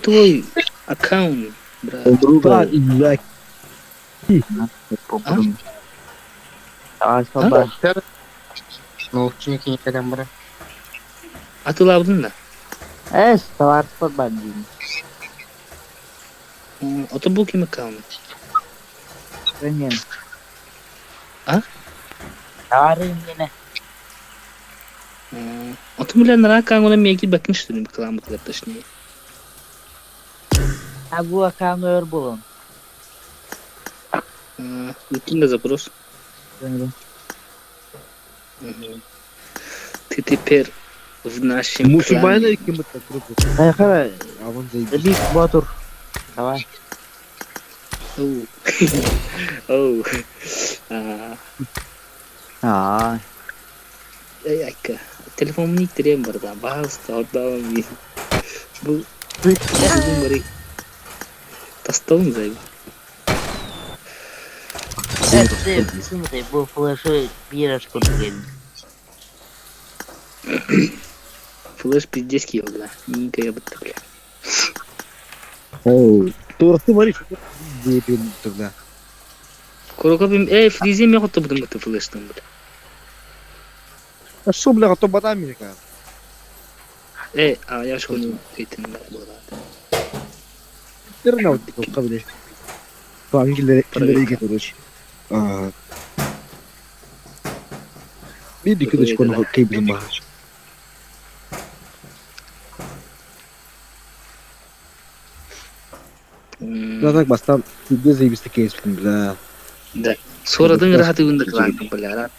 Твой аккаунт, брат. Друга из-за А? А? Научники кэлэн баран. Атылаабытын да? Эс, товарство бандин. Ото бу ким аккаунт? Рынен. А? Товары Ото бля нара аккаунт меги бакин что ли бакламы точнее. А бу аккаунт өр булун. Ыытын да запрос. Ты теперь в нашем Мусульмане клане. кем-то круто. А вон заебись. Бик Батур. Давай. Оу. Оу. А, Аа. Эй, айка. Телефоммун ииттэриэм барда. Баһаалыста, ордообом дии. Бу бүгүн бары тастабын зайба. Смотри, бу флеши биир курдук Флеш пиздец киһи бля. Ника бытта бля. Оу. Туорты бари диэбин тогда. Курокопим эй фризи ме хотто бутум бытты флештан бля. А что, бля, то бата Америка. Э, а я школу кейтин буолаат. Тернау кабиле. Ангеллere киллерге короче. А. Биби кыдыч коно кейбл ма. Да так бастан где заебись такие бля. Да. Суоратын ыраатыгын да кылаантым бля.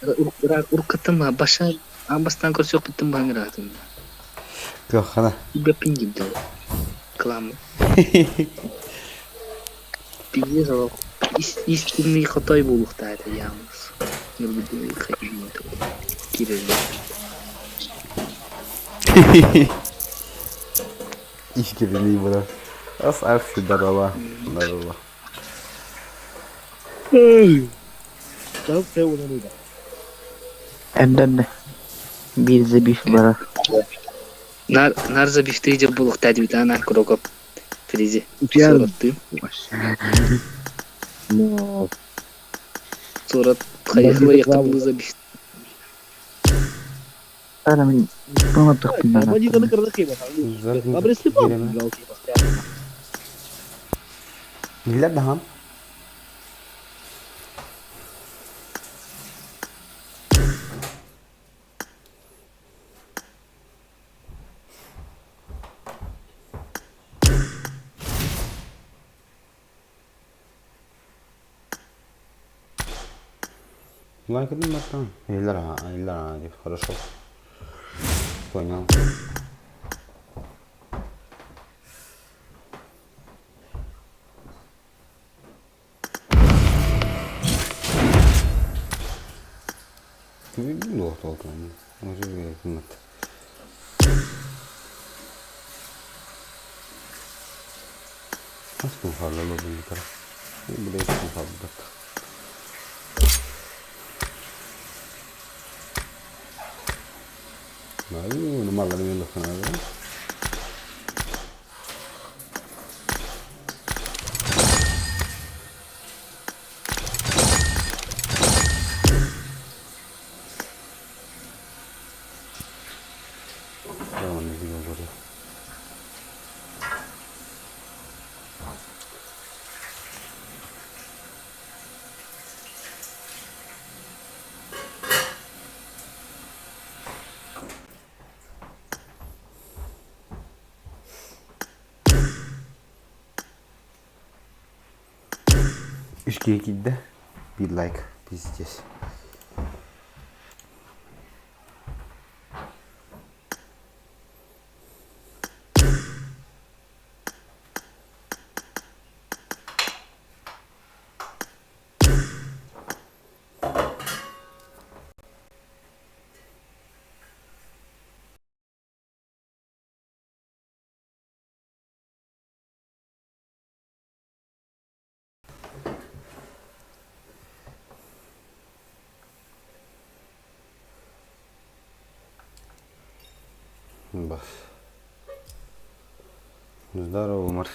Уруккаттан баша аан бастаан көрсүөхпүттэн баһан ыраатым. Кыаххана. Бэппин дьиндэ. Кыламмы. Пиздец олох. Истинный хотой буолуохтаа этэ яамыс. Кирилл. Искренний буолар. Ас арсы дарала. Дарала. Там все унаныда. Энден биир биф барар. Нар нарза бифтриже буолуохтаа диэбит аана Курокоп фризи. Утуйар. Суораттыы. Но. Суорат хайыхла якабылыза биф. Ара мин тоҥотохпун Бандитаны кырдык кейб. Абресли пап. Миллер дахан. Лайкадым баттан. Эллер, эллер, хорошо. Понял. Лох толком. Аскын халлало бунтара. Блядь, халбат. Аю, маллары мен лохана. Үшке киді. Be like, пиздец. Бас. Здорово, Марс.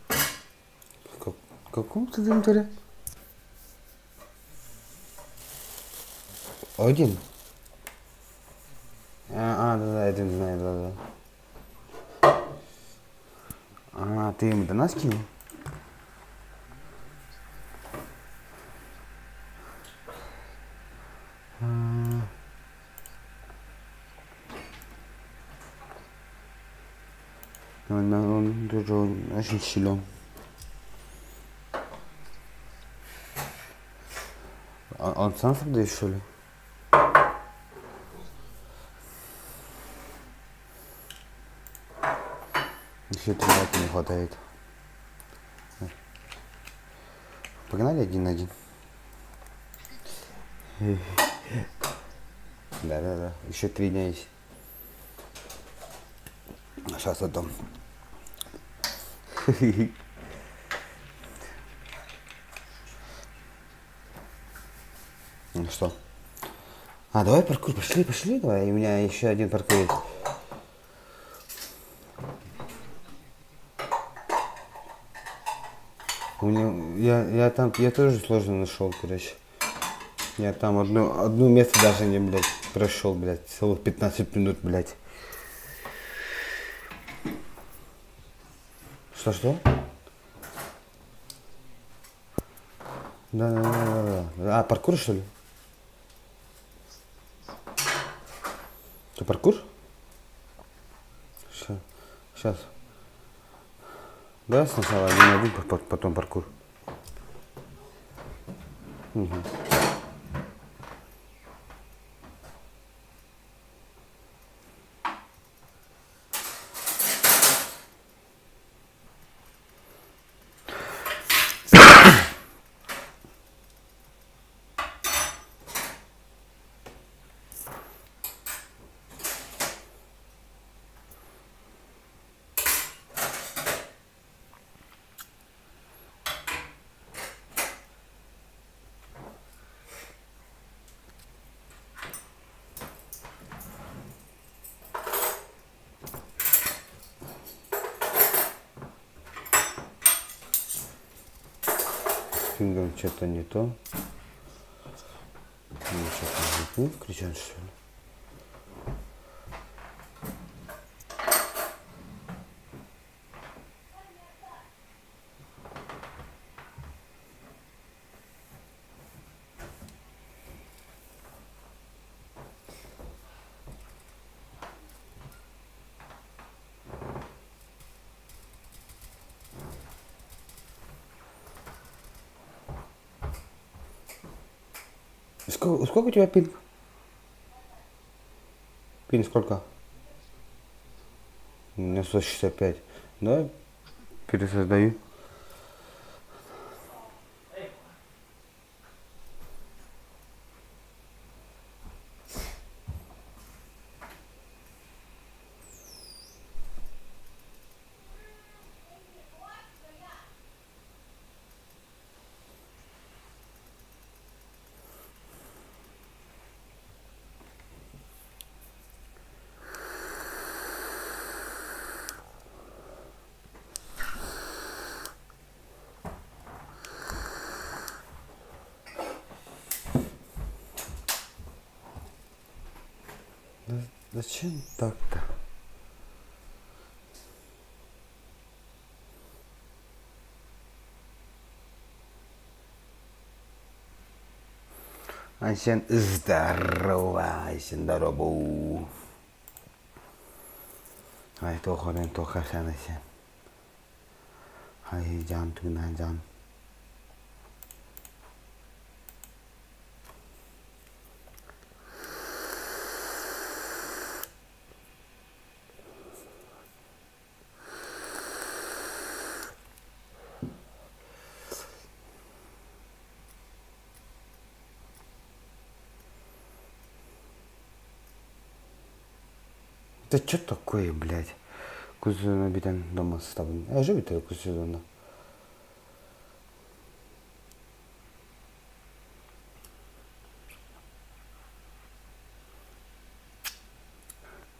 В каком ты центре? Один? А, а, да-да, один знаю, да-да. А, ты ему до нас кинул? Он, он тоже очень силен. Он сам создаёт, что ли? Еще три лайка не хватает. Погнали один на один. Да-да-да, еще 3 дня есть. Сейчас отдам. Ну что? А, давай паркур, пошли, пошли, давай. У меня еще один паркур есть. У меня, я там, я тоже сложно нашел, короче. Я там одну место даже не, блядь, прошел, блядь, целых 15 минут, блядь. Что-что? Да-да-да-да. А, паркур, что ли? Что, паркур? Сейчас. Давай сначала один на один, потом паркур. Угу. Пингом что-то не то. Ну, что-то не включен, что ли? Сколько у тебя пинг? Пинг сколько? У меня 165. Давай пересоздаю. Зачем так-то? Айсен, здорово, Айсен, здорово. Ай, туох туох кэпсээн Айсен. Ай, жан тугунан жан. Это что такое, блядь? Кузена бүтэн дома сытабын. Э, же бүтэ кузена.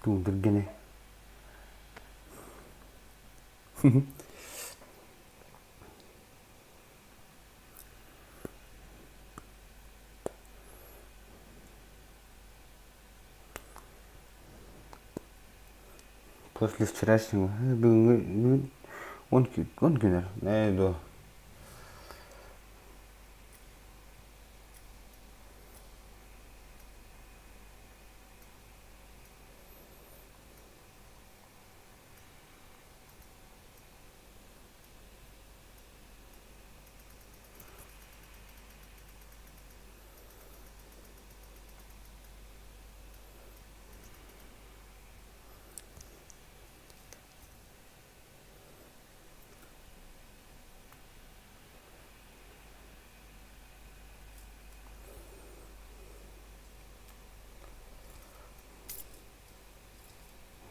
Тугун После вчерашнего бүгүҥҥү он күнэр ээ дуо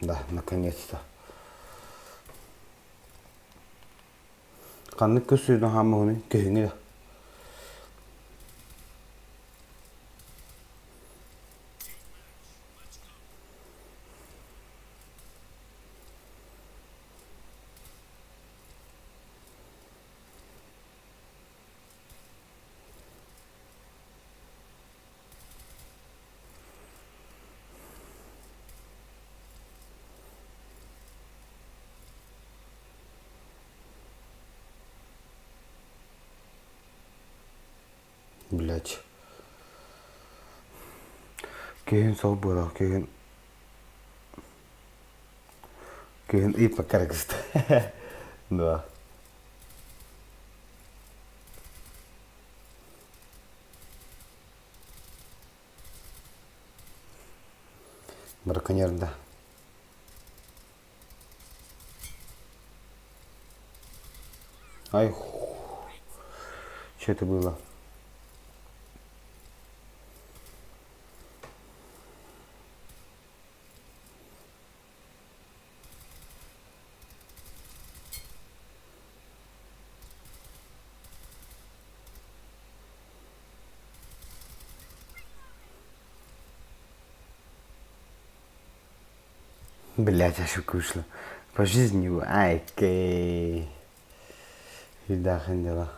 Да, наконец-то. Ханнык көс сүүрдэн хааммыһыный? Көһүҥҥэ да. Блять. Киһин сол буолар, киһин киһин ыйыппакка эрэ кыста. Да. Браконьерда. Ай, что это было? Блять, ошибка вышла. По жизни, ай, кей. Видахин дела.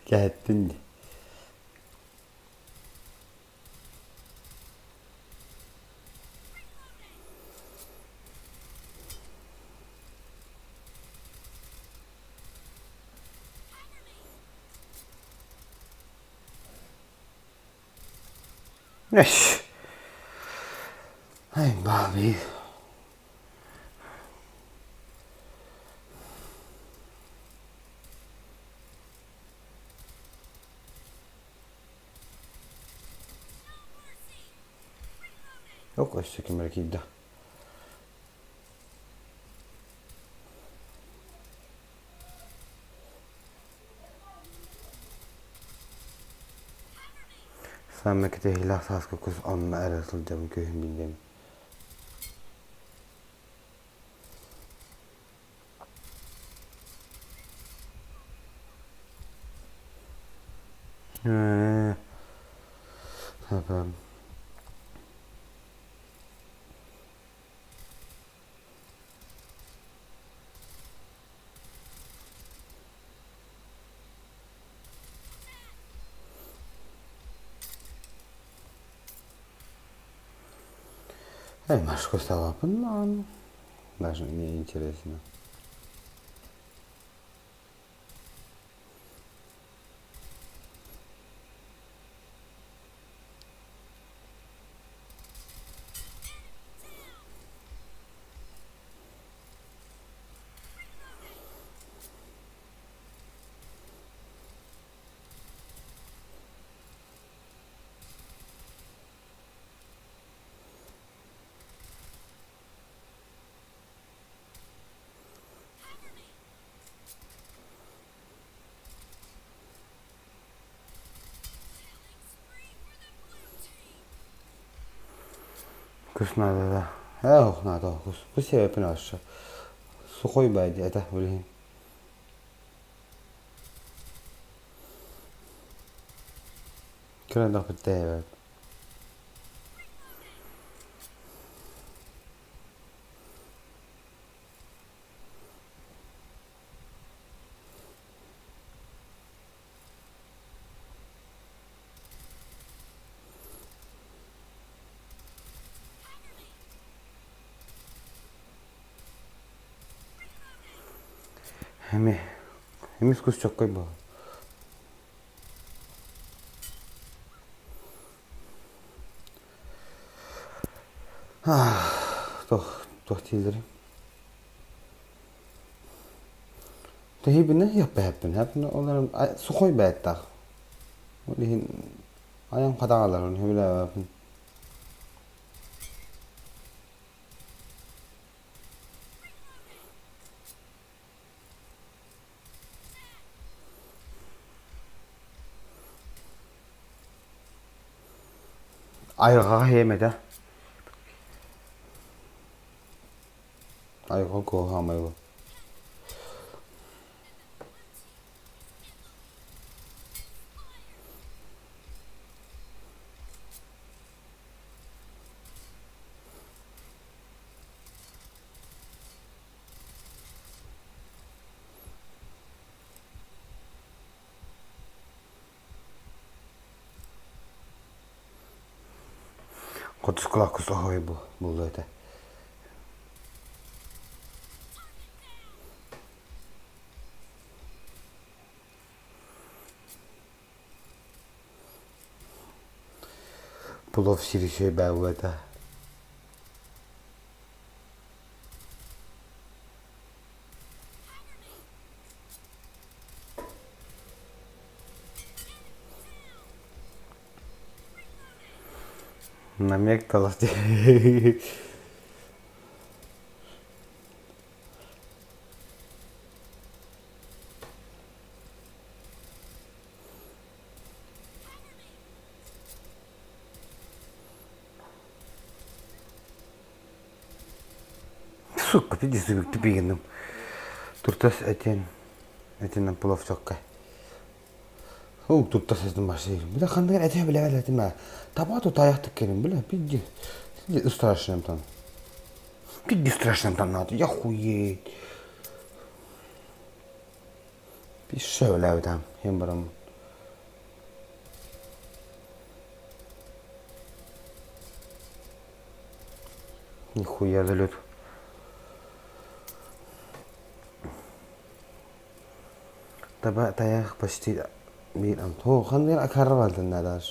Кэһэттин дии. Ай, Баби. Ок, өссө ким эрэ киирдэ. Саамай кэтэһиилээх сааскы кус онно эрэ сылдьабын күһүн биллим. Ээ, Эй, Машка стала Даже не интересно. Кус наада да. Ээ, наада кус. Кус сиэппин аша. Сухой бай диэтэ, билигин. Кыра Эми эмис кус чоккой буолар. Туох туох дииллэрий? Тэһиибинэ иэппэһэппин хэппин ол эрэн сухой бэйэттаах. Ол иһин айан хатаҕаларын сөбүлээбэппин. Айылҕаҕа иһиэм этэ. Айылҕа куоһаамай бу. Хотускулаах кус оһой буолуо этэ. Плов сири баа этэ. Намек талас дии. Сука, пиздец, тупигиным. Туртас этин, этинэн плов чокка. Ол туртас этин башыр. Бля, ханныгар этэ билэ этим а. Таба тутаятык келин, бля, пизди. Страшным там. Пизди страшным там надо, я хуеть. Пишэ там, хем барам. Нихуя залет. Таба тайах почти биир О, ханныгар акарра балтыннадар.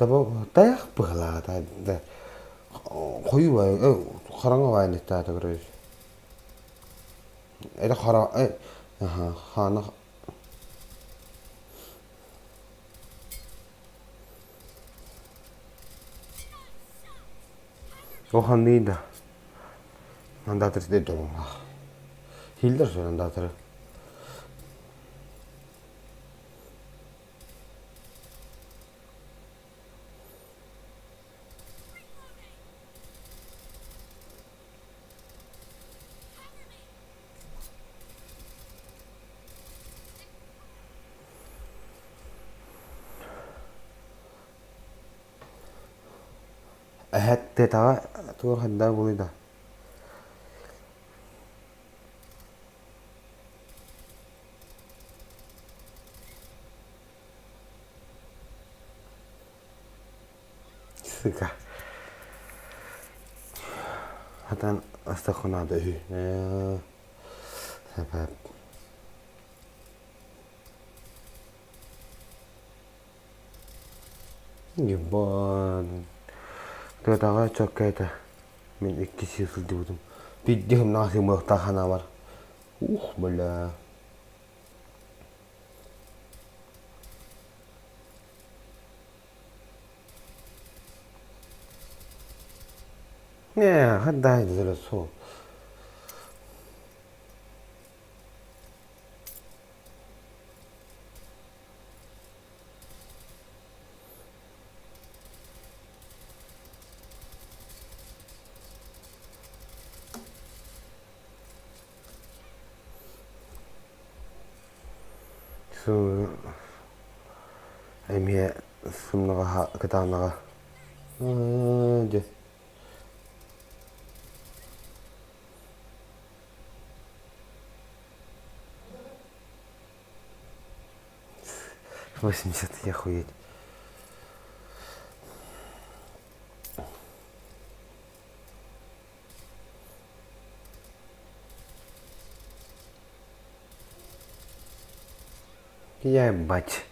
Таба тайах быһалаата хойуу хараҥа баайныктаата көрөбүт. Это хара хаана Охан да. Андатыр Хилдер сон андатыр. Эһэт тетаҕа туох ханна буолуй да. Сука. Хатан астаххынаада үһү. Сапап. Ебан. Тыатаҕа чокка этэ. Мин икки сир сылдьыбытым. Пиздец сымнаҕас ымыахтаах санаабар. Ух, бля. Не, хаддай дизеле суох. Эмиэ сымнаҕаһа кытаанаҕа дьэ 80 охуеть. Ебать.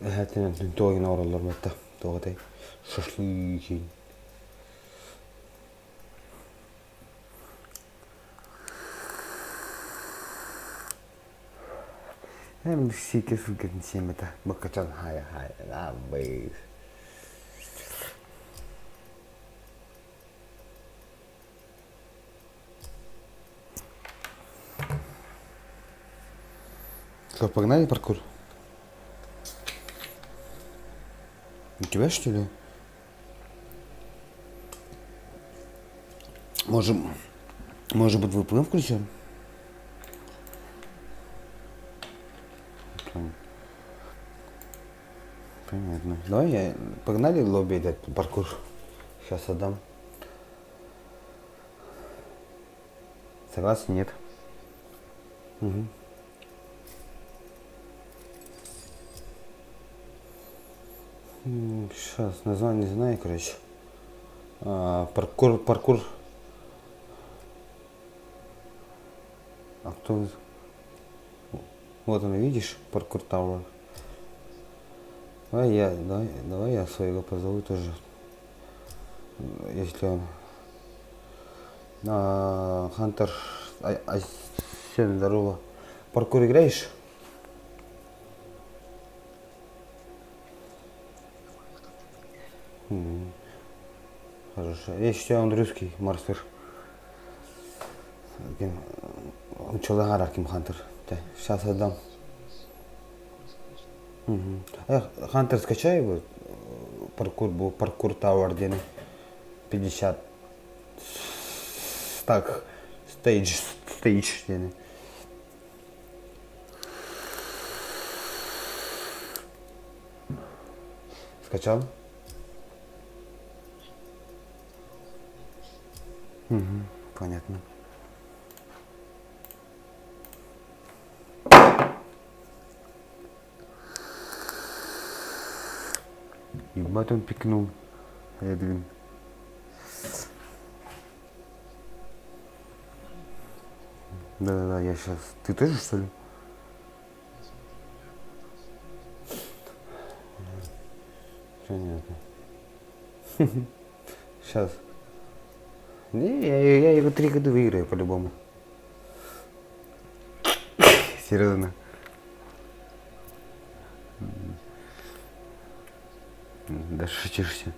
Эһэтинэн туогин оҥороллор батта туох этэй шашлык Эм сиикэ сылгытын сиэмэтэ бакачан хаайа хаайа абый Что, погнали паркур? У тебя, что ли? Можем, может быть, VPN включим? Понятно. Давай я... Погнали в лобби этот паркур. Сейчас отдам. Согласен? Нет. Угу. Сейчас название не знаю, короче. А, паркур, паркур. А кто? Вот он, видишь, паркур Тауэр. Давай я, давай, давай я своего позову тоже. Если он. А, Хантер, а, а, всем здорово. Паркур играешь? Хорошо. Я считаю, он русский мастер. Учёлаҕар Ким Хантер. Сейчас отдам. Хантер, скачай его. Паркур был, паркур Тауэр диэн 50 так стейдж стейдж диэн. Скачал? Угу, понятно. Ебать он пикнул. Эдвин. Да-да-да, я сейчас. Ты тоже, что ли? Понятно. Сейчас. Не, я его 3 года выиграю по-любому. Серьезно. Да шутишься.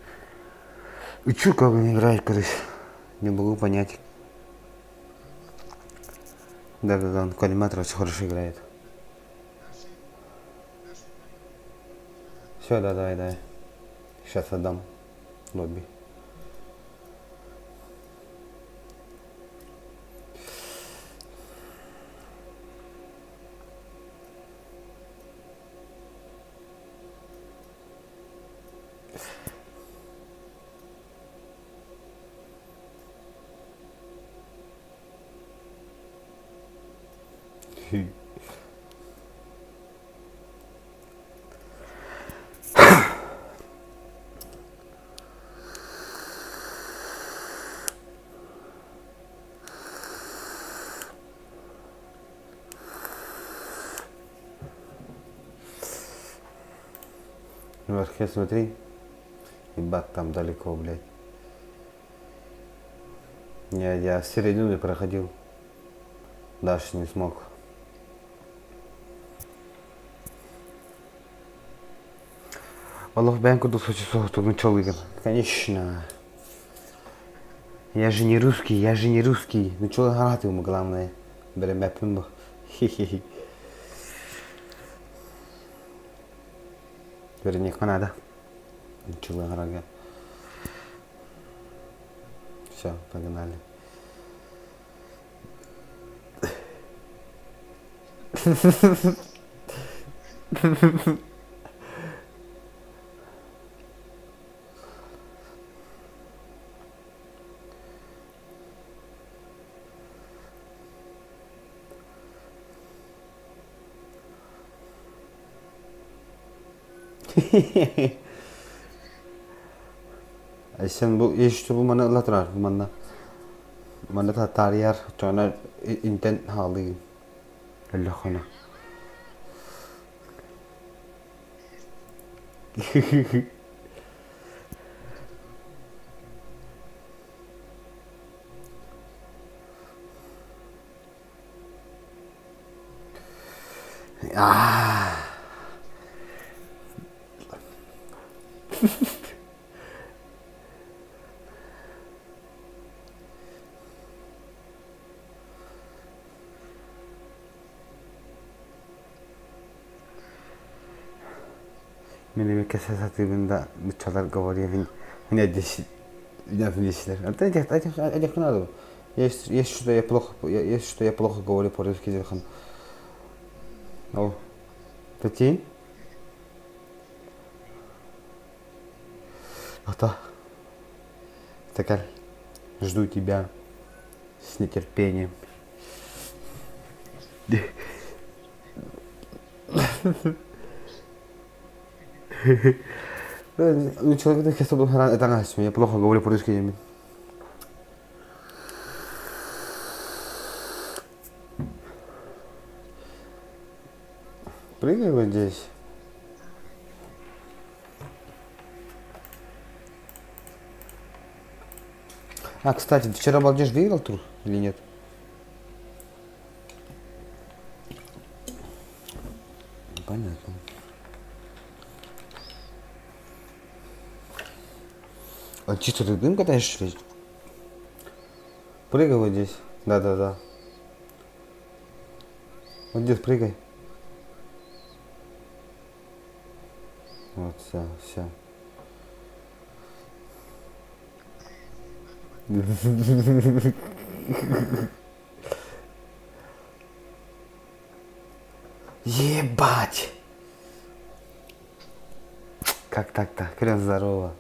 Учу, как он играет, короче. Не могу понять. Да-да-да, он коллиматор очень хорошо играет. Все, да, давай, давай. Сейчас отдам лобби. Наверхе смотри. Ебать, там далеко, блядь. Я середину не проходил. Дальше не смог. Олох бэйэҥ курдук сочи чолыгын. Конечно. Я же не русский, я же не русский. Ну чё харатыым главное. Бэрэмэппин бу. Хи-хи-хи. Вернее, надо. Чулы Все, погнали. Айсен бу еш бу маны ыла турар манна манна таарыйар оччоҕуна интэн хаалыыгын өллөххүнэ Аа Мин эмиэ кэсэ сатыыбын да нуччалар говорили Есть, есть что я плохо, есть что я плохо говорю по-русски диэхин. Ол Петин? Ата. Такая, жду тебя с нетерпением. Ну, человек так я плохо говорю по-русски. Прыгай вот здесь. А, кстати, вчера Балдеж выиграл тур или нет? Понятно. А чисто ты дым катаешь или? Прыгай вот здесь. Да-да-да. Вот здесь прыгай. Вот, все, все. Ебать! Как так-то? Хрен здорово.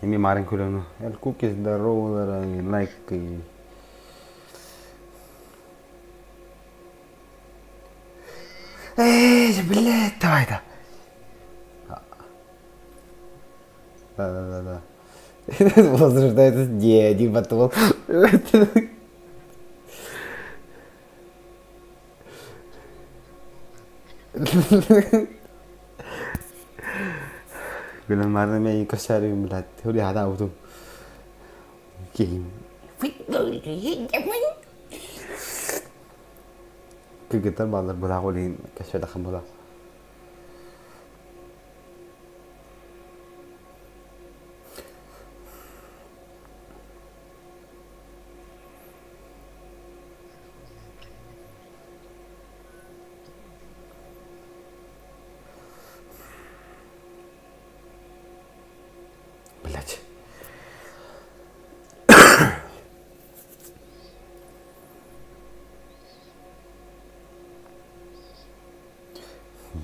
Эми марын көрөну. Эл куки здоровалара, лайк Эй, блядь, давай да. Да-да-да-да. Возрождается не один батл. Күлэн маарна миигин көрсөөрүгүн блядь, хули Киһим. Кыргыттар бааллар былаах ол иһин кэпсэтэ була. Блять.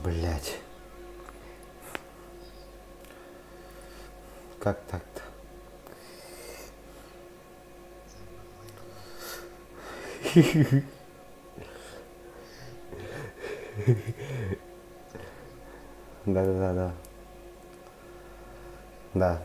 Блять. Как так-то? Да-да-да-да. Да.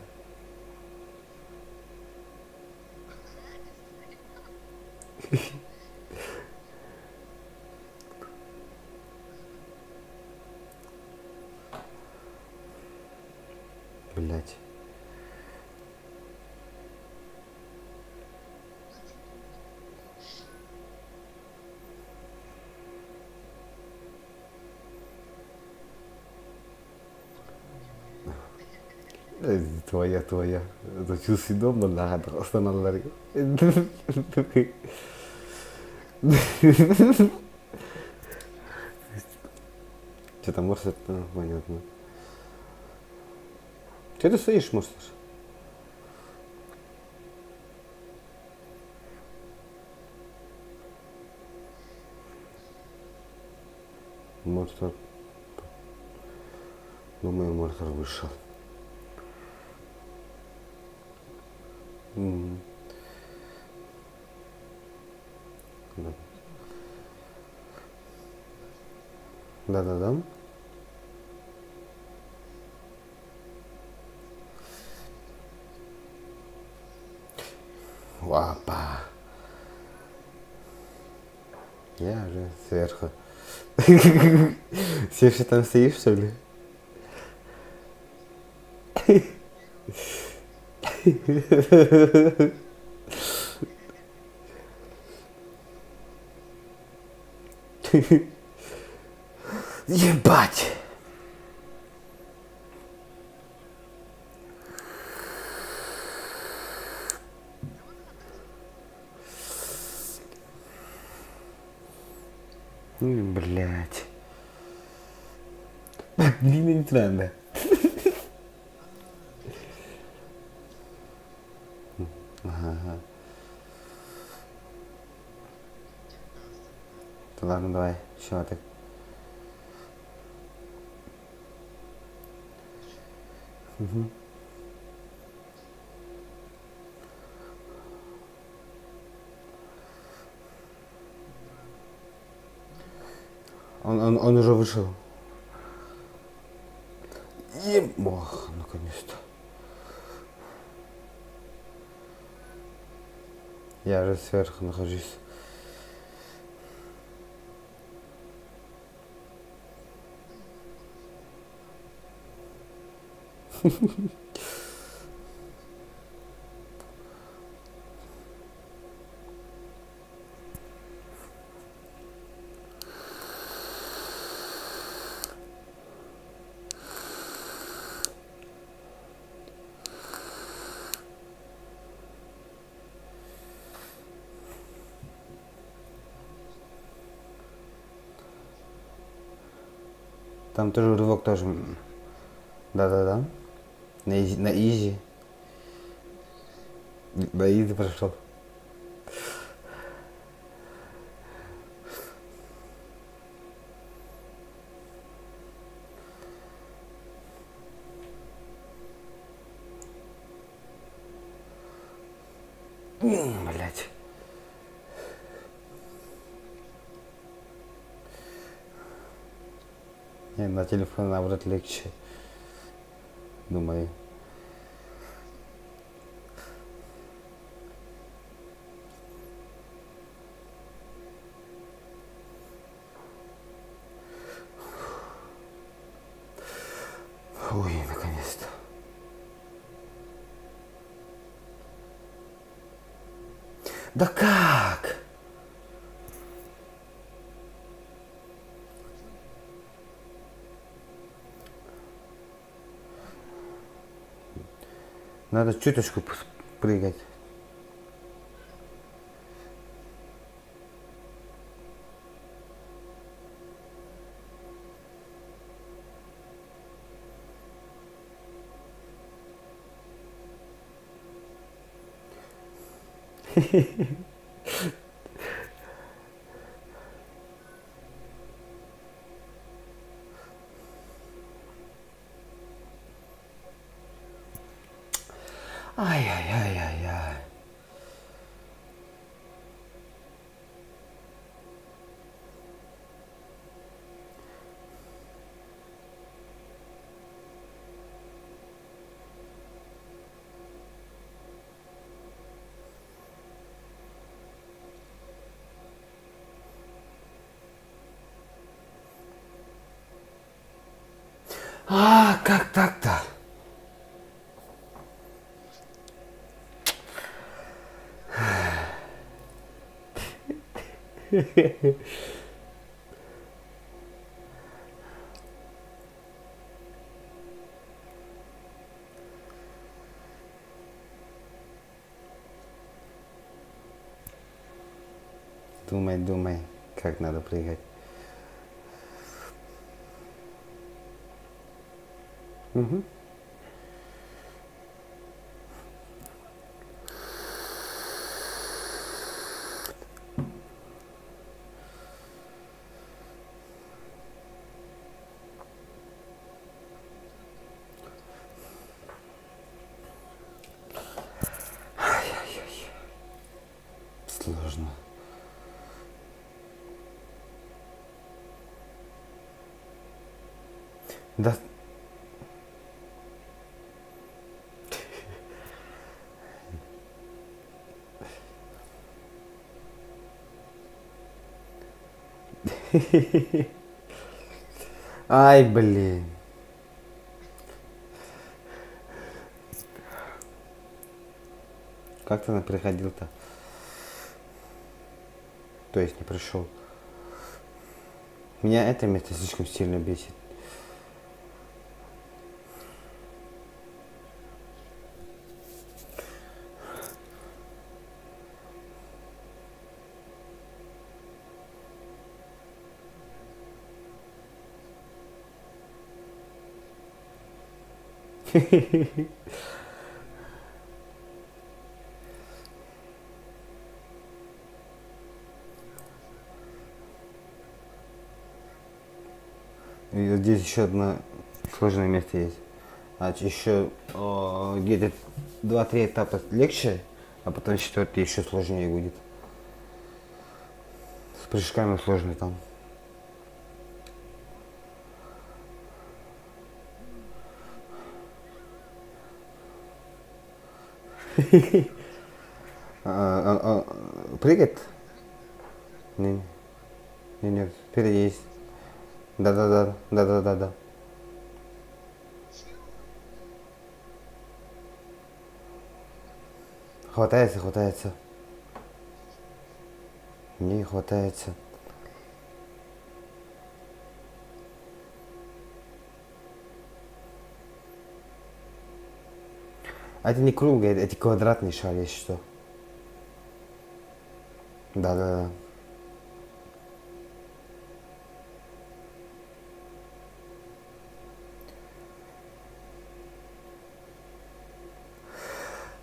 Твоя, твоя. Это чувствуй дом, останаллар. Что там может, это понятно. Че ты стоишь, может? Мортар. Думаю, Мортар вышел. М. Да. Да-да-да. Опа. Я уже сверху. Все еще там стоишь, что ли? Ебать! Блять. Длинный тренды. Ага. Да ладно, давай, еще так. Угу. Он уже вышел. И... Ох, наконец-то. Я же сверху нахожусь. Там тоже рывок тоже. Да-да-да. На изи. На изи. На изи прошел. Блять. Не, на телефон наоборот легче. Думаю. Ой, наконец-то. Да как? Надо чуточку прыгать. Ай-яй-яй-яй-яй. А, как так-то? Думай, думай, как надо прыгать. Угу. Ай-яй-яй. Сложно. Да. Ай, блин. Как ты она приходил-то? То есть не пришел. Меня это место слишком сильно бесит. И вот здесь еще одно сложное место есть. А еще где-то 2-3 этапа легче, а потом четвертый еще сложнее будет. С прыжками сложно там. Прыгает? Не, не, нет, впереди есть. Да-да-да, да-да-да-да. Хватается, хватается. Не хватается. А это не круглый, это квадратный шар, если что. Да-да-да.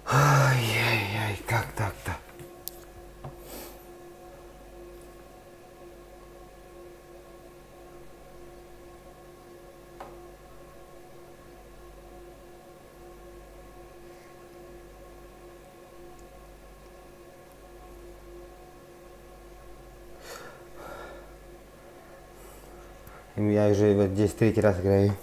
Ай-яй-яй, как так-то? Я уже вот здесь третий раз играю.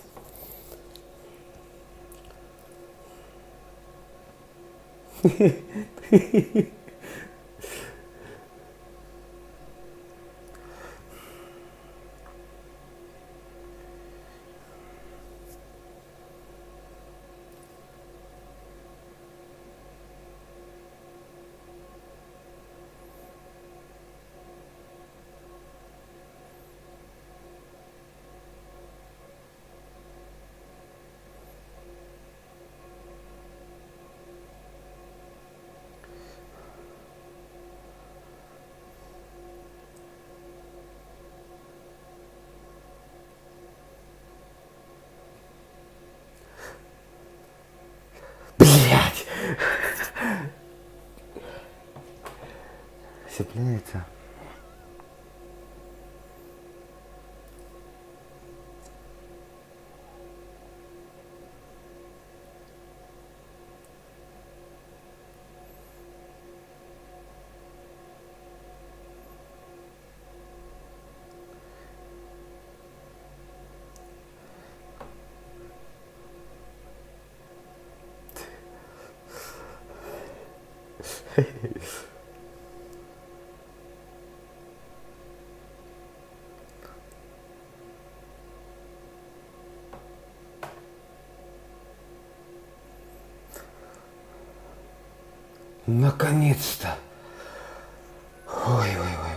Блять! Цепляется. Наконец-то! Ой-ой-ой.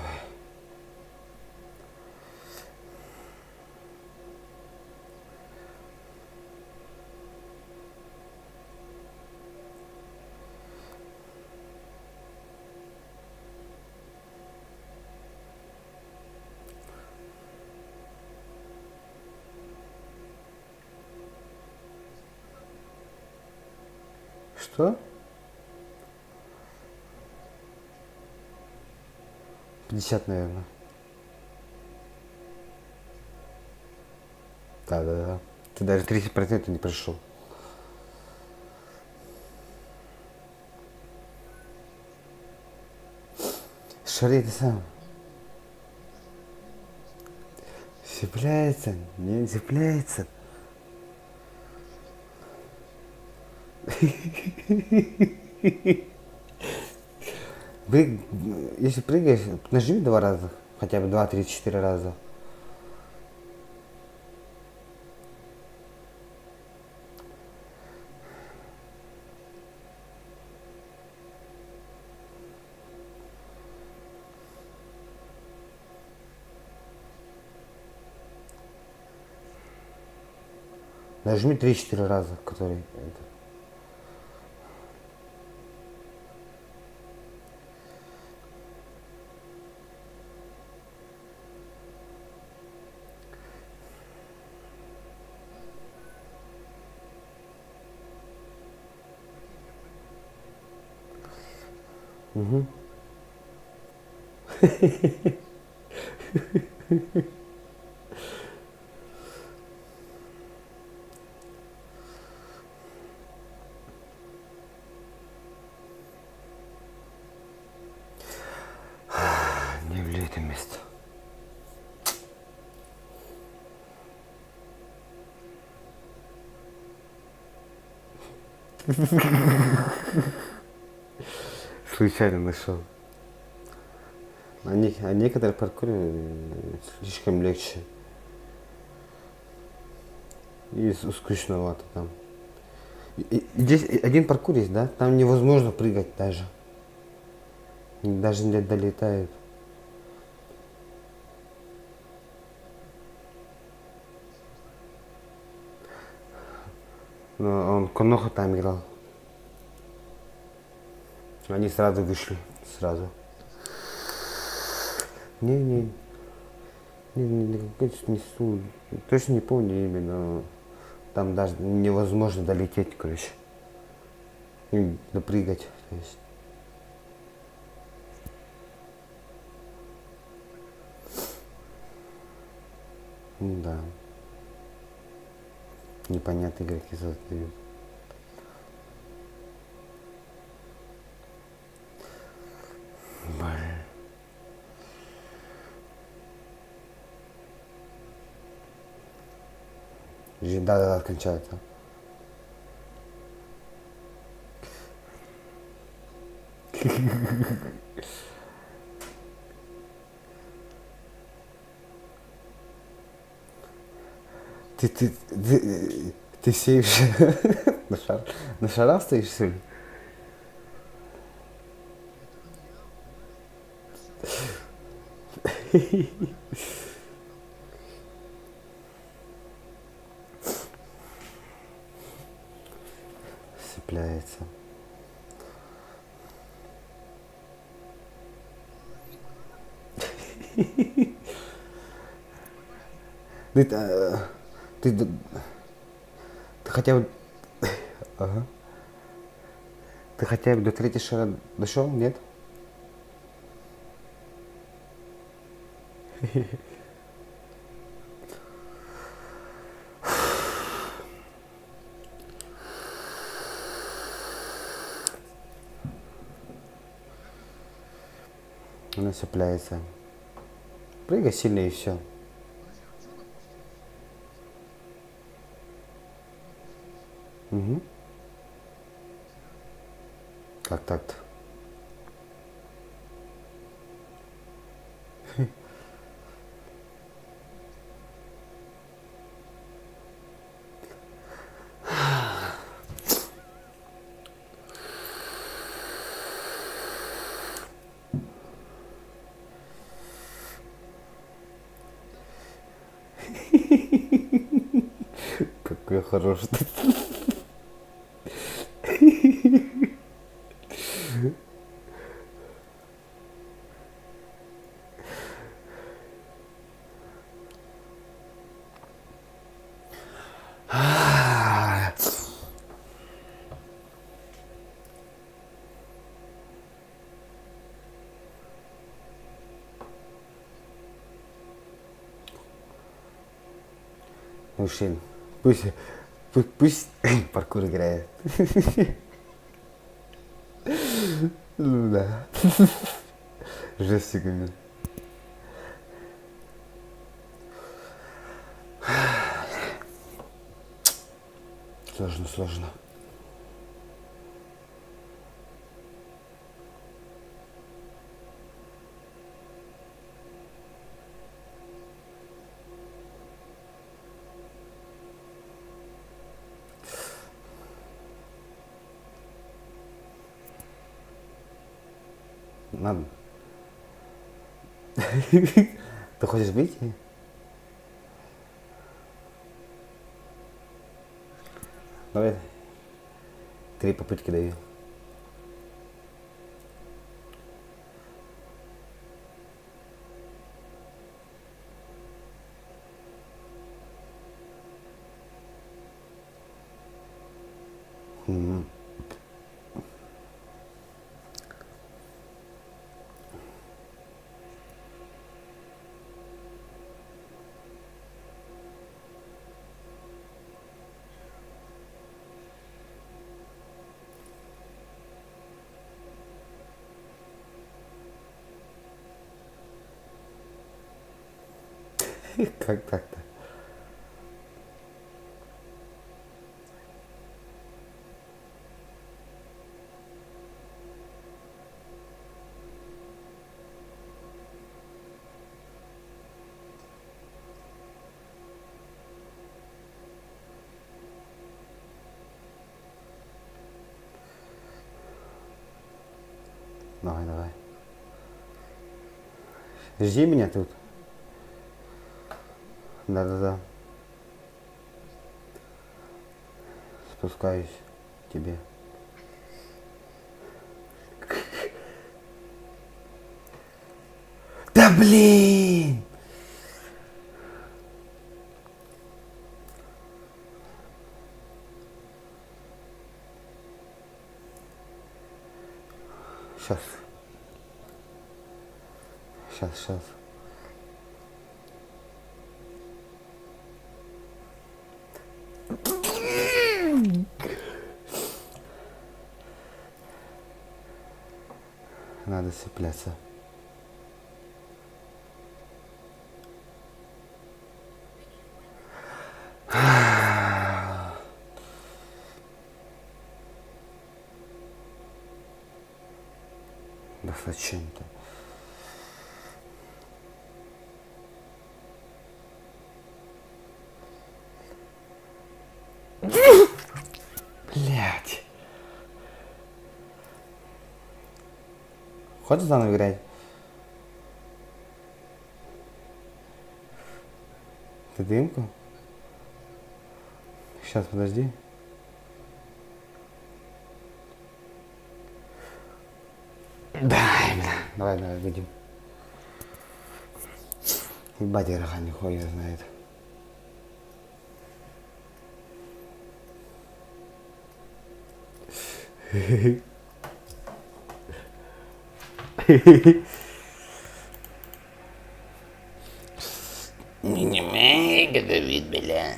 Что? 50, наверное. Да-да-да. Ты даже 30% не прошел. Шары ты сам. Цепляется, не цепляется. Если прыгаешь, нажми два раза, хотя бы два, три, четыре раза. Нажми три-четыре раза, который это. Угу. Не люблю это место. Случайно нашел. А некоторые паркуры слишком легче. И скучновато там. И здесь один паркур есть, да? Там невозможно прыгать даже. Даже не долетают. Но он Коноха там играл. Они сразу вышли. Сразу. Не-не. Не, не, не, не, не, точно не помню имя, но там даже невозможно долететь, короче. И допрыгать, то есть. Ну да. Непонятные игроки создают. Блин. Да-да-да, кончается. Ты, ты, ты, ты сеешь на, шар, на шарах стоишь, что ли? Цепляется. Ты, ты, ты хотя бы... Ага. Ты хотя бы до третьего шара дошел, нет? Она цепляется. Прыгай сильно и все. Угу. Как так-то? Какой хороший. Мужчин. Пусть, пусть, пусть паркур играет. Ну да. Жесть именно. Сложно, сложно. Надо. Ты хочешь выйти? Давай. Три попытки даю. Как так-то? Давай, давай. Жди меня тут. Да-да-да. Спускаюсь к тебе. Да блин! Сейчас. Сейчас, сейчас. Надо цепляться. Да зачем-то? Блять. Хочешь заново играть? Ты дымку? Сейчас, подожди. Дай, бля. Давай, давай, будем. Ебать, Ирхан, нихуя знает. Бля.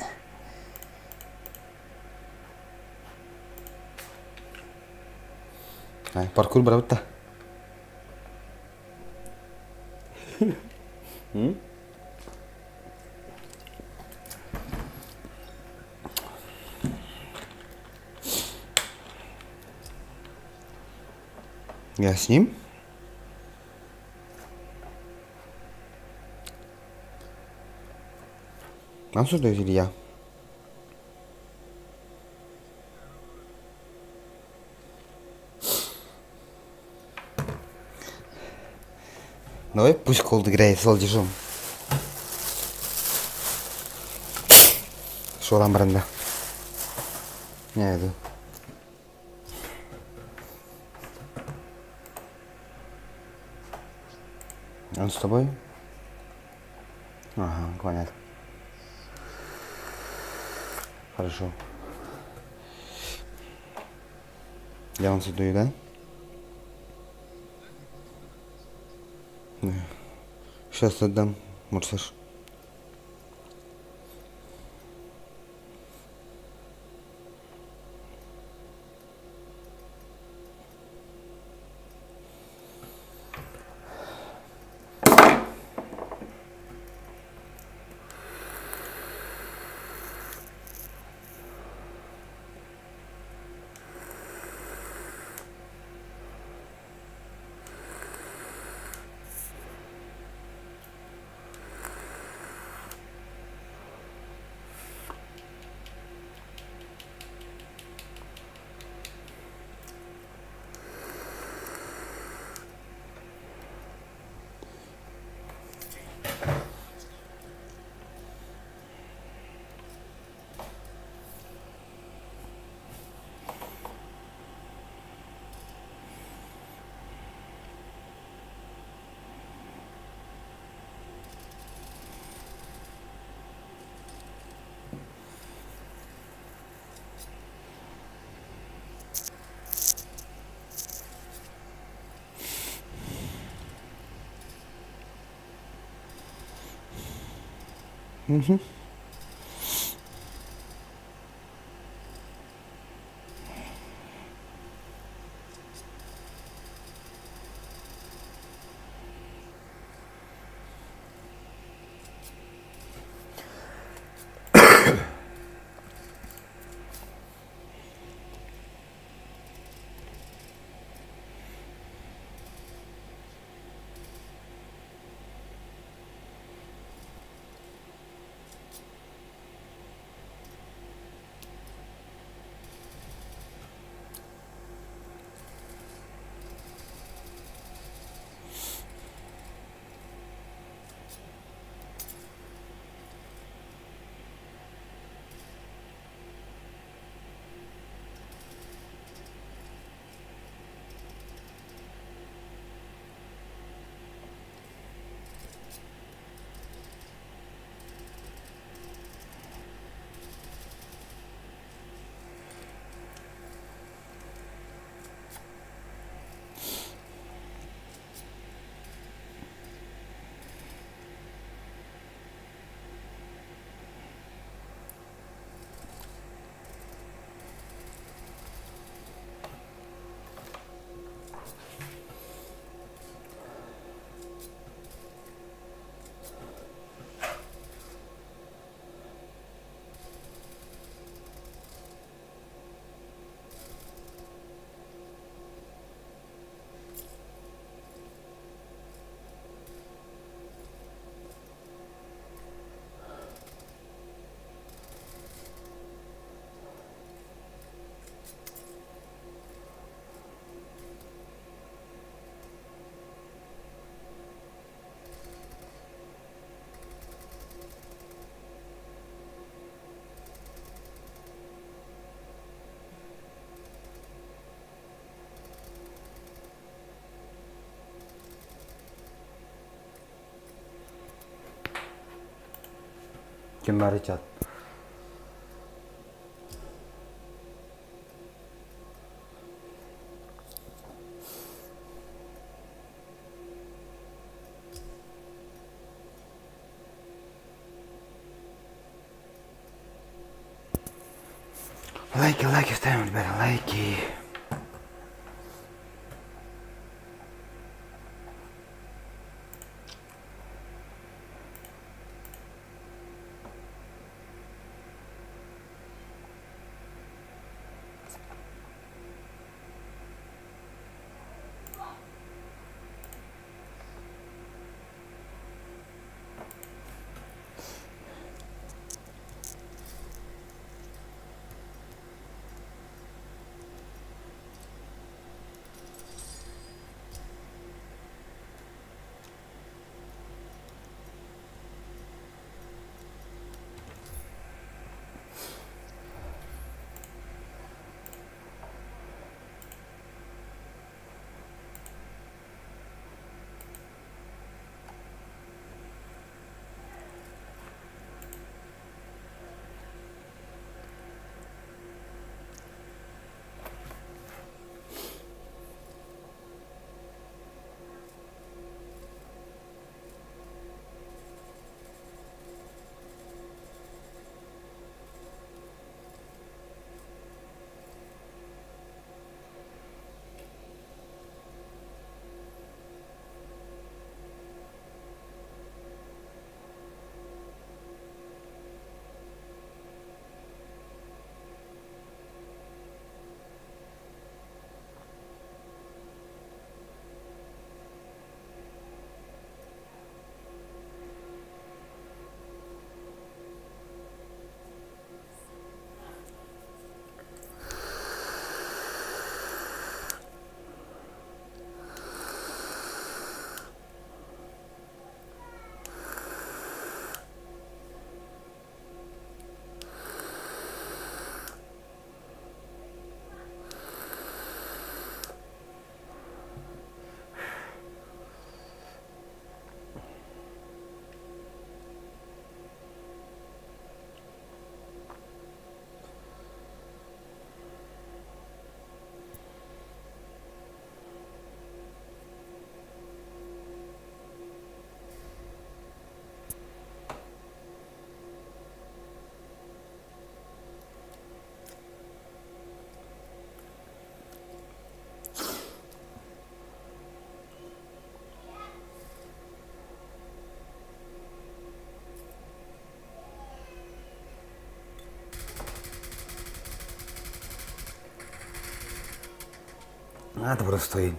Паркур барабыт Я с ним? Нам сюда или я? Давай пусть Колд играет с Алдижом. Шолам бранда. Не иду. Он с тобой? Ага, понятно. Хорошо. Я вам задаю, да? Сейчас отдам, Мурсаш. Ким бары чат? Лайки, лайки ставим, ребята, лайки. Надо просто.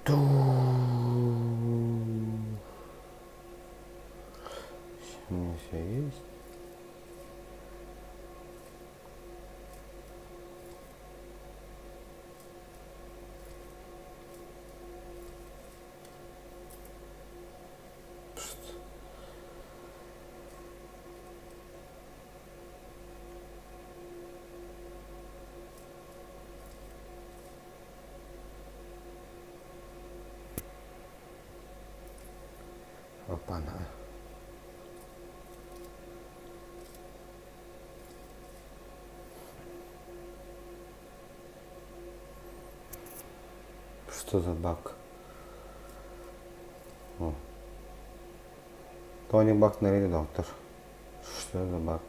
Ту. У меня все есть. Что? Опа-на. Что за баг? О. Тони баг нарыйда доктор. Что за баг?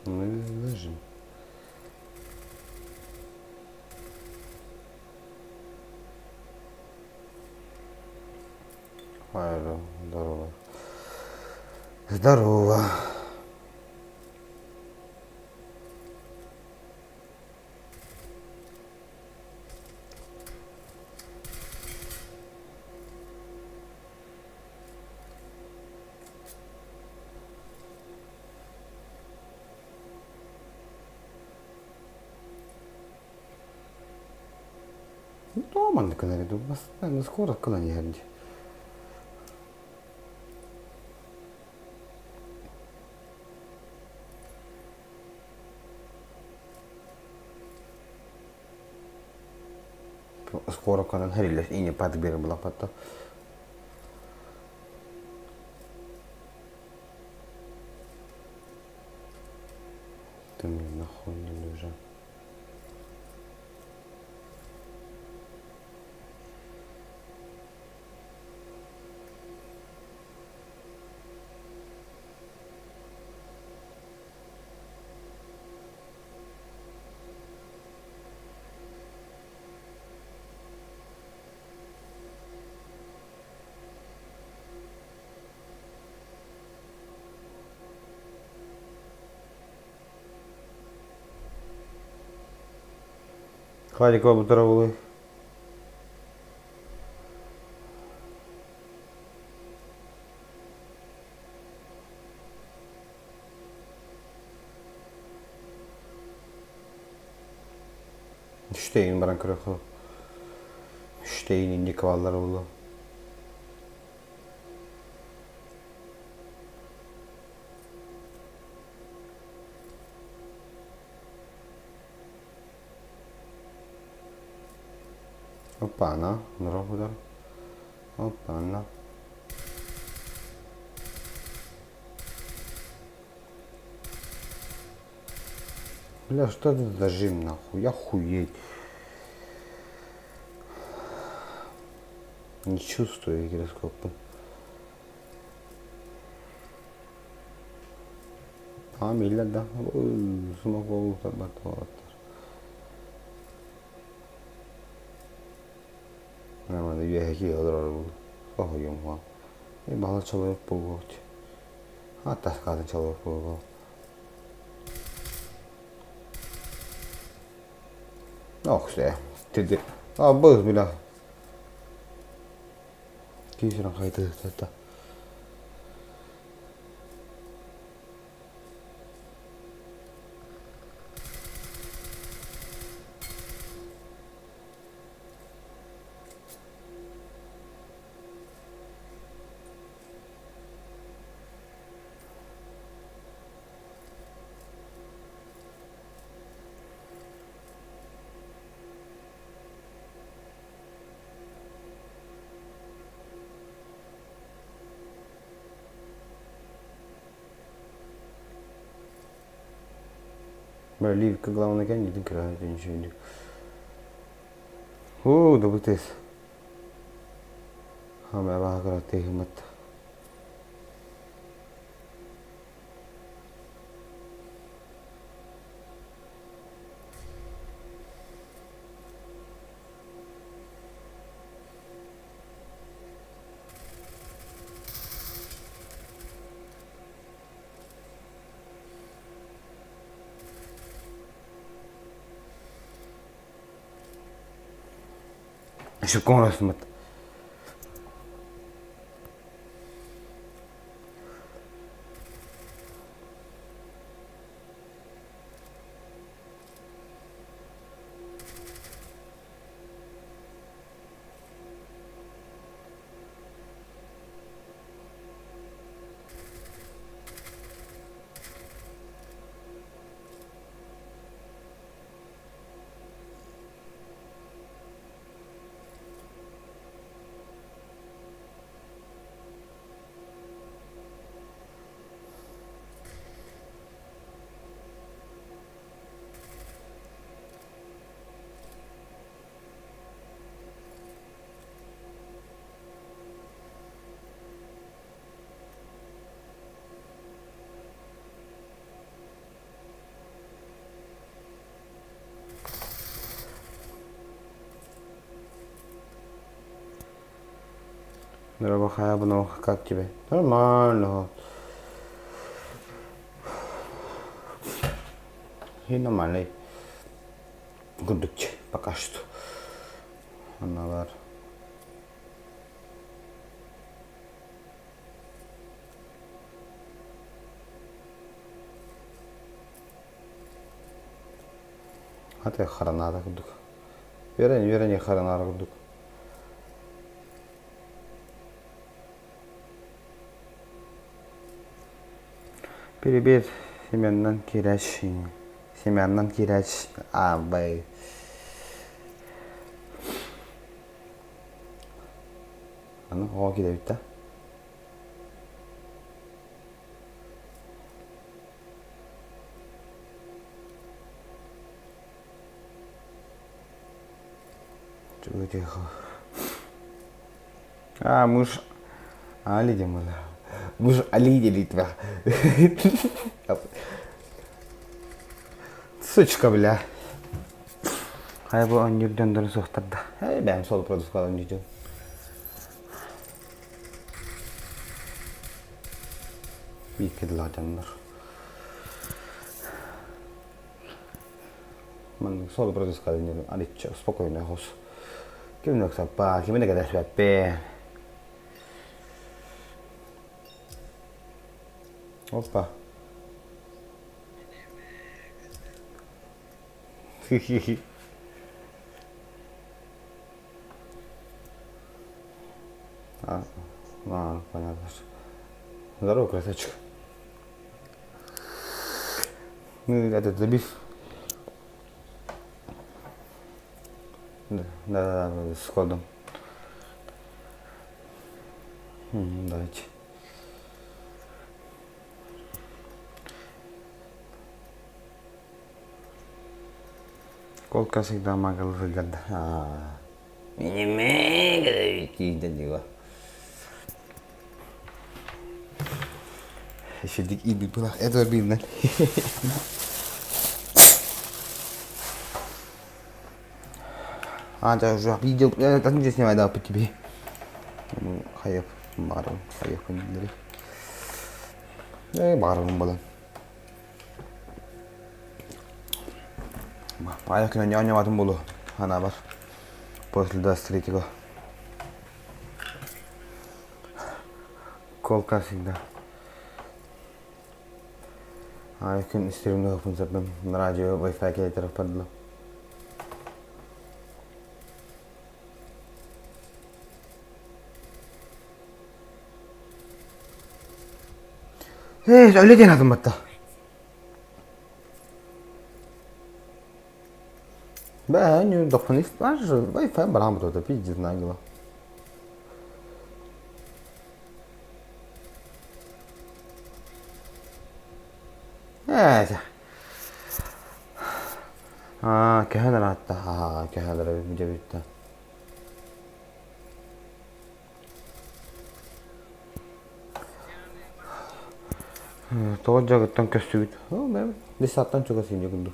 Ну, выжим. Здорово. Здорово. Ну, маннык гынар дуу, бастаан скоро кылан иһэр дии. Скороканан хэриллэр ине подбер булаппатта. Ты мне нахуй не нужен. Кадикова бутара буолуой? Үстейин баран көрөхө. Үстейин инник баллар буолуо. Опа-на, норов удар. Опа-на. Бля, что это за зажим, нахуй? Я хуеть. Не чувствую гироскопа. А, милля да. Смогу Нормально, үөһэки олорор буолу. Хоһуйум Бала человек буолуот. А таскаатын человек буолуо. Ох, се. Тиди. А, быз, бля. Киһирэн хайдыһыта. Ливка главное кән кіра Оо, добытыс. Хамай баҕа тыһыммыт. Шөккөҥ Дорогая, как тебе? Нормально. И нормальный. Курдук пока что. Аналар. Хата харанаара курдук. Үөрэн үөрэн харанаара курдук. Привет, Семеннан Киряч. Семеннан Киряч. А, бай. Аны оҕо кирэбит да? А, муж Али демона. Муж Али Литва. Сучка, бля. Хай бу онньурдэн дөрү суохтарда. Эй, бэм сол продукт дьон. Биир дьоннор. Маннык суолу протискалын арычча спокойно хос. Ким нөксаппа, кими да кэтэспэппин. Опа. А, а, понятно. Здорово, красавчик. Ну, этот забив. Да, да, да, с кодом. Давайте. Колка всегда магал сылдьар да. Ишидик иби была это обидно. А, да, уже видео, я так не снимаю, да, по тебе. Ну, хайып, барым, хайып, Э, барым балан. Паайа күнэ ньоонньообатым буолуо санаабар после 23-го Колка всегда. Аайа күн истерим ыһыппын сырдым радио Wi-Fi кэлитэр падла. Ээ, өлө диэн атын батта. Бә, не дохнись, наш же Wi-Fi барам тут, пиздец нагло. Ээ, Аа, кэһэн ыраатта, аа, кэһэн ыраатта, Тоҕо дьагыттан көстүбүт? Бес сааттан чугас инньэ курдук.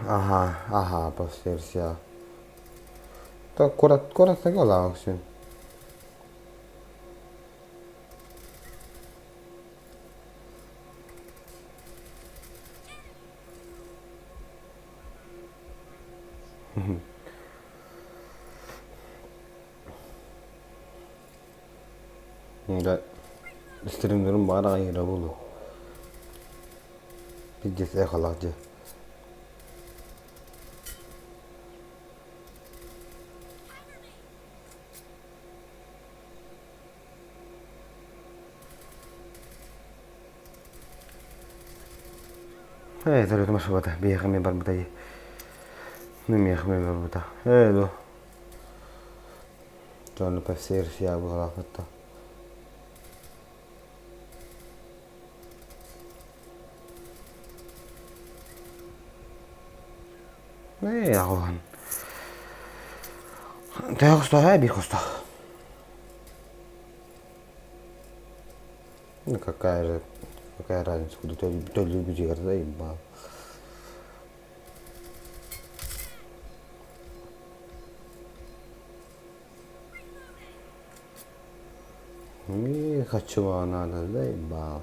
Аха, аха, постерся. То курат кураттага олаҕын. Да, стримнерим баар аҕай эрэ буолуо. Пиздец эхолаах дьэ. Ээ, төрүтүм ашыбата, биһиэхэ эмиэ барбыта дии. Ну, миэхэ эмиэ барбыта. Ээ, ду. Дьону пэссээр сиа быһалаахпытта. Ээ, аҕылан. Төһө хостоох ээ, биир хостоох. Ну какая же, какая разница, куда төлүүр да ебал. Не хочу надо, заебал.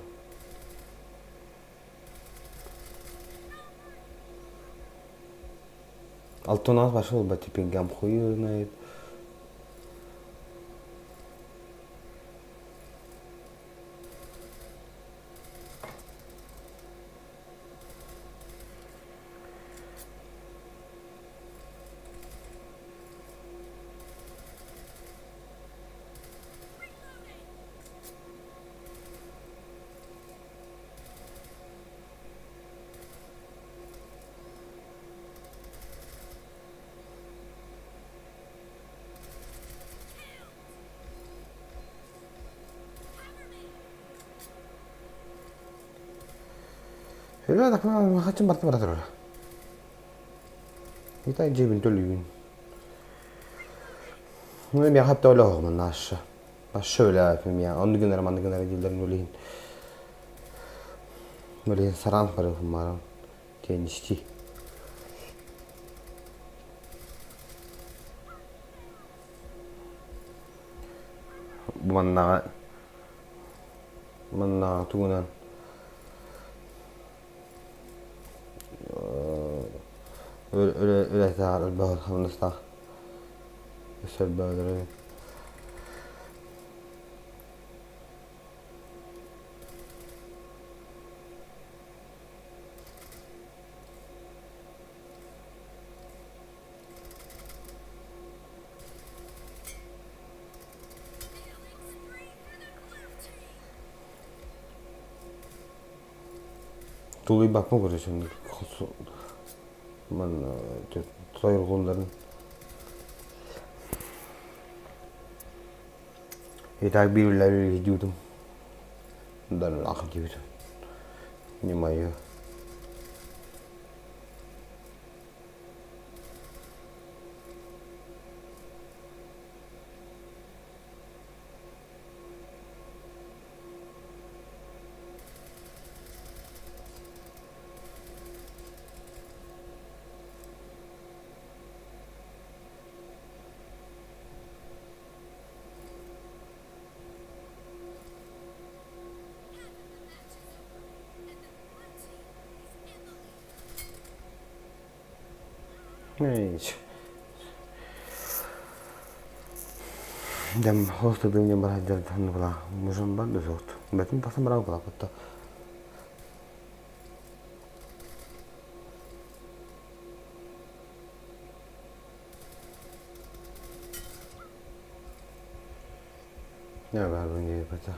Алтон пошел бы теперь гам хуй знает. Хаччым барта бара турар. Итай дьиэбин төлүүбүн. Ну, миэхэ хатта өлөһөҕүмүн наша. Наша өлөөпүм я. Онну гынар манны гынар дииллэрин үлэһин. Үлэһин сараан барыахым баран. Теннисти. Бу маннаҕа маннаҕа тугунан үлэтээҕэр элбэх хамнастаах өссө элбэҕи Тулуйбаппын короче манна тойорҕуулларын И так биир үлэлиир диибитим дарылаах диэбитим не мое. Дьэм холостудум диэн баран была мужем бар да суохт. Бэтин тахсан баран была Не баарбын диэбэтэ.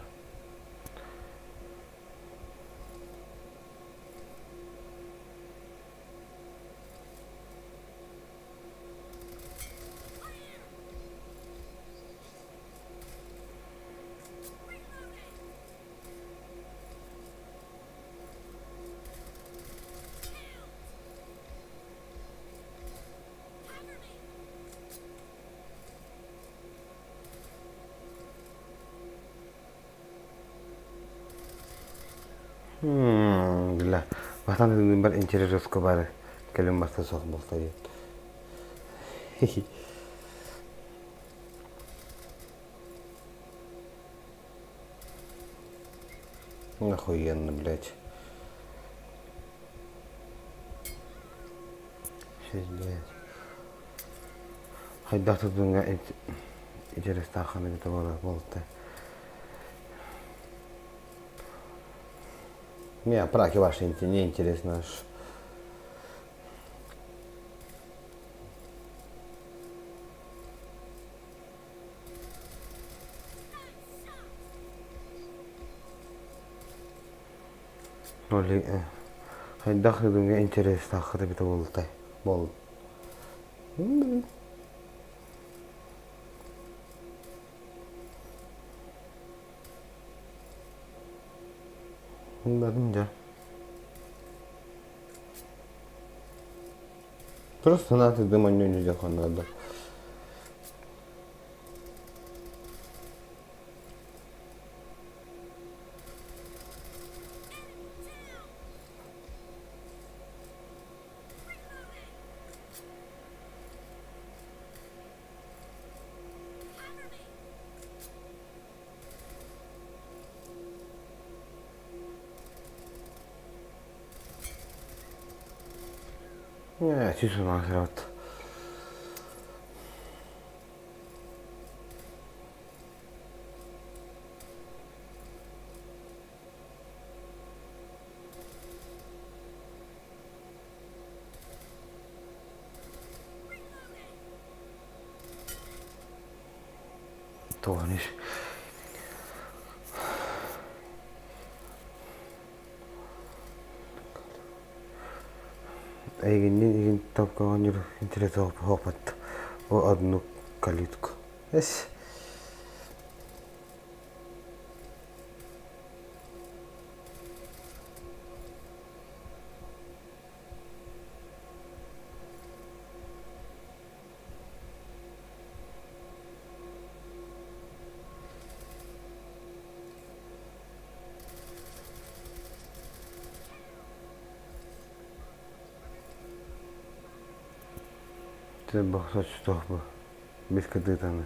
Бля, бастаан тыынныбар интерьерско бары кэлин барса суох буолта диэн. Охуенно, блядь. Пиздец. Хайдах тутунга интерестааххын эбитэ буолар буолта. Не, праки ваши не интересно аж. Хайдах бүгүҥҥү интэриэстээххит эбитэ буолуой буол дьэ Просто санааты дым анньан дьэ ханна да. Сүүс Тоҕо Эйигинниин игин топка оонньуур интерес оһоппот одну калитку. Эс. Бу соччотох бу. Бис кытыытаны.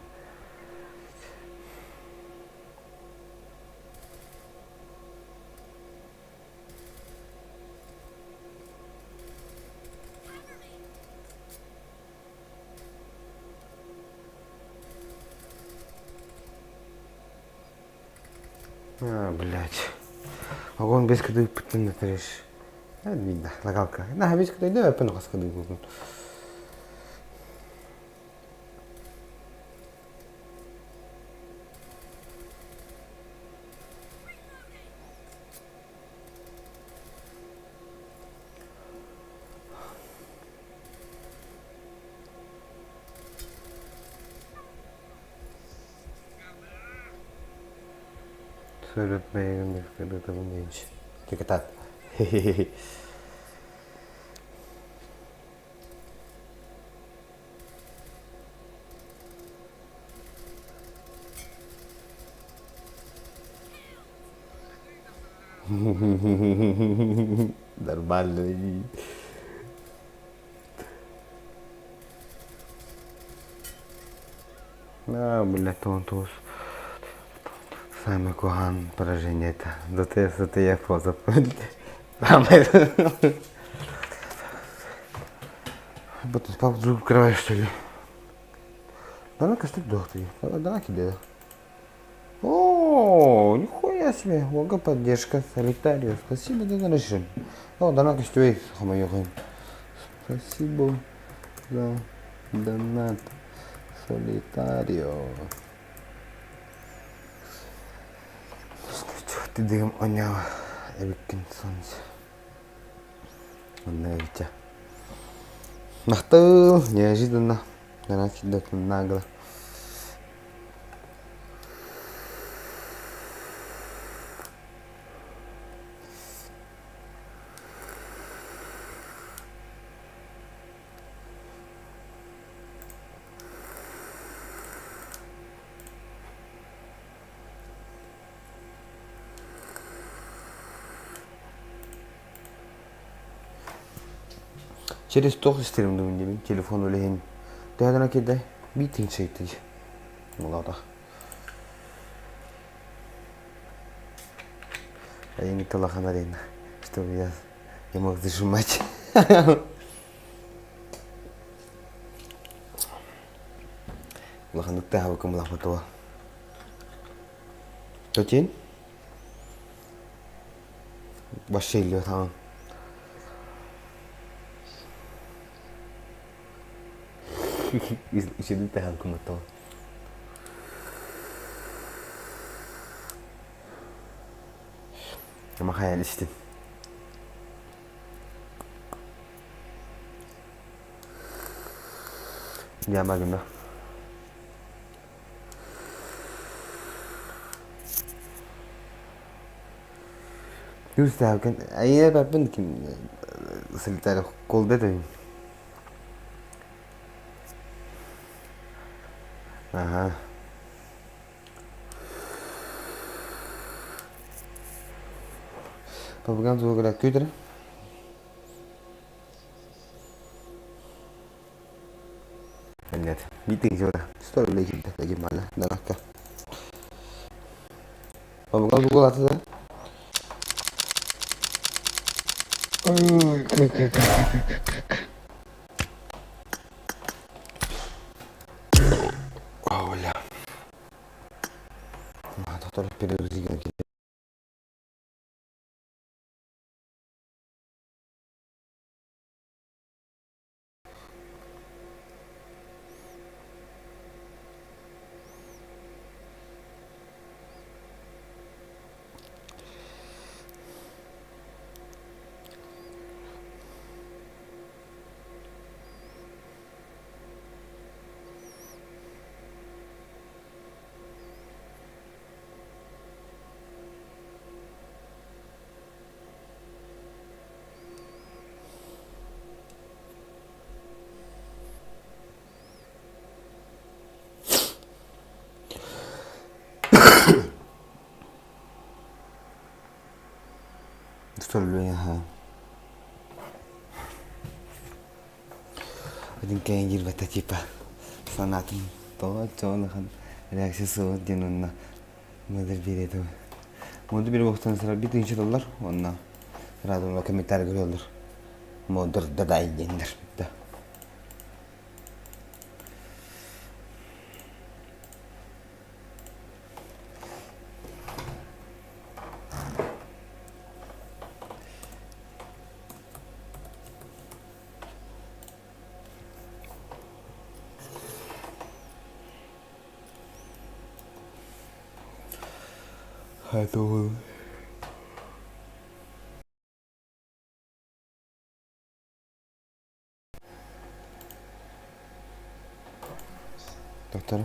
А, блядь. Огон без кыдыыппыттан да трэш. Видно, лагалка. На, без кыдыйда, өппін қас кыдыйбын. Сөйлөтмәйгин кыдытыбын дейинчи. Тикетат. Нормально. А, блядь, он туз. Самый кухан поражение это. Зато, зато я фото. Самое. Вот спал зуб кровать, что ли? Да на что ты? Да на О, нихуя себе, лого поддержка, солитарио. Спасибо, да решим. О, да на костюй, Спасибо за донат. Солитарио. Ты дым онял эбиккин солнце. Онна эбитя. Махтал, неожиданно. Донат кидет нагло. Через туох истэрим дуу диэбин телефон үлэһин төһө киирдэ биир тыһыынча Молода. Айыҥ улахан арена, чтобы я не мог зажимать. Улаханнык таһабыкым улахматыва. Тотин? Вообще илиот хаан. Исидин таһан куматтава. Махайан истин. Ямагына. Юстаакын айа баппын ким сылтар колда да Ага. Папаган звугара күйдір. Нет, митинг жора. Сто рублей килде, таким мала, даракка. Папаган звугу аты да? Ой, как, как, как, как. Оля. Доктор перегрузили. Ха. Один кэйин киирбэтэ типа санаатын тоҕо чоҕун реакция суох диэн онно модуль биэриэ Модуль биэри буохтан сара биир тыһыынча доллар уонна сразу комментарий көрөллөр модуль дадай диэннэр да Хатуул. Доктор.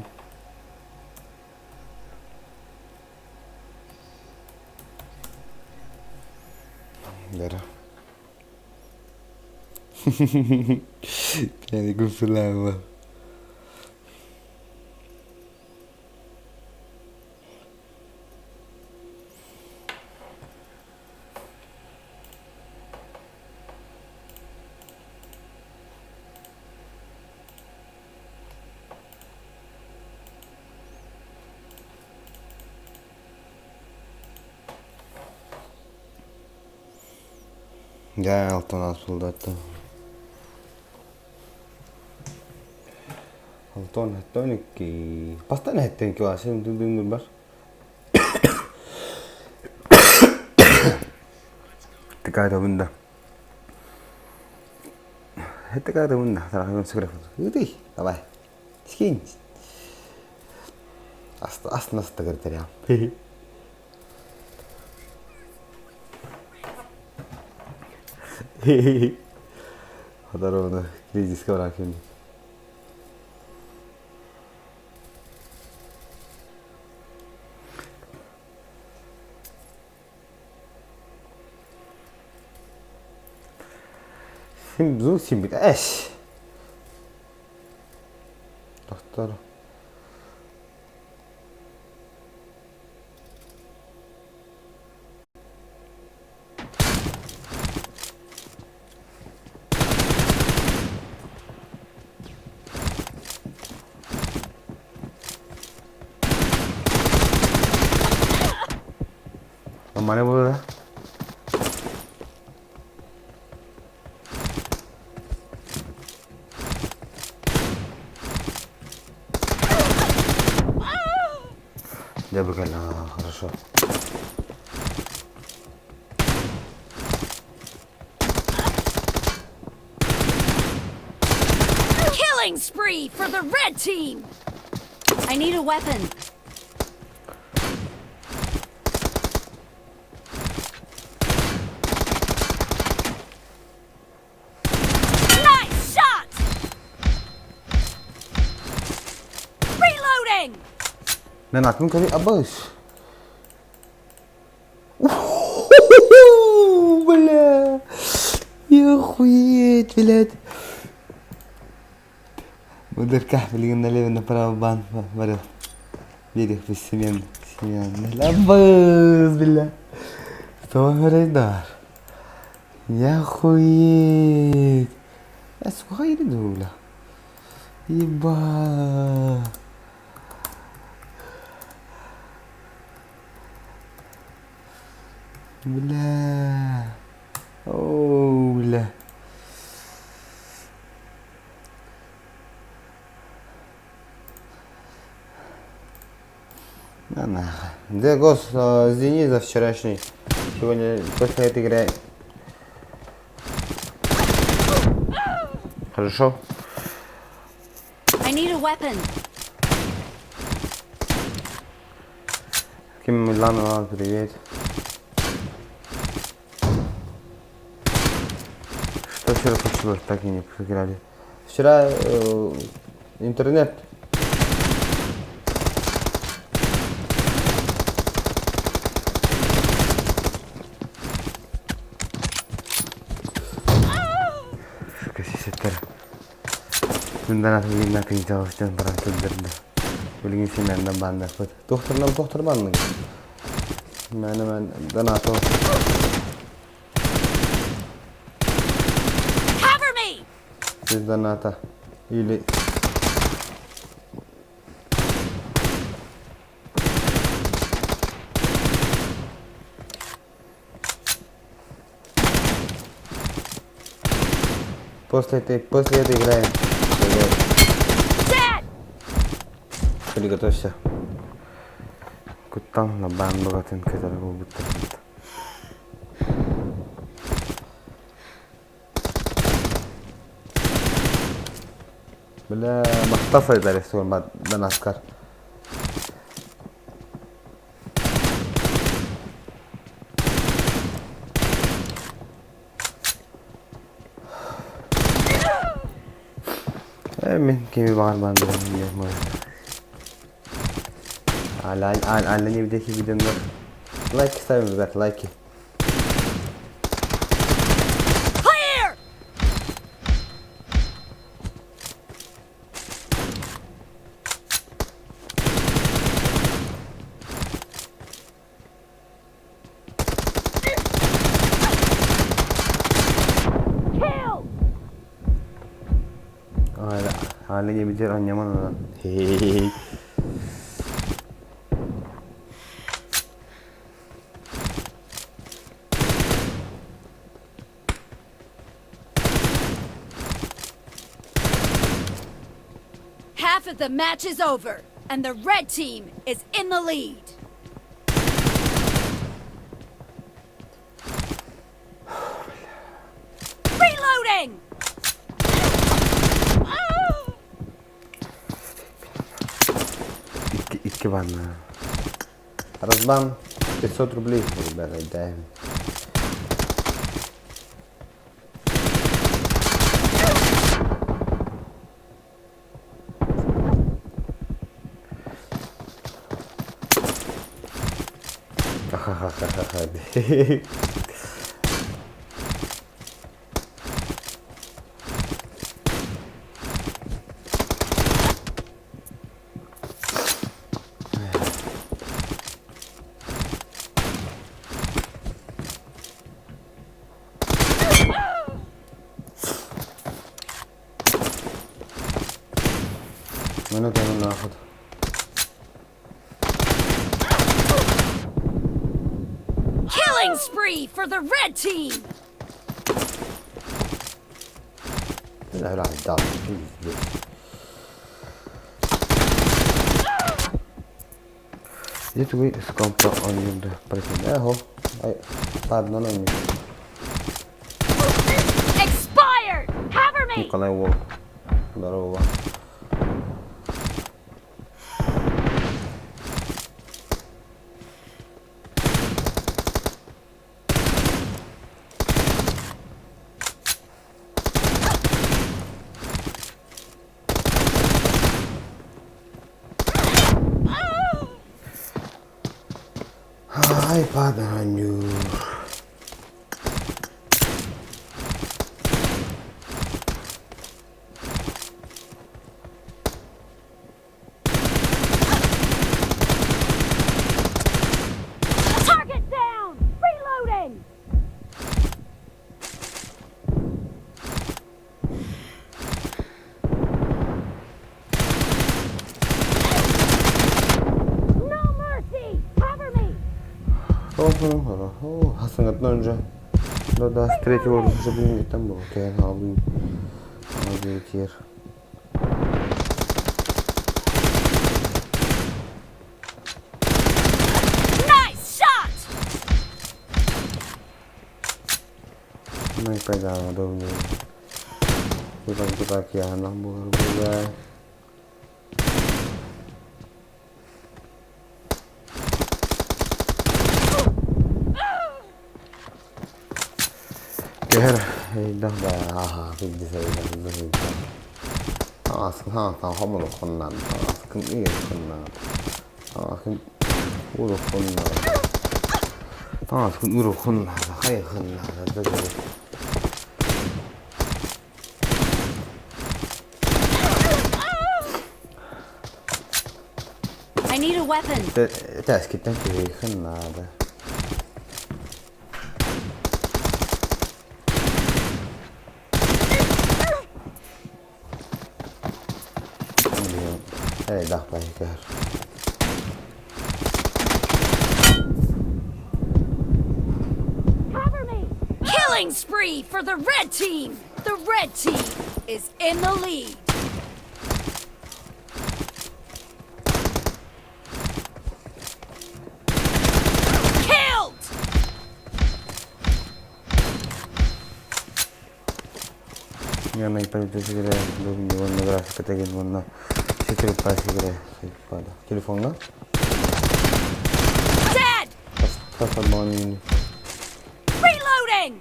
Вера. Pieni guffilella. Дьэ, алтан ас булдатта. Алтан 12. Бастан эһэттэн кылаасын дүндүн бар. Тыкаатабын да. Тыкаатабын да. Тарахын сыграфын. Ыытый, давай. Скинь. Астына сыта кыртарям. Здорово, кризис баракын. Син бзу син бит эш. Доктор. Маны була. Дьэ бу кэллэ, хорошо. Killing spree for the red team! I need a weapon. Nice shot! Reloading! Мен атын көрүй абыс. Бля! Охуеть, блядь. Мудырка билигин налево направо бан барыл. Берег Семен Семен. Абыс, бля. Что говорит, Я охуеть. Я сука иду, бля. Еба. Бля. О, бля. Да нахуй. Да, гос, извини за вчерашний. Сегодня после этой игры. Хорошо. I need a weapon. Ким Миланова, привет. Что вчера случилось, так и не сыграли. Вчера интернет. Сука, сесеттер. Күнден атын кынчалыстан баран сылдырды. Билигин симэннэн бааннаппыт. Туохтарынан туохтар баанныгын? Мээнэ мэн донато. Cover me! Без доната. Или... После этой играем. Dead! Приготовься. Куттан на баан бөҕөтүн көтөрө буолбуттар эбит. Бля, махта сайдар суон донаскар. Мин кими баҕарбаан билэн Аля не видео видеоны лайки ставим, ребят, лайки. Clear! Kill! Аля не видео анньаман Half of the match is over, and the red team is in the lead. Reloading! Икки, икки ванна. Разбан 500 рублей, ребята, даем. Ха-ха-ха-ха-ха. Минуту нахуй. Killing spree for the red team! Бля, да, пиздец. Дьэ тугуй скампа оонньуур Ээ, ай, паадынан оонньуур. Expired! Cover me! Николай Волк. Здорово. Ай, паданю. Target down! Reloading! No mercy! Cover me! Хасангатна önce Да, да, с третьего уже блин, там был. Окей, Nice shot! Ну и пойда, удобнее. Так, я нам була. Кэр, да, аха, I need a weapon. Тээскиттэн киһиэхин наада. Элдах баһыгар. Cover me! Killing spree for the red team! The red team is in the lead. Killed! Я политическая уонна графика деген уонна ситир паасигире телефоҥҥа Dead! тас Reloading!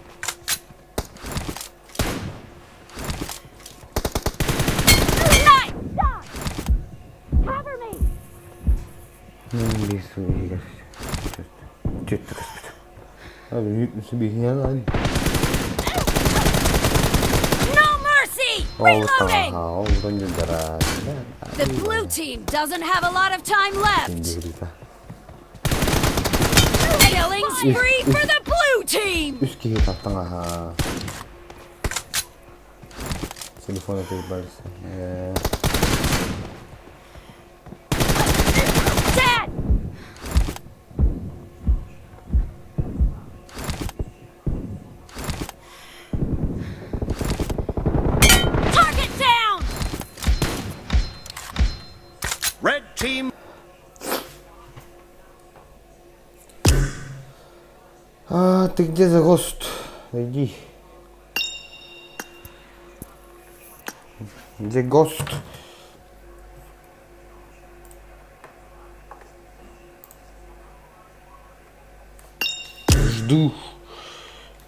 сыл иһигэр түөртэ көспүтүм. No mercy! Reloading! The blue team doesn't have a lot of time left. Killing spree for the blue team! Үс киһи таҥаһа. Телефона перебрался. Dead! Target down! Red team А, ты где за гост? Иди. Где гост? Жду.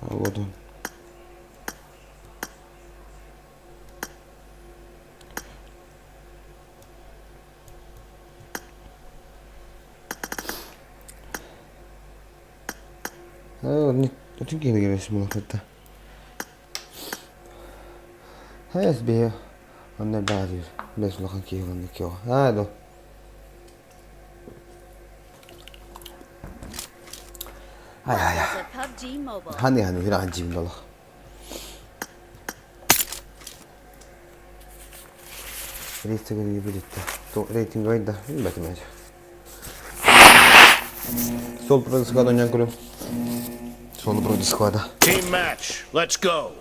А вот он. Биһи онно баар бэс улахан киһи онно киһи аа до ай ай ханы ханы хира жим долох рейтинг рейтинг да билбэтим Сол против склада оонньоон көрүм. Сол против склада. Team match. Let's go.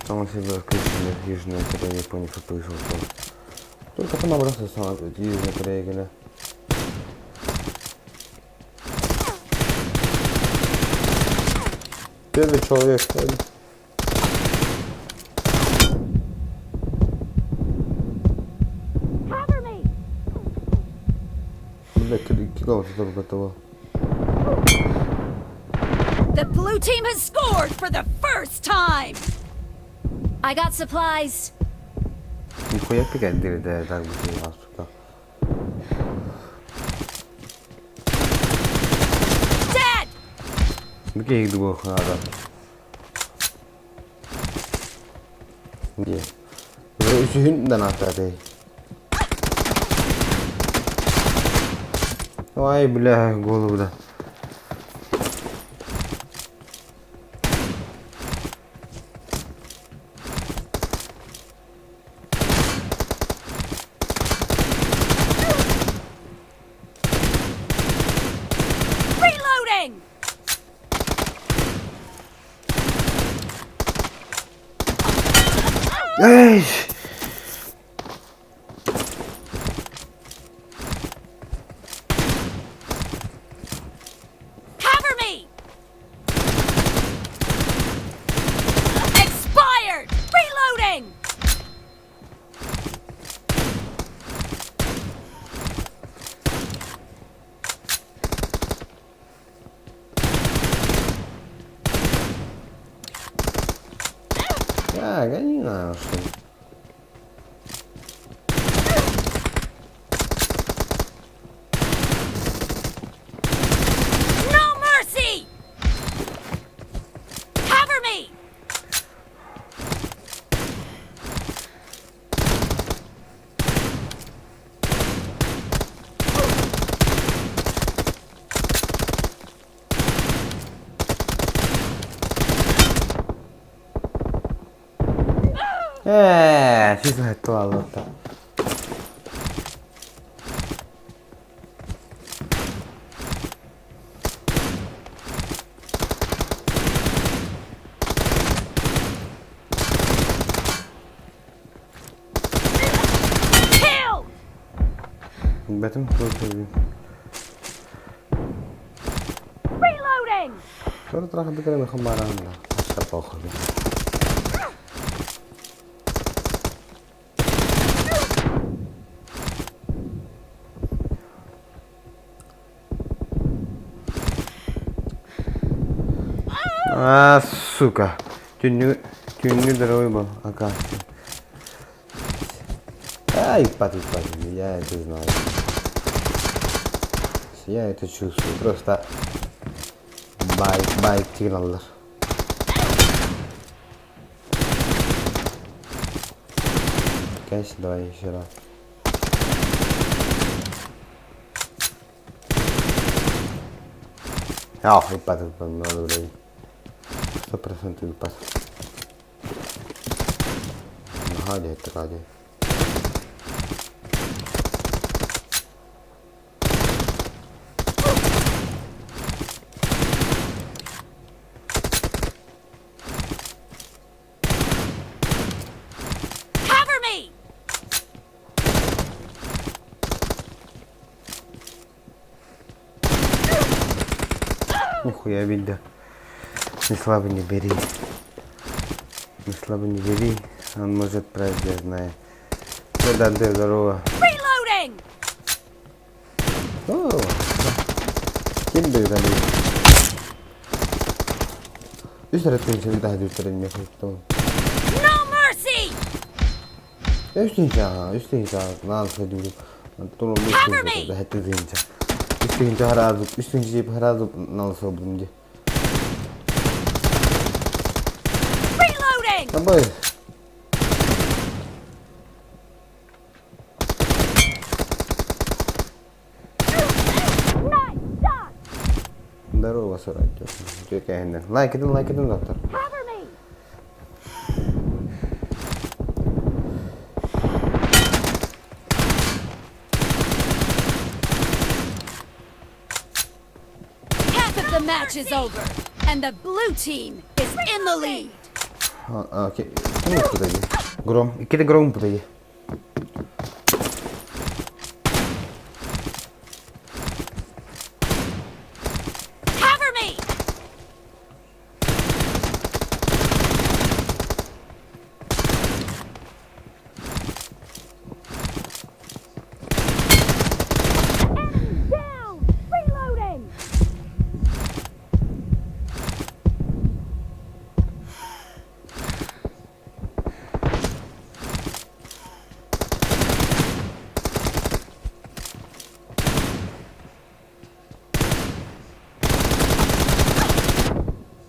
Там всегда включили Южная Корея, Япония, ФП Только там просто сама Южная Корея, геля. Первый человек. Cover me! Бля, кидал это готово. The blue team has scored for the first time! I got supplies. Нихуя пигать да, так бы сука. Dead! Где их двух надо? Где? Үсүһүн да наатаатый. Ой, бля, голову да. Reloading! Эй! Cover me! Expired! Reloading! А, гони нахуй. No mercy! Cover me! Ээ, сисахтуаллата. Kill! Бэтим Reloading! Sonra tarafı bir kere Похуй. А, сука. Түннү, түннү здоровый был, оказывается. Ай, иппат, иппат, я это знаю. Я это чувствую. Просто байк, байк сигналлар. Конечно, давай еще раз. Ja, ыппат, ыппат, надо, 100% ыппат. Наһаа диэттик аадьай. Cover me! Нихуя видно. Не слабо не бери. Не слабо не бери. Он может править, я знаю. Все, Данте, здорово. Reloading! О, ким дойдали? Үс эрэ тыһыынча таһа үстэрин миэхэ No mercy! Үс тыһыынча, үс тыһыынча, наал сөдүүрүм. Турум үс Cover тыһыынча, me! сэттэ тыһыынча. Үс тыһыынча хараазып, үс тыһыынча жеп хараазып нал собудум дии. Reloading! Абай. Nice shot! Здорово, Саратов. Лайк edin, лайк edin доктор. Cover me! Half of the match is over, and the blue team is in the lead. Ким ыппытай? Гром. Иккитэ Гром ыппытай. Cover me! Enemy down! Reloading!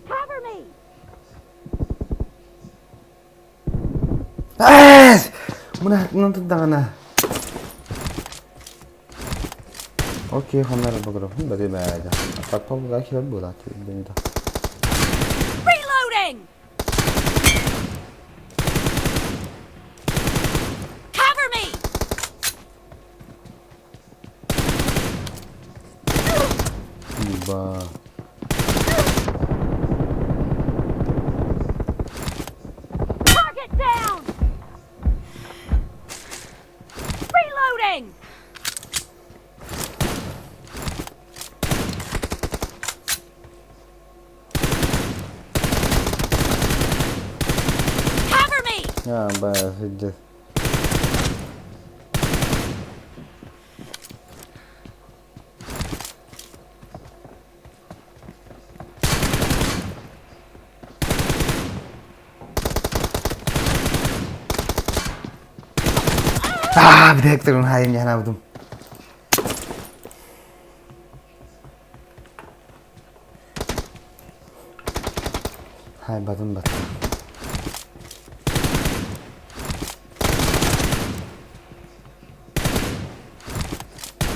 Cover me! Эс! Мына мына Окей, хоннар багырым. Бади бәдә. Атак бу килер була димдә. Reloading! Cover me! Ба. Target down! Reloading! Cover me! Я ба, сидит. Аа, бдектер хайм яхнабдум. Хай бадым бат.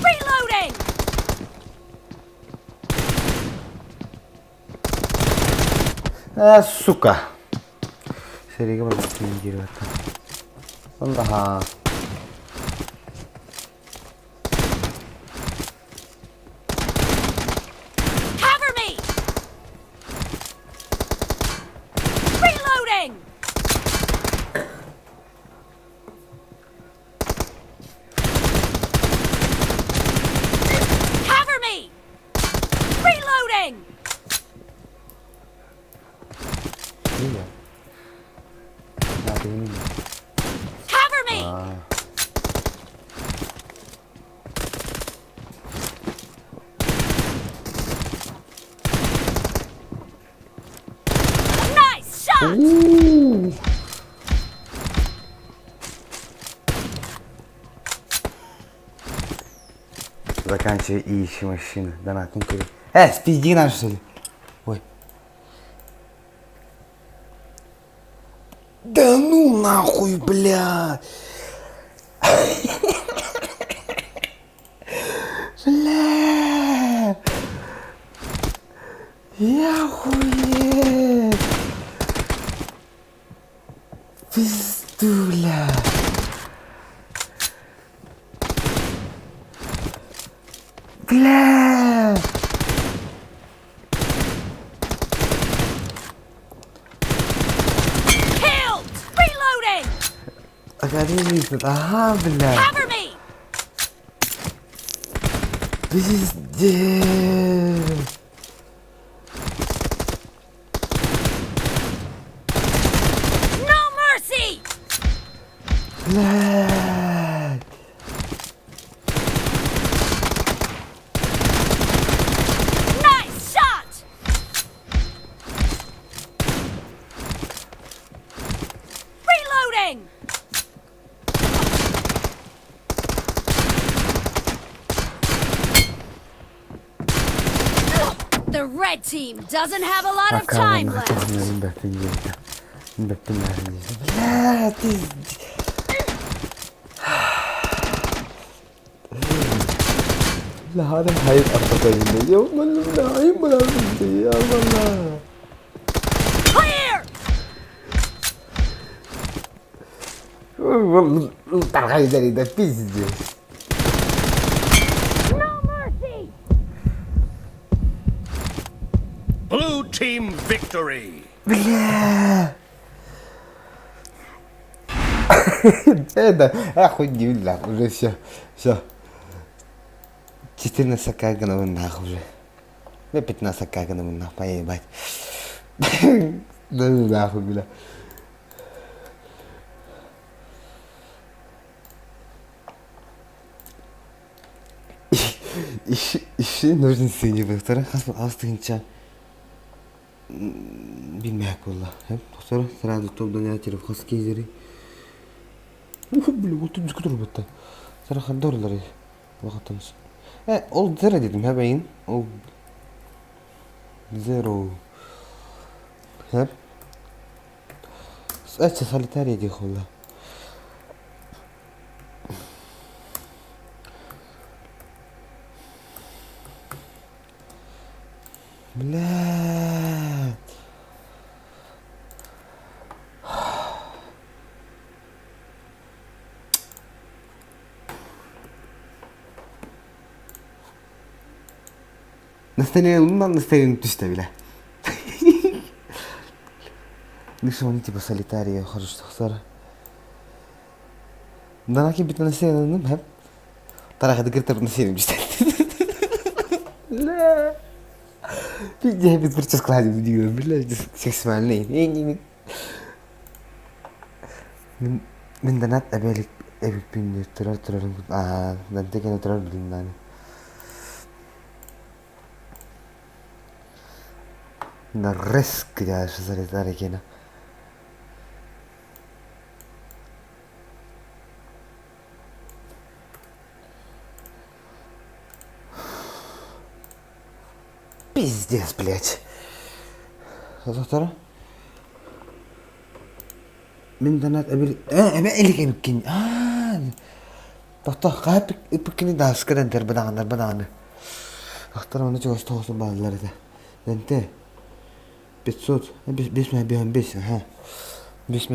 Reloading! А, сука. Сериге бар кийин Онда Cover me! Reloading! Cover me! Reloading! Iya. Nah, ini. Cover me! Ah. Nice shot! Ooh. Заканчивай и ищи машину. Донатын көрө. Э, спизди нашу что ли? Ой. Да ну нахуй, бля! Бля! Я охуеть! Пизду, бля! Бля! Killed! Reloading! Ага, бля! Cover me! Пиздец! No mercy! Блядь! Nice shot! Reloading! The red team doesn't have a lot of time left. Бля, пиздец. لا هذا حيبقى خطير يوم اللعيب يا الله Clear! Да пиздец. No mercy! Blue team victory. Бля. Это, охуеть, бля, уже все, все. 14 кагановы нахуй уже. Да 15 кагановы нахуй, поебать. Да ну нахуй, бля. Ищи ножницы не доктора. Хас астынча. Билмэк буолла. Доктора сразу топ дана телефон кезери. Ух, бля, вот тут турбутта. Сара хандорлары. Вакытымыз. Э, ол zero dedim ha beyin. Ол zero. Hep. Эче солитарий дих холла. Бля. Настроение, настроение түстэ бля. Ну что, они типа солитария, хорошо, хасара. Да на бит настроение, ну, ترى خد قلت نسيني مش لا في جهة прическа بالله سمعني من من دنات أبالك أبيك بين ترار ترار آه ده أنت كده ترار بلين الريسك يا شو كده Пиздец, блядь. Доктора? Мин донат әбил э эме элик эбиккин. Аа. Доктор кайып ипкини даскадан дер бадагандар бадаганы. Доктор оны чогос тоосун баалар эте. Денте 500 5 5 аха. 5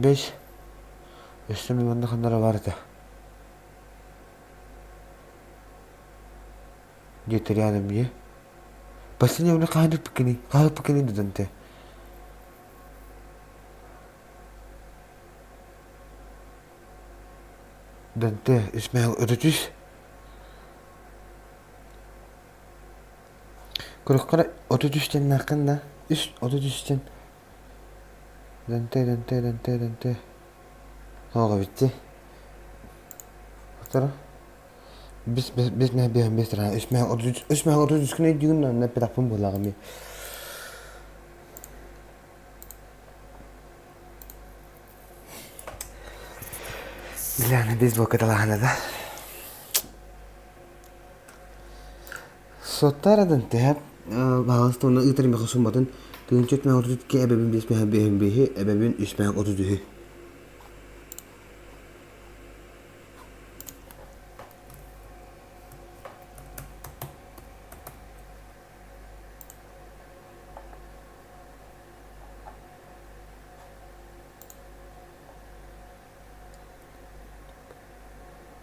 5 Өссө мен манна ханнара бар этэ. Где-то рядом е. Последнее время хаһан ыппыккыный? Хаһан ыппыккыный дуданте? Данте, исмәл өтөтүс. Көрөхкөрө 33-тен наркын да. Үс 33-тен. Данте, Данте, Данте, Данте. Оға битти. Оттара. Бис бис бис мә бис бис тара. Үс мә 33 үс мә 33 күнэ дигүн на петапын булагым. Бля, на бейсболка талаһана да. Суоттаарадан тэһэ баһаалыста уонна ыытар миэхэ сумматын тыһыынча үт мэһэ отут икки эбэбин биэс мэһэ биэһин биэһи эбэбин үс мэһэ отут үһү.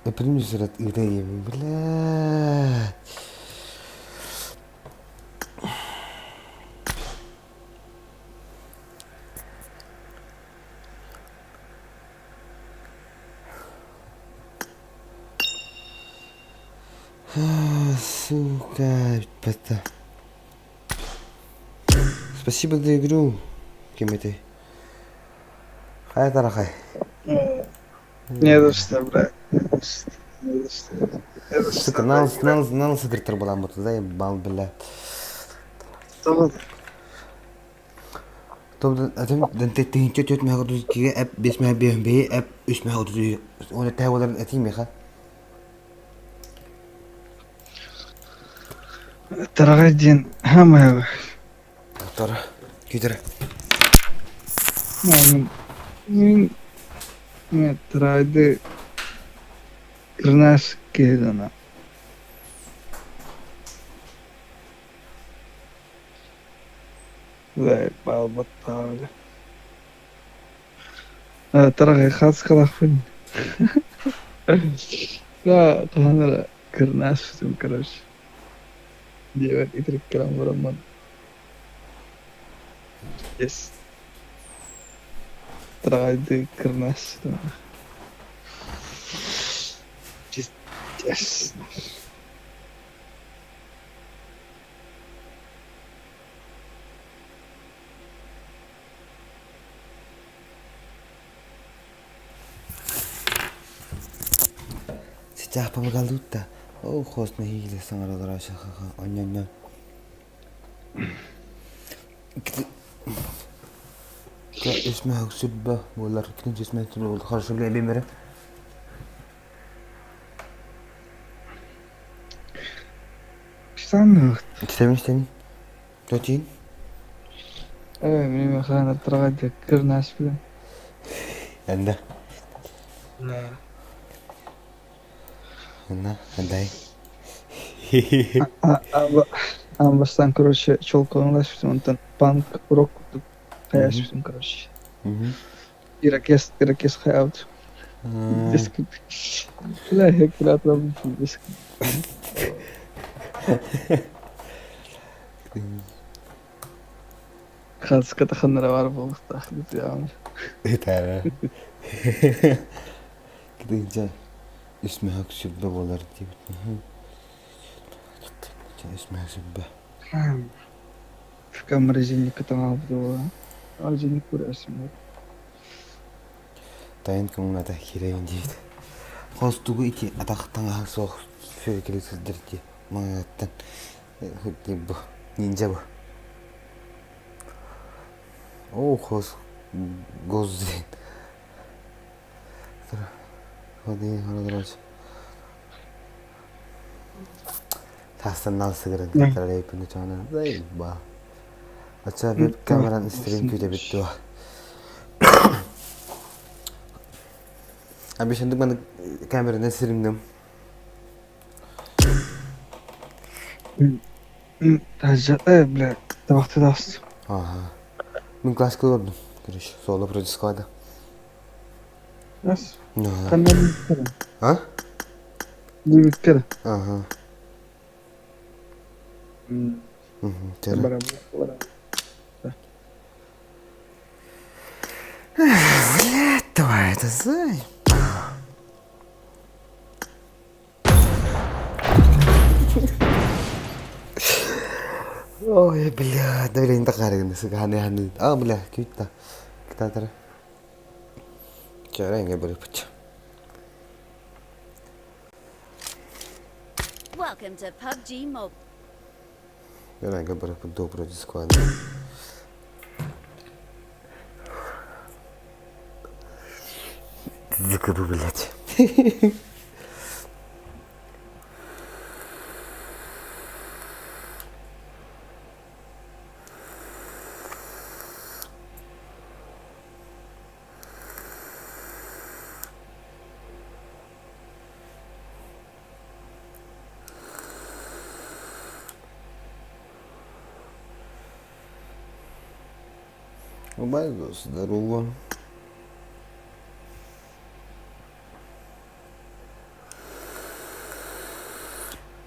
Эпримүсэрат ыыта ийэбин блядь. Сука, это. Спасибо за игру, ким этэй? Хайа тарахай? Не за что, брат. Не за что. Не за что. Не за что, Сука, брат, нал играть. нал нал сыдыртар буламмыт, заебал, блядь. Что Тыһыынча түөрт мэһэ отут иккигэ эп биэс мэһэ биэһин биһи эп үс мэһэ отут үһү уонна тэһэ буоларын этиим миэхэ. Тараҕай диэн хаамыһаҕа. Тора, күүтэрэ. Мин тараайды кырнаас киһи гына. Заебал баттаабыта. Тараҕай хааскалаахпын. Да, хаһан эрэ кырнааспытым, короче. Диэбэт итирик кэлэн бараммын. Yes. Тараҕайдыы кырнааспытым. Yes. Сейчас помогалутта. О, хост нэһиилэ саҥаралара онньонньон. Үс сүрбэ буолар. Киничи хорошо билэ Санныгыт. Истэбин истэбин. Тотин. Мин хаһан тараҕайдыы кырнааспытым. Энда. Да. Энна, эндай. Аан бастаан, короче, чолкоҥолоспутум, онтон панк рок курдук хайаспытым, короче. Ирокез, ирокез хайаабыт. Диск. Бля, диск. Хаска таханнара баар буолуохтаах дии Этээрэ. Кытыынча үс мөһөк сүрбэ буолар диэбит. Үс мөһөк сүрбэ. В морозильникка таҥаалбыт буолла. Морозильник көрөөсүм. Тайын көҥүл киирэйин диэбит. Хостугу ити атах таҥаһа суох сүөкэли сылдьар дии. Маҥааттан бу ниндзя бу. Оо хос гоззин. Таастан сыгыран кытарар чоона ба. Ача веб камеран стрим күүтэбит дуо. Абишендик маны камераны сиримдим. Таһырдьа бля, табахты тахс. Ага. Мин класска олордум. Короче, соло против склада. Раз. Ага. Ханна диэбиттэрэ? А? Диэбиттэрэ. Ага. Бара бара. Блядь, давай это зай. Ой, бля, да блин, тахарыгын сыганы ханы. А, бля, күйт Кытаатара. Чара инге бырыпыч. Welcome to PUBG Mobile. Чара бырыпыт добро дисквада. Зыкыбы, блядь. Убайдос, здорово.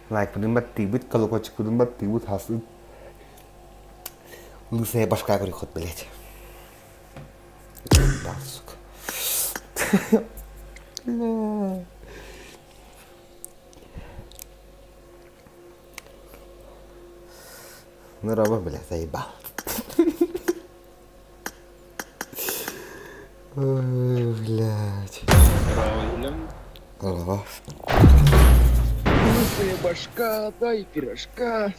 Лайкпытын баттыыбыт, колокольчикпытын баттыыбыт, хасын. Лысая башка көрүөххүт, блядь. Да, сука. Бля. Ну, Рома, бля, заебал. Ой, блядь. Голова. Лысая башка, дай пирожка.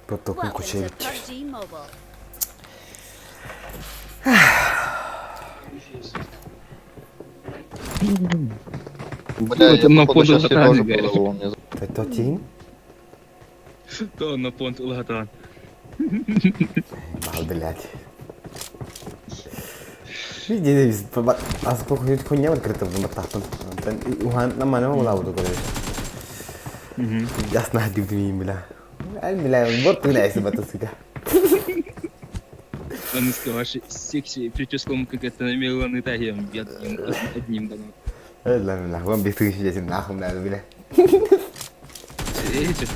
Протокол Welcome to Кучевич. PUBG Mobile. Бля, Это я на походу понт сейчас улатан, Сережу говорит. позову, он мне Это тень? То на понт улатан. Бал, блядь. Видите, асколько хуйня открыта в батахтан. Ухан на мана ула буду говорить. Ясно, дивдим бля. Бля, вот ты на себе сука. Он сказал, ваши секси прическом как это на миллион итагием одним, одним домом. Ла ла, вон без тысячи десять нахуй надо, бля. Эти.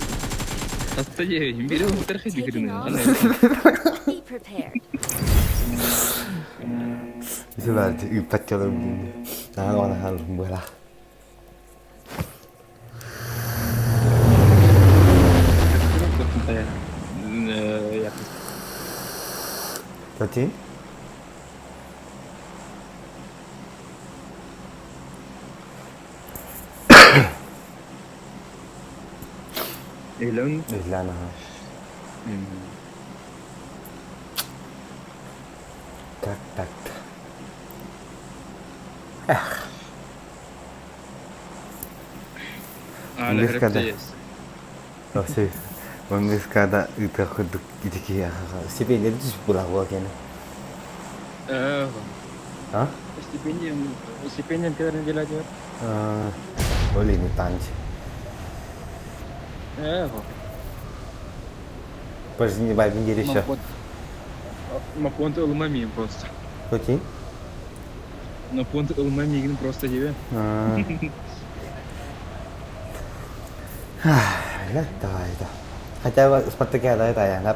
Отстаем, берем трахи Taking дигрины. off. Be prepared. Сюда, подтянул. Ага, ага, была. Тати? Илен. Ильяна. Так, так. Эх. А, есть. Вообще, он когда это хоть такие, стипендия була була кene. А? Стипендия, стипендия первая неделя делать. Оли не танч. Подожди, не бай, неделю еще. На понт ылмамим просто. Окей. На понт ылмамигин просто тебе. Давай, да. Хотя бы Спартакиада это я,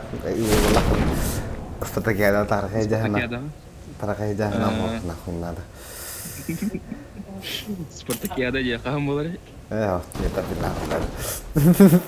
Спартакиада Спартакиада. Тарахайда нахуй надо. Спартакиада я хам болар. Это нахуй надо.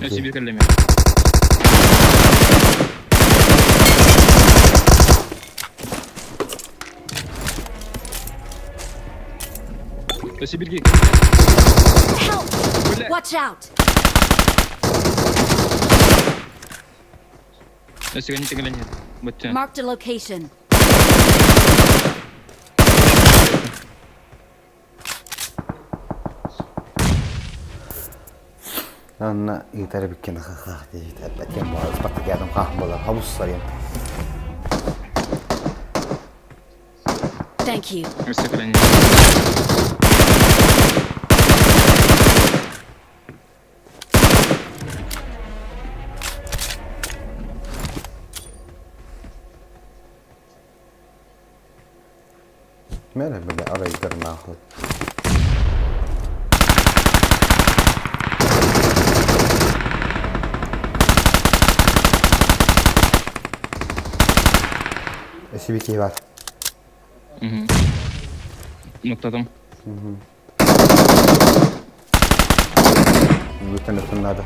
Я себе калеме. Сибирки. Help! Watch out! Marked a location. Анна ыытар эбиккин хах диэбит Спартакиадам хаах буолар хабус сарыйан. Thank you. Мэрэ бile арайдар нахуй. Сибики бар. Ноктадым. Бүтэн өтөн надо.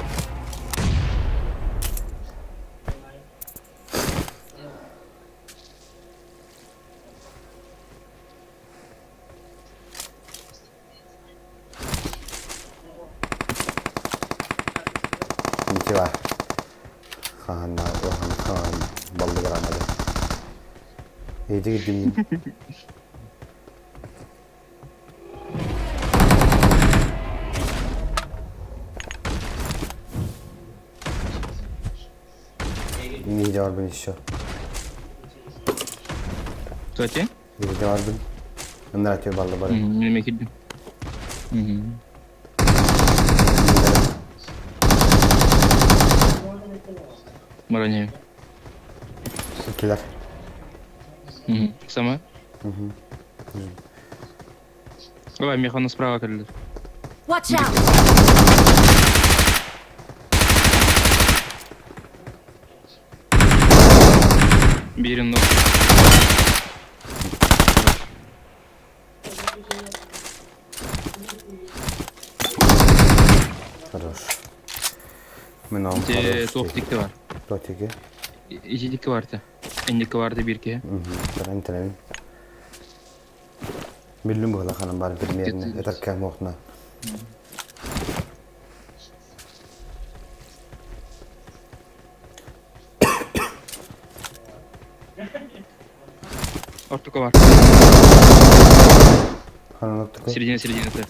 бар. Хаһан улахан хаһан баллыгыраамады. Эйдик идим. Нигде барбын еще. Кстати? Нигде барбын. Ыннара баллы бар. Неме кирдим. Баран Килер. Сама? Давай, механа справа кэллэр. Watch out! Биирин нох. Хорош. Мен оҕом Ити хорош туох дии. дикти бар. Туох дики? Ити дикки бар те. Энники бар те биир киһи. Таран тэлэбин. Биллим быһыла ханан баар примерно этэркэ муохтуна. Ортука бар. Ханан ортука? Середина, середина ты.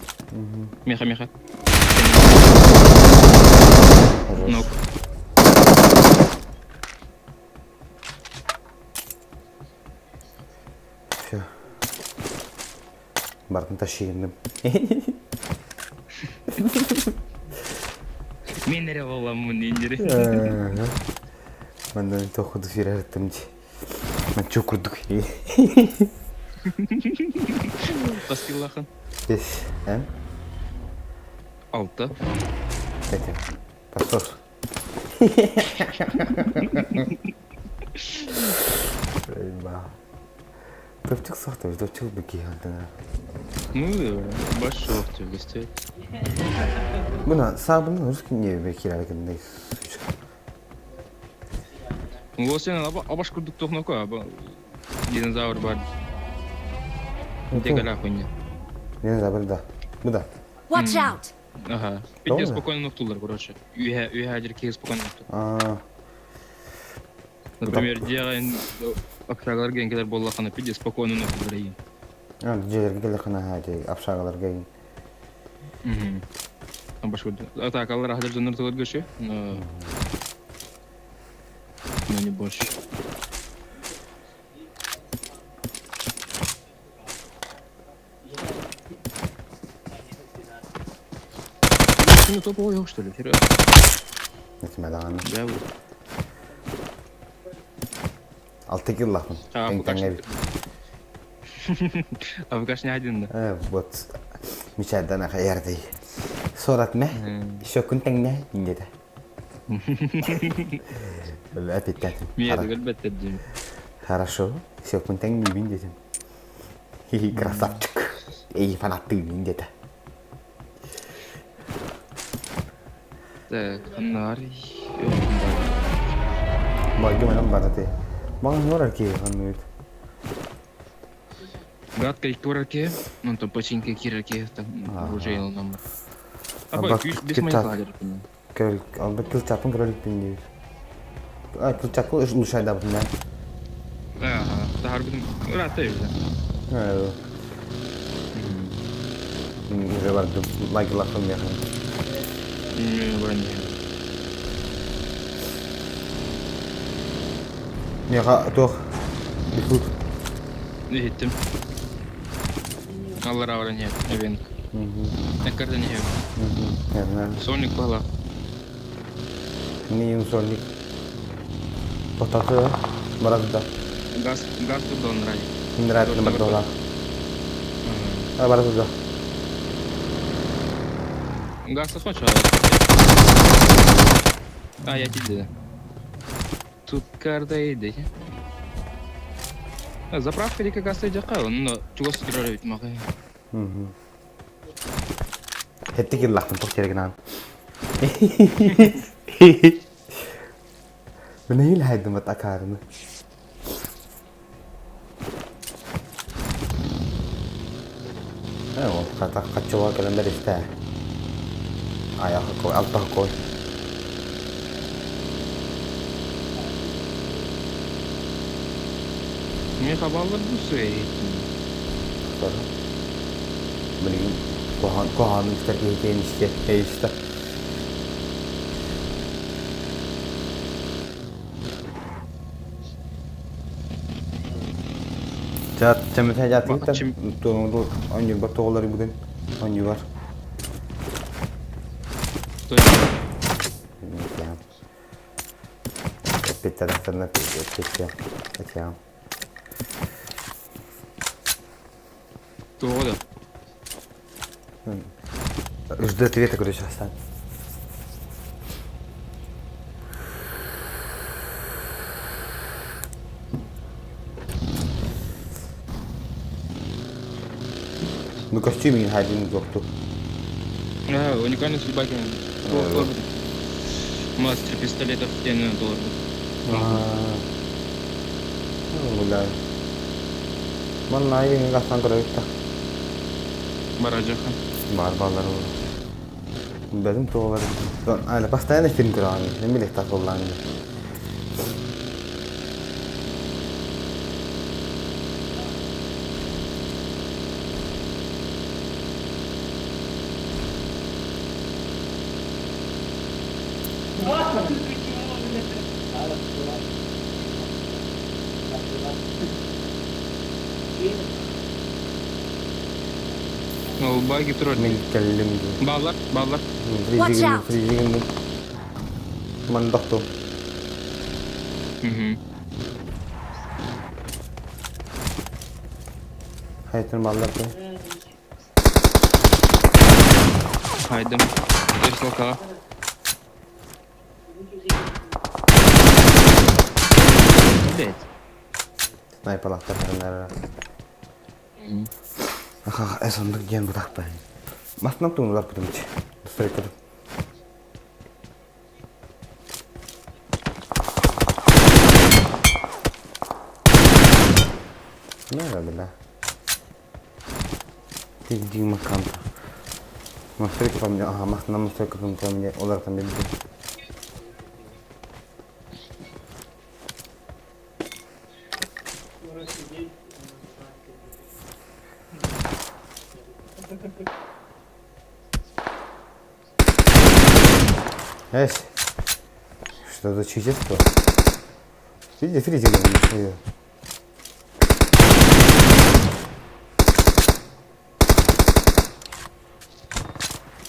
Меха, меха. Нок. Все. Бартын тащиынным. Мен эрэ буоламмын индири. Манна тохуду сирэртим ди. Мен чукурдук. Баскиллахан. Бес, эн? Алта. Этим. Посос. Топчук сохто, топчук бики хантана. Ну, баш суох түгүстү. Буна саабын русский не бекир аракында. Ол сен абаш курдук тохноко, аба динозавр бар. Дегала хуйня. Динозавр да. Бу да. Watch out! Ага. Пиздец спокойно нохтулар, короче. Үйе үйе жерге спокойно нохтул. Аа. Например, дьиэҕэ общагалар генкелер буоллаххына пиздец спокойно нохтулар эйин. А, дьиэлэргэ кэллэххинэ аһаа дии, общагаларга эйин. Мгм. Абаш курдук. А так, аллар аһадыр дьоннор тылар көрсө, но но не больше. Ну, топовый что ли, серьезно? Этимэ даҕаны. Да, вот. Алта киллахпын. А, Тэҥ тэҥҥэ эбит. А ВКш не один, да? Э, вот. Мичайдан аха ярдый. Соратме, еще күн тэҥнэ диэтэ. Эпиттэтим. Мия өлбөттөр дим. Хорошо, еще күн тэҥниибин диэтим. Хи-хи, красавчик. Эй, фанаттыыбын диэтэ. Так, ханнаар Байгым анам бараты. Маған нор арки ханныйт. Гадка икки барар киһи, онтон починка киирэр киһи там оружие номер. Аба күүс бес майка Көл, алба кылчапын көрөлүкпүн диир. А, кылчапы улушайдабытын да. Ага, таһарбытын ыраатта уже. Уже бардым, майгылахым механ. Баран Меха туох бихут. Иһиттим. Аллара баран иһэр, эбенк. Эккардан иһэр. Соник бала. Нейин сольник. Тохтаты барады да. Газ, газ турдан ради. Нравится бар А барады да. Газ хочешь? А, я тебе. Тут карта иди. Заправка дика газ идет, но чего строить могу. Хеттик иллахтын тух терегинан. Мин хайдым бат акаарыны. Э, ол хата хаччыга кэлэн бэристэ. Аяхы кой, алтах кой. Миэхэ бааллар дуу суэйиттин? Билигин куһаҕан истэр киһитин истэ истэ. Чат чэмэтэ жаатыгыттан туоҥу онньурбар тоҕолору бүгүн онньубар. Эппиттэрахтарына эппиттиэм этиэм. Тоҕо да? Жду ответа, короче, Асан. Ну костюм не один доктор. А, уникальный судьба Мастер пистолетов диэн долларбыт. Бля. Манна айгын гасан көрөйүттэ. Баражаха. Бар балар Бэлим туолар. Ана постоянно фильм көрөҕүн. Мен билек тахыллаан. Ол баги турар. Мин кэллим дии. Баалар, баалар. Watch Фризигин, out. фризигин. Мандахту. Мгм. Хайтын баллар ты. Хайдым. Персалкаҕа. Блять. Снайпалахтар харыннара. Аха, эсондук диэн бутахпай. Маснам тунулар бутумч. Стройкада. Нара бля. Дима канта. Настройка поменял. Ага, нам настройка поменял. Олар там били. Эс. Что за чудество? Видите, смотрите,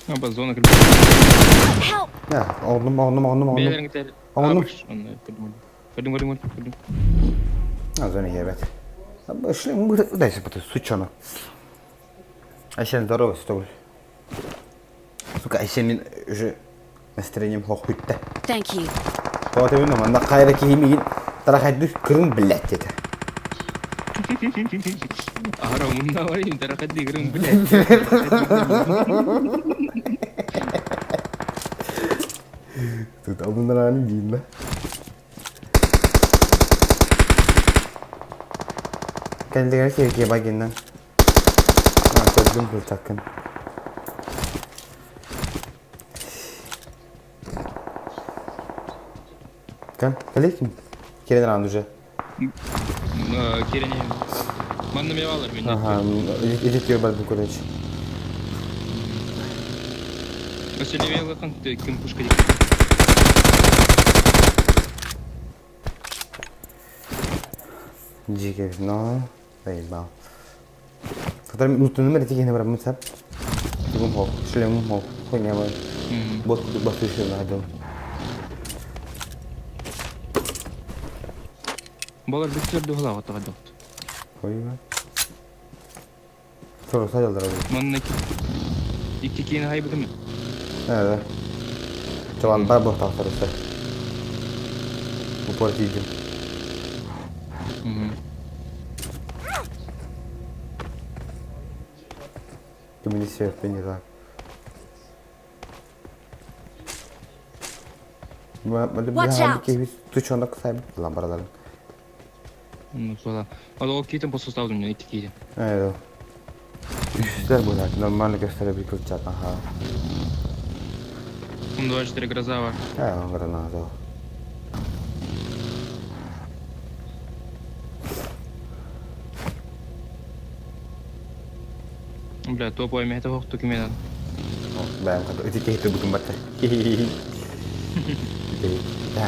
Оба зона Help! Ya, oldum, oldum, oldum, oldum. Бээлэрин кытары. Oldum. Көрдүм, көрдүм, көрдүм. А, зона ебет. Шли, дайся, потом, сучонок. Айсен, здорово, что Сука, Айсен уже настроением хохуйта. Thank you. Тоҕо тэбин манна хайра киһи миигин тарахайдыы кырын блядь диэтэ. Аһара мунна барайын тарахайдыы кырын блядь. Тут алынрааны диин да. Кэллигэр киһи багиннан. Көрдүм кылчаккын. Кем? Кэликим? Кирен раунд уже. Кирене. Манна мевалар мен. Ага, идет барбын короче. Василий қан ким пушка дейт. Жиге, но, заебал. Который ну ты тигене барбын сап. Тугум хок, шлемум хок, хуйня бар. Бот кудук басты надо. Балар бүттер духла отаға доқты. Хуйня. Сорок садилдар. Манна икки киин хайбытым. Да, да. Чалан бар бу тахтарыста. Упор тиидим. Ты мне все не так. Watch out. Тучонок сайб ламбаралар. Ну, сола. Ал ол кийтен по составу мне икки кийтен. Evet. Üstler bunlar. Normal gösterebilir kılçak. Aha. 24 гроза бар. Ha, граната. Бля, топ оймэһэ хохту кимэнэн. Бэйэм хата ити киһи тыбытын батта. Ити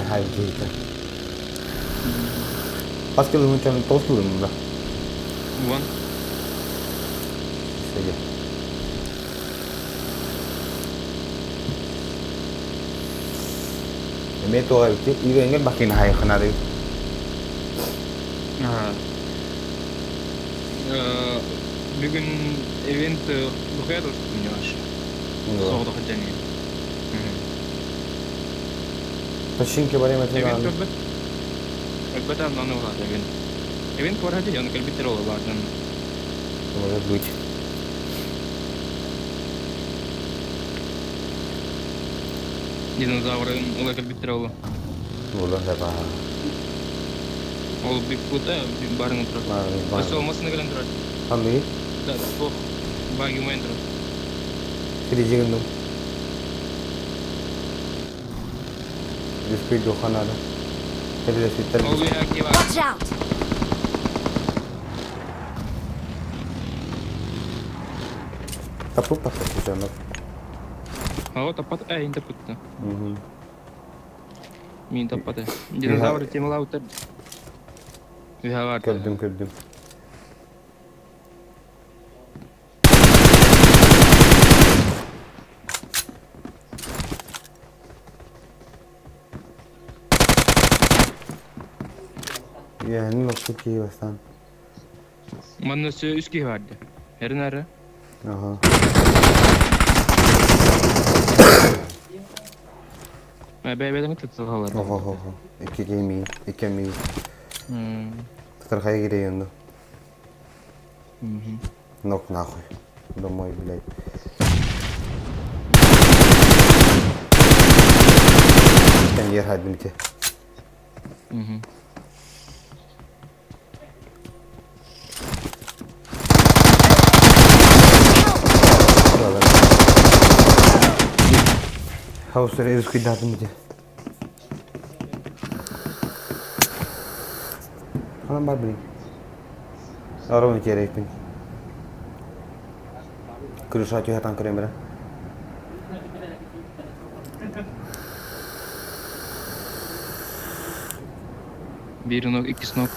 хай киһитэ. Хас километр чан тоҕус километр да? Уон. Сеге. Эмиэ туох эбит Ирэҥҥэ бакина хайханары. Бүгүн ивент бухая понимаешь? Соҕотох дьаҥы. Починки барем Ивент көрбөт. Көрбөт аны улаата ивент. Ивент көрһөтү дьон кэлбиттэр ол баардан. Может быть. Динозаврын ыла кэлбиттэр ол. Буолан да баар. Ол Бигфута барыҥа турар. Өссө алмасына кэлэн турар. Ханныгы? Да, суох. Баги умайан турар. Кирижигин Үспүй духа надо. Кэбилэситтэр. Ол үһэ бар. Watch out! Таппыт таппыт сучаннар. Ого, таппат, э, ин таппытта. Мин таппата. Динозавр темалаутар. Үһэ бар. Көрдүм, көрдүм. Үөһэни лоппут киһи бастаан. Манна өссө үс киһи барды. Эрин ары. Аха. Бэйбэдэн кытта Охо хо хо. Икки кеми, икки ми. Татархай кириэнду. Нок нахуй. Домой, блядь. Кэн хайдым те. Хаустер эвскүйдатым те. Ханан бар блин. Арам керекпин. Крыша түһэтан көрөм Биир ног, иккис ног.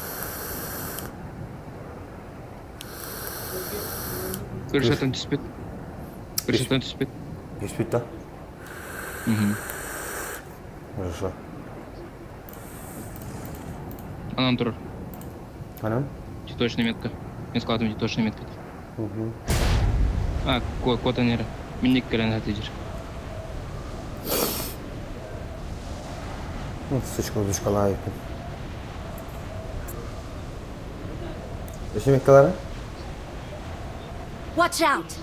Крышатан түспүт. Крышатан түспүт. Түспүт да? Хорошо. Анан турар. Анан? Точная метка. Мен складым точная метка. А, кот анера. Минник кэлэн хатыжыр. Сучка сучкалаайыппын. Өссө меткалары? Watch out!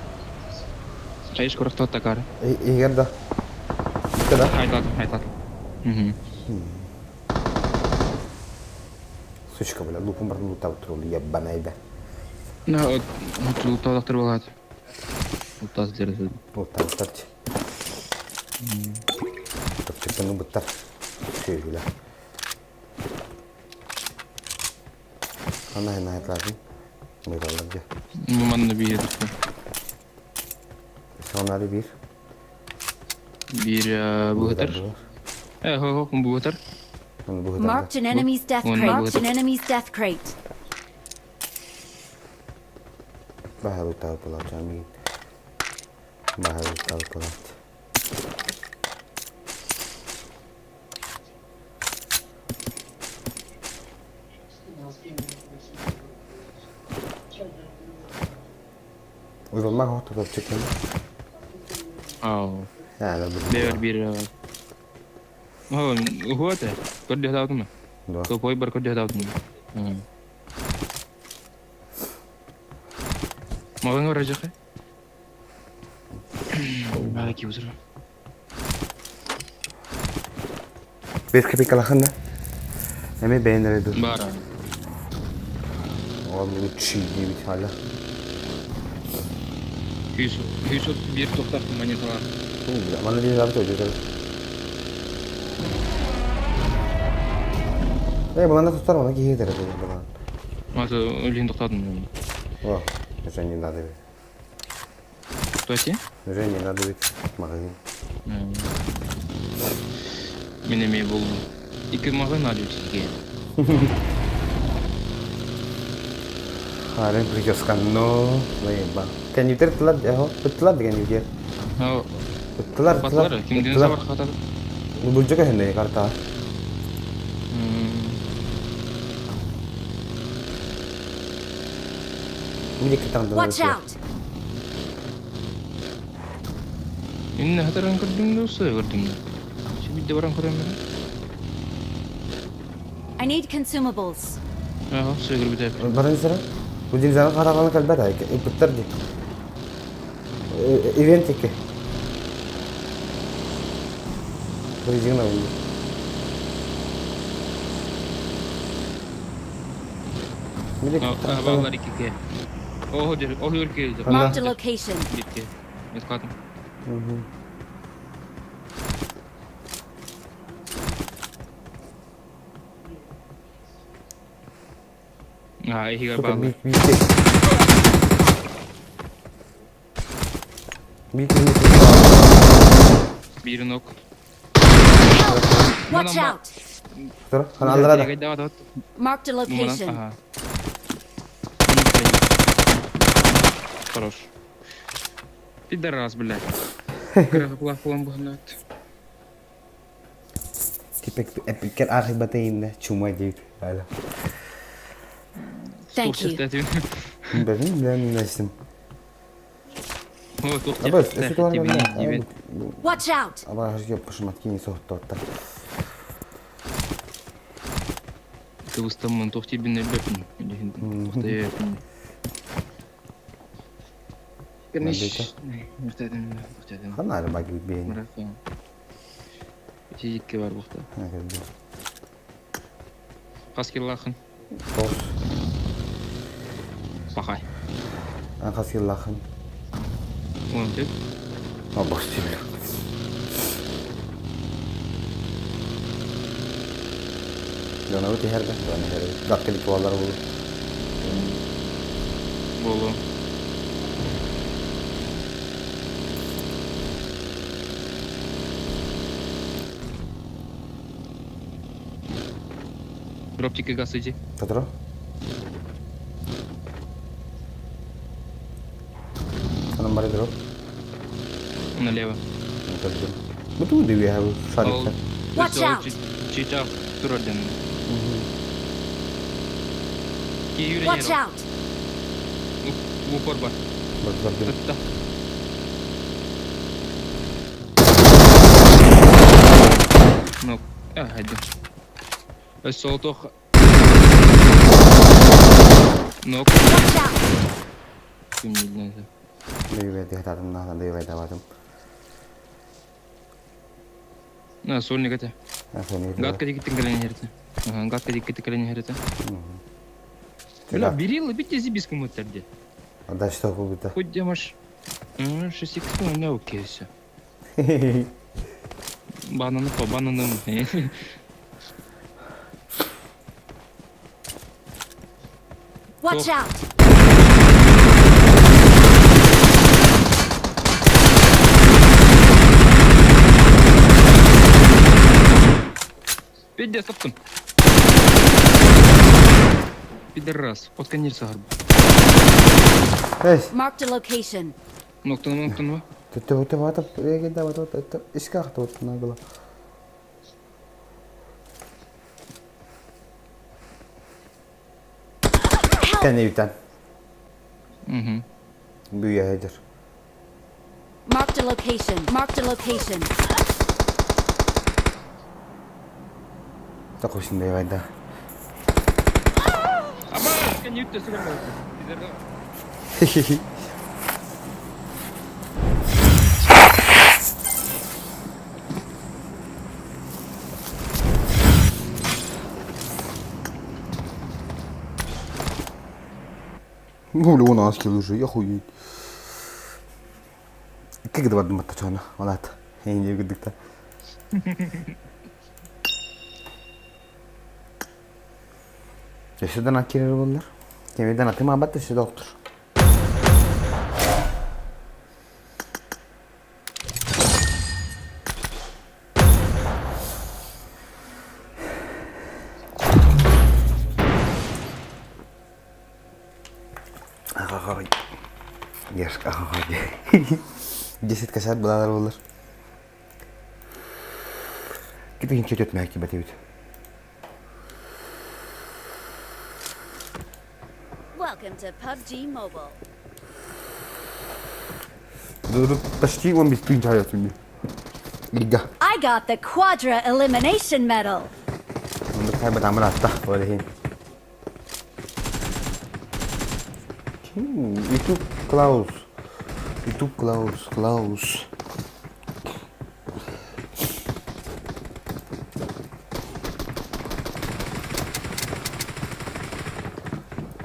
Хайыш корохтот такары. Егер да. Да? Хайтат, хайтат. Сучка, бля, лупун барын лутап турул, ебаная да. На, вот луталактыр болады. Лутас дерді. Луталактар. Топтыктыны бұттар. Сүйгілі. Ана хена айтларын. Мыйралар же. Манна бир. Сонары бир. Бир бұғытыр. Э, хо, хо, бұғытыр. Marked an enemy's death crate. Marked an enemy's death crate. Баһа лутал палат, амин. Баһа лутал палат. Уйвалмаг хоту чекен. Ау. Яа, Бер бир. Оо, уһуоте. Көрдө даутума. Да. Топой бар көрдө даутума. Маган баражакы. Бага ки узур. Бес копейкалахын да. Эме бэйнере ду. Бар. Ол үч девять халя. Хүс хүс бир токтак монеталар. Мана бир дагы төжө. Э, буланда тустар она кие дер булан. Мазы өлін токтадым. О, это не надо. Тоти? Уже не надо ведь магазин. Мин эмиэ буллум. Икки маҕын алютиге. Харин прическанно, наеба. Кэннитер тылар, эхо, ыттылар деген видео. Ыттылар, ыттылар. Кимдин сабар хатар? Булжа көһүнэ карта. Watch out! Инне хатаран көрдүм да уса көрдүм да. Сибидде баран көрөм I need consumables. Аха, сөйгөр бүтәп. Баран сара. Бу динзаны караганы калбат ай. Ыпыттар ди. Ивент эки. Бризин алынды. Баллар икиге. Оһо дер, оһо өркелди. Marked a location. Битке. Меткатым. А, иһигэр бааллар. Биир нок. Watch out! Алларада. Marked a location. Хорош. Пидорас, блядь. Кыра кулан быһынат. Типа эпикер аахайбата иннэ чума диир. Ала. Thank you. Бэрин билэн нэстим. О, туох Абас, өссө туһанна. Watch out! Аба хашгы пушмат кини соһуттуотта. Кыбыстаммын туох тиийбин өлбөппүн. Туохтайыппын. Ханна баги бейн. Ити бар бухта. Хас киллаахын? Тос. Пахай. Ан хас киллаахын? 14. А бос тибил. Дона бу тиһэрдэ, дона хэрэ. Гаккали куалар болу. Болу. Дроптики газ иди. Татро? Анан бары дроп. Налево. Буту do we have шарик? Watch out! Чичах туроден. Watch out! В упор бар. Бар. Ну, а, хайда. Солтох. Нок. Watch out! Күннен. Дүйбе хататым на дүйбе табатым. На, сольник это. Сольник. Гадка дикиттин кэлэн herте. Ага, гадка дикиттин кэлэн herте. Бля, берил, бите зибиском өттерде. А дальше что будет? Хоть демаш. 6 ну, не окей все. Бананы по бананам. Watch out! Пиздец, топтум. Пидорас, под конец сахар. Эй! Marked a location. Ноктанма, ноктанма. Төттө өтө батып, эгенде батып, өтө ишке акты оттуна гыла. Кәне бүтән. Угу. Бүйә хәдер. Marked a location. Marked a location. Такой байда. Аба, кәне үтте сүгәр Ну, у нас уже, я хуй. Как это бардым баттачана, олат. Эйне гыдыкта. Өссө да кирер боллар. Кемеден атым абат өссө доктор. Поддержка Десять косят булалар болар. Кипигин чөтөт мәки бәтебит. Welcome to PUBG Mobile. Почти он без тыынча Ига. I got the Quadra Elimination Medal. YouTube Klaus. YouTube Klaus, Klaus.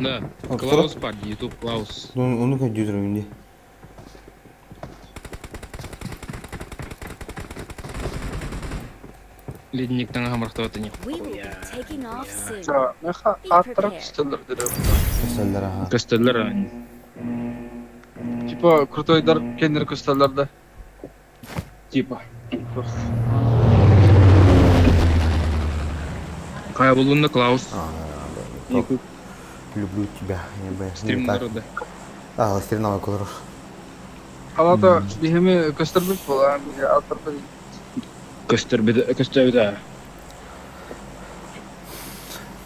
Да, Клаус Парк, YouTube Клаус. Оны көдүрүм ди. Ледниктан хамрахтавата не. Меха аттара көстөллөр дөрөп. Көстөллөр аха. Көстөллөр. Типа крутойдар кендер көстөллөр да. Типа. Кая булдун да Клаус. Люблю тебя. Стрим народа. А, стрим колор. Алата бихеми көстөрбүт була, аттарда. Көстөрбүт, көстөрбүт.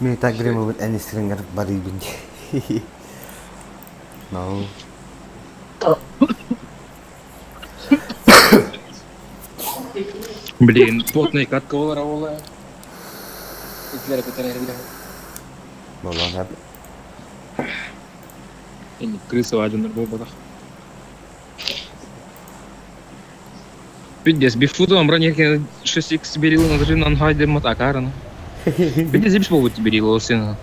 Мен так гремовын ән стрингер бар ибин. No. Блин, потный катка болар ола. Итлер көтөрөр. Болан Эни крыса вадинер болбадах. Пиздец, бифуду амран яке 6x берил на даже нангайдер матакарана. Пиздец, биш болбут берил сена.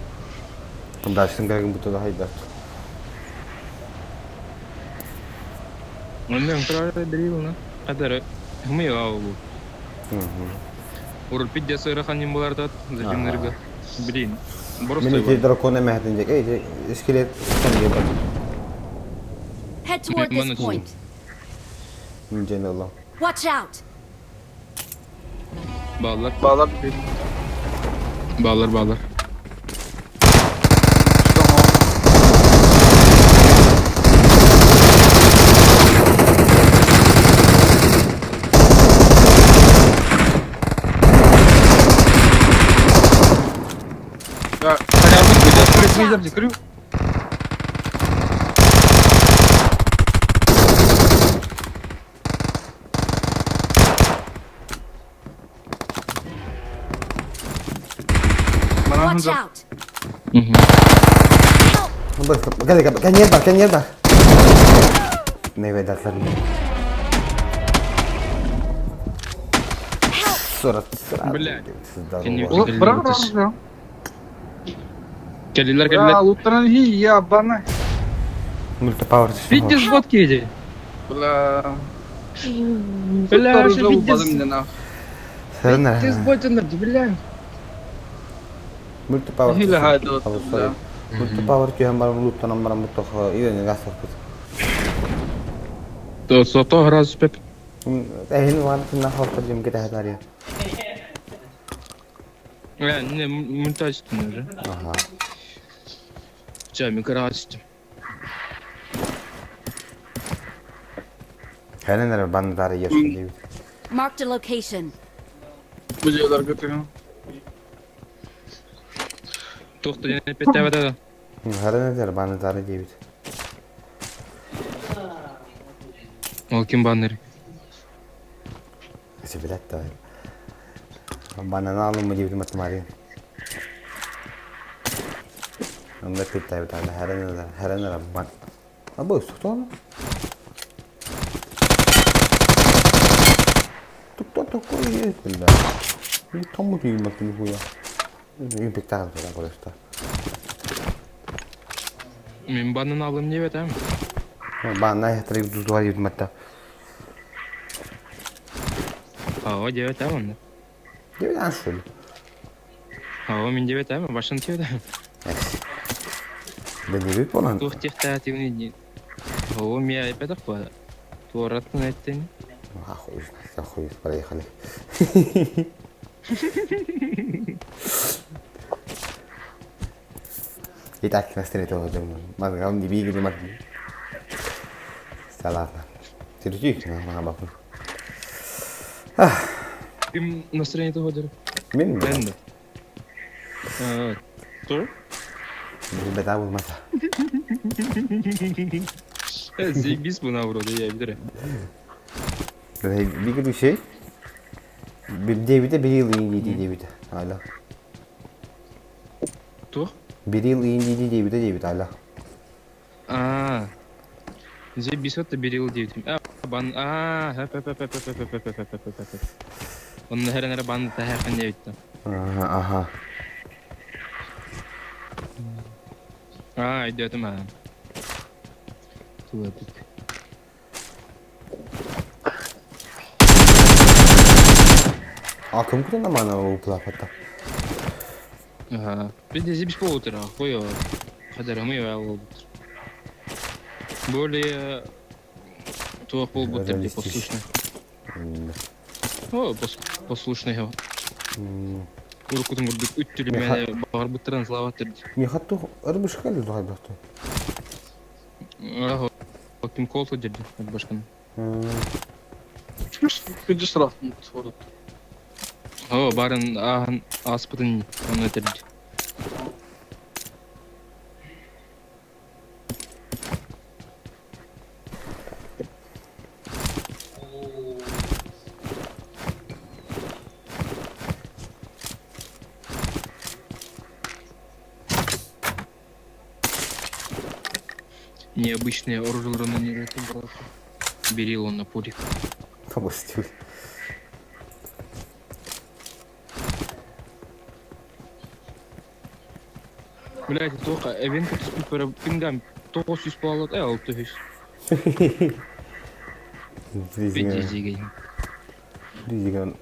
Дальше грегин буту да хайдар. Ондан крара берил на. Кадары. Мы аулу. Урул пиздец ырахан булардат, зажимнырга. Блин. Мен ити дракона мәһдин жек. Эй, скелет кемге бар. Head toward this point. Мин Allah. Watch out. Bağlar. Bağlar. Bağlar bağlar. Ya, Крю. Watch out. Gel gel gel yer bak gel yer bak. Meyve dertlerim. Surat surat. Блядь. Bırak bırak. Келдилер келдилер. Луттаран хи я бана. Мультипауэр. Пиздец бот келди. Бля. Бля, пиздец. Пиздец ботинер, бля. Мультипауэр. Хиле хайды. Мультипауэр түйен бар луттанан баран бутох үйөне гасыр. То сото раз пеп. Эхин ван тына хорта жим кете хатария. Не, мультачтын уже. Ага. Ча, микроачтым. Хәненер бандар yersin deyip. Marked a location. Bu diyorlar götürüyor. Тохта не петте да. Хәненер бандар deyip. Ол ким баннер? Себелет да. Банана алым deyip матмари. Онда петте бит анда хәненер хәненер бан. Абы, что? Кто такой есть, бля? Не тому ты ебать нихуя. Импектар туда просто. Мен баннын алым не бет, Банна я три дуа ебать. А, девять аман. Девять а что ли? А, мен девять аман, башын тиеді. Да не вид полан. Тух техта тивни не. О, меня опять такое. Туаратын айттын. Охуй, охуй, проехали. Итак, на стреле тоже. Мазгам не бигли, мазгам. Да ладно. Тердүү, наҕабаппын. Ким настроение тоҕо Мин Эн да. Тур? Бета булмата. Заебись бы на вроде, я видел. Бигир şey. Диэбитэ бир yıl iyi дии диэбитэ. Ала. Туох? Бир yıl iyi дии диэбитэ диэбитэ ала. А, заебись, вот берил диэбитим. А, бан, а, хэп хэп хэп хэп хэп хэп хэп хэп хэп хэп. Онно хэрэн эрэ бан тэһээхин диэбиттэ. Аха, аха. А, өйдөөтүм аа. Тула тут. А кым кутан амана ол плапата? Аха. Бид заебись полутора, хуё. Хадарымы ол Более туох буолбуттар дии послушный. О, послушный его. Уруккутун курдук үттүлүмэни баҕарбыттарын славаттыр. Михатту ырбышка ли духайбахту? Аха, ким кол дерди башкан. Күндү сарафын сорут. О, барын ахан аспытын оны терди. Необычное оружие на не брат. Берил он на пулик. Побостил. Блять, тоха, эвенка түспүт бара пингам тоғыз жүз баллы, алты жүз. Пиздец. Призиган.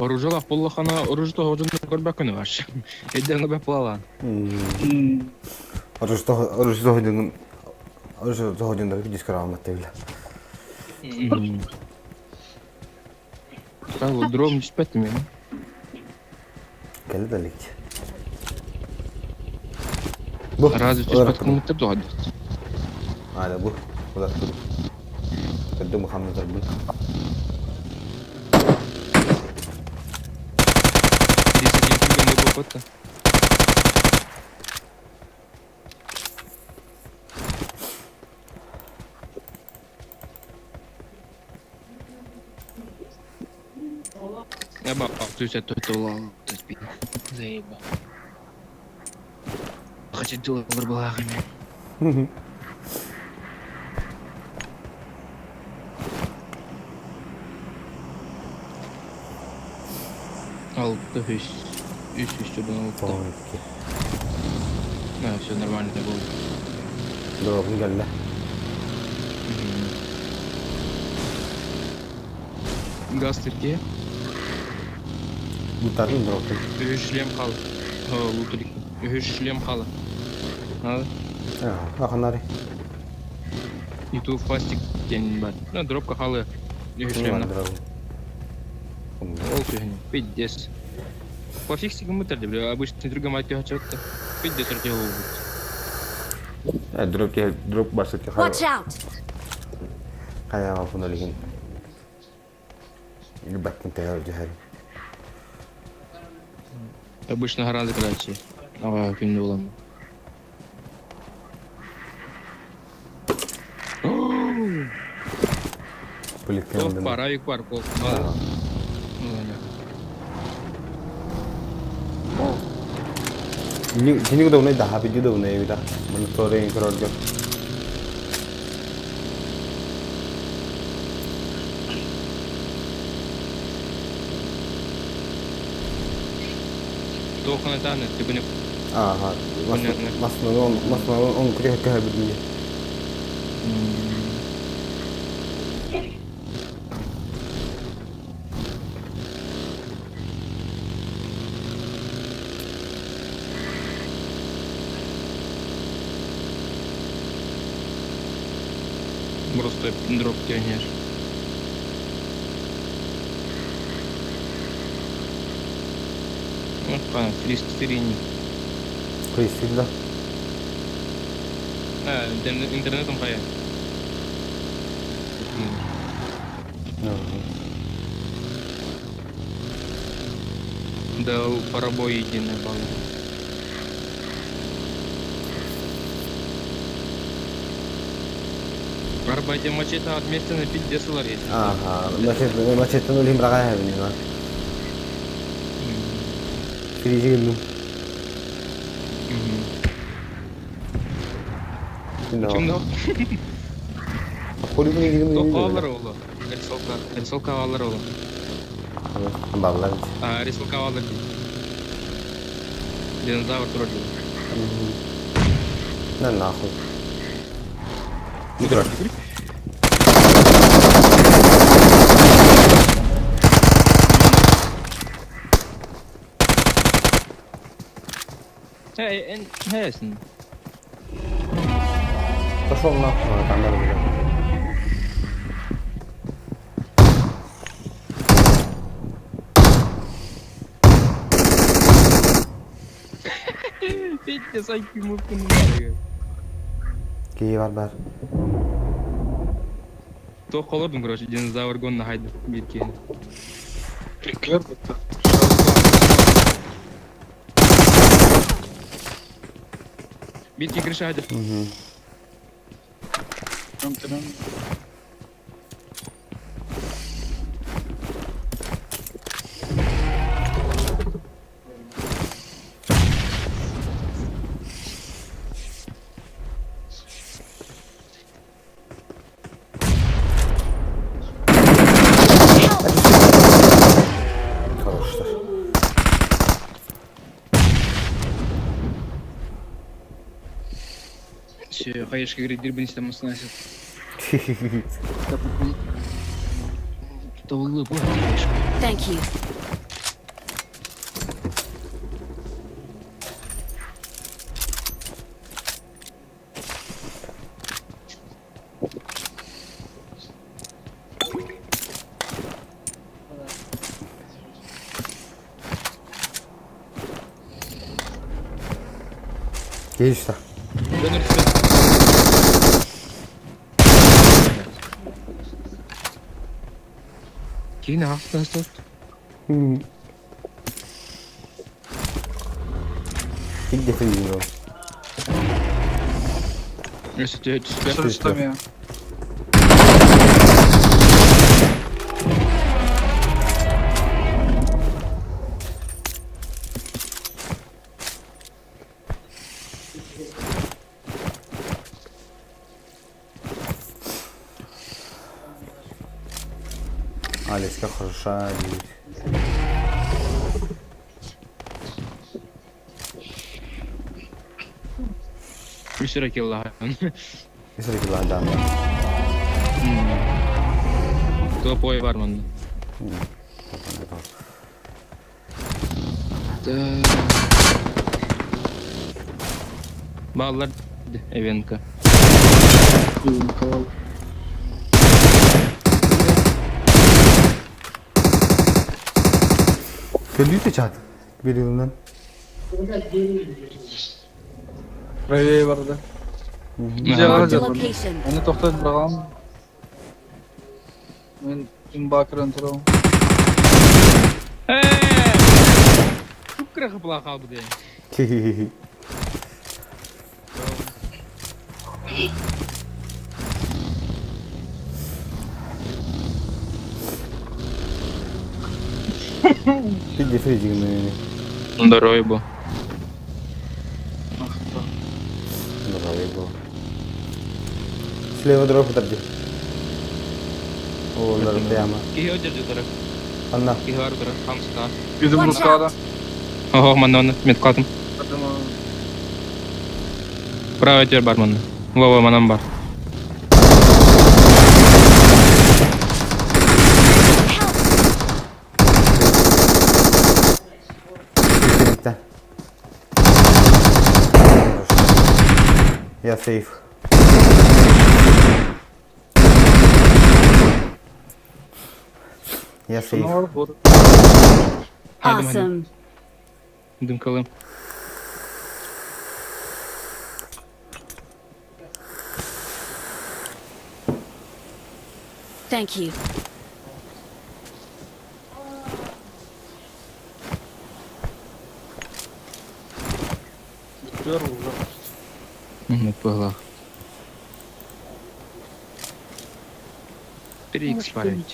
Оружалах поллахана оружие тоғызын көрбәк күні бар. Эдден көбәк балалан. Оружие тоходун дискара алмат тебиле. Как дром түспәтті мен. Келе далек. Разве түспәт кымыттыр доғады. Ада бу. Улар тур. Кәдді Мухаммед Рабби. 31 күн болып өтті. Я баб, то это то Заебал. Хотя доллар благами. Алты үс. Үс үс түрден алты. А, все нормально было. Дробын келді. Газ тірке. Бұтарын дробын. Үш шлем қалы. Луталик. Үш шлем қалы. Надо. Аханары. И ту фастик тень бар. Ну, дропка халы. Үш шлем. Ол түйін. Пиздец. По фиксикам мы бля, обычно другом мать хочу. Пиздец, артел Дроп дроп басып Watch out! Кая фуна лигин. Баттын тәгәр җәһәр. Обычно гораздо короче. Ага, күнде боламын. Ох, бар, авик бар, кол. Кини удобный, да, хапи удобный, вида. Мониторинг, короче. Тоқына таны, түгіне. Ага, масмалон, масмалон, он крехе кахе бидмине. Просто дроп тянешь. Фристрини. Фристрин да? Интернетом хайа? Да, парабой единый балл. Арбайте мачете отместно пиздец ларец. Ага, мачете мачете ну лим рагая бина. Фрижи ну. Ким да? Хули То алар ола. Рисолка, рисолка алар ола. Баллар. А, рисолка алар. Динозавр турар. На нахуй. Hey, en hesin. Пошел нахуй, там надо было. Петя, сайки мукун. Кии бар бар. То холодным, короче, динозавр гон на хайд бирки. Прикер будто. Бирки крыша хайд. Угу. Хороштар. Все, хаешка говорит, дирбин там сносит. Thank you. Келишті. Кейін ақтан стоп. Ilk defa yiyorum. Üstü üstü. Что меня? Алиска хороша. Үсірі келді. Үсірі келді, да. Топой бар мында. Баллар Эвенка. Көлүүтэ чат. Берилинен. Правее барды. Marked a location. Оны тоқтат бұрағам. Мен имбакырын тұрам. Кып-кыра қыпыла қалды де. Пиди фридигин. Здоровый был. Здоровый был. Слева дорогу подожди. О, даже прямо. Кихи держи тарaf. Анна. Кихи var taraf. Хамста. Yüzüm Watch Рускада. Ого, манна меткатым. Правый тер бар манна. Вова, манам бар. Bitti. Я сейф. Я сейф. Awesome. Дымкалым. Thank you. Оннук быһалаах. 3x парень.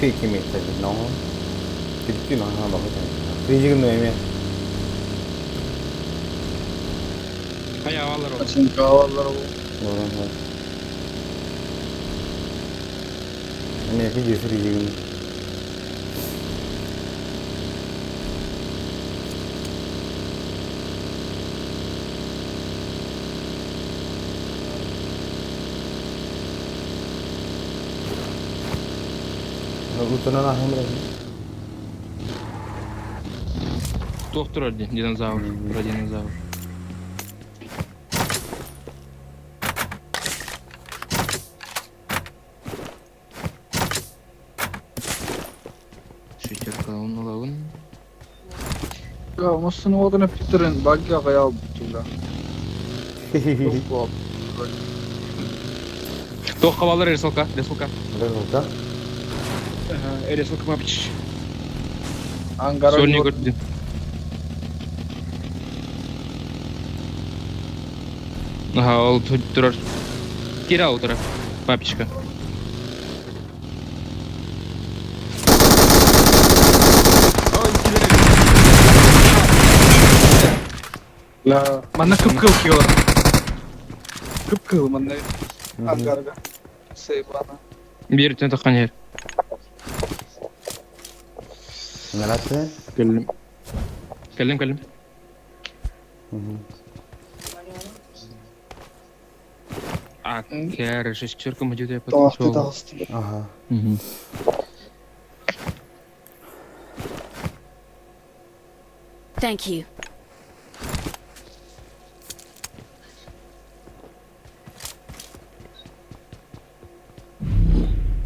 Үчүгэй кимиэттэрбит ноҥ Бүттүү наһаа баҕа Кризигин эмиэ Хайаалар ол. Эмиэ видео кризигин Утунан аһым Туох турар дии, динозавр, про динозавр. Шестерка ылабын. Муссун уотун эппиттэрин багги аҕыйаал буттулар. Туох хабалар рисалка, рисалка. Рисалка? Рисалка папич. Ангара Сольник көрдүм. Ага, ол турар. Кира ол турар. Папичка. Ла, манна кып-кыл киор. Кып-кыл манна ангарга. Сейбана. Биир таххан иһэр. Нэрэтэ? Кэллим. Кэллим, кэллим. А, кэр, шестерка мадюда я подошел. Ага. Thank you.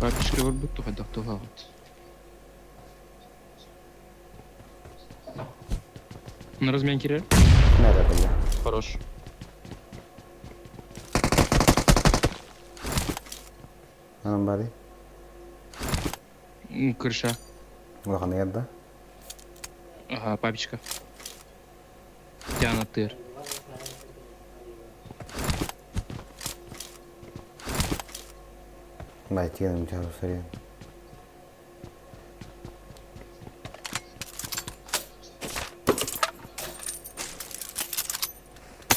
Папичка барбыт тухайдах тухаҕыт. На размен кирер? Нэрэ бля. Хорош. Анан бары. Крыша. Улахан да? Ага, папичка. Тяна тыр. Бай, тигенем чару сарен.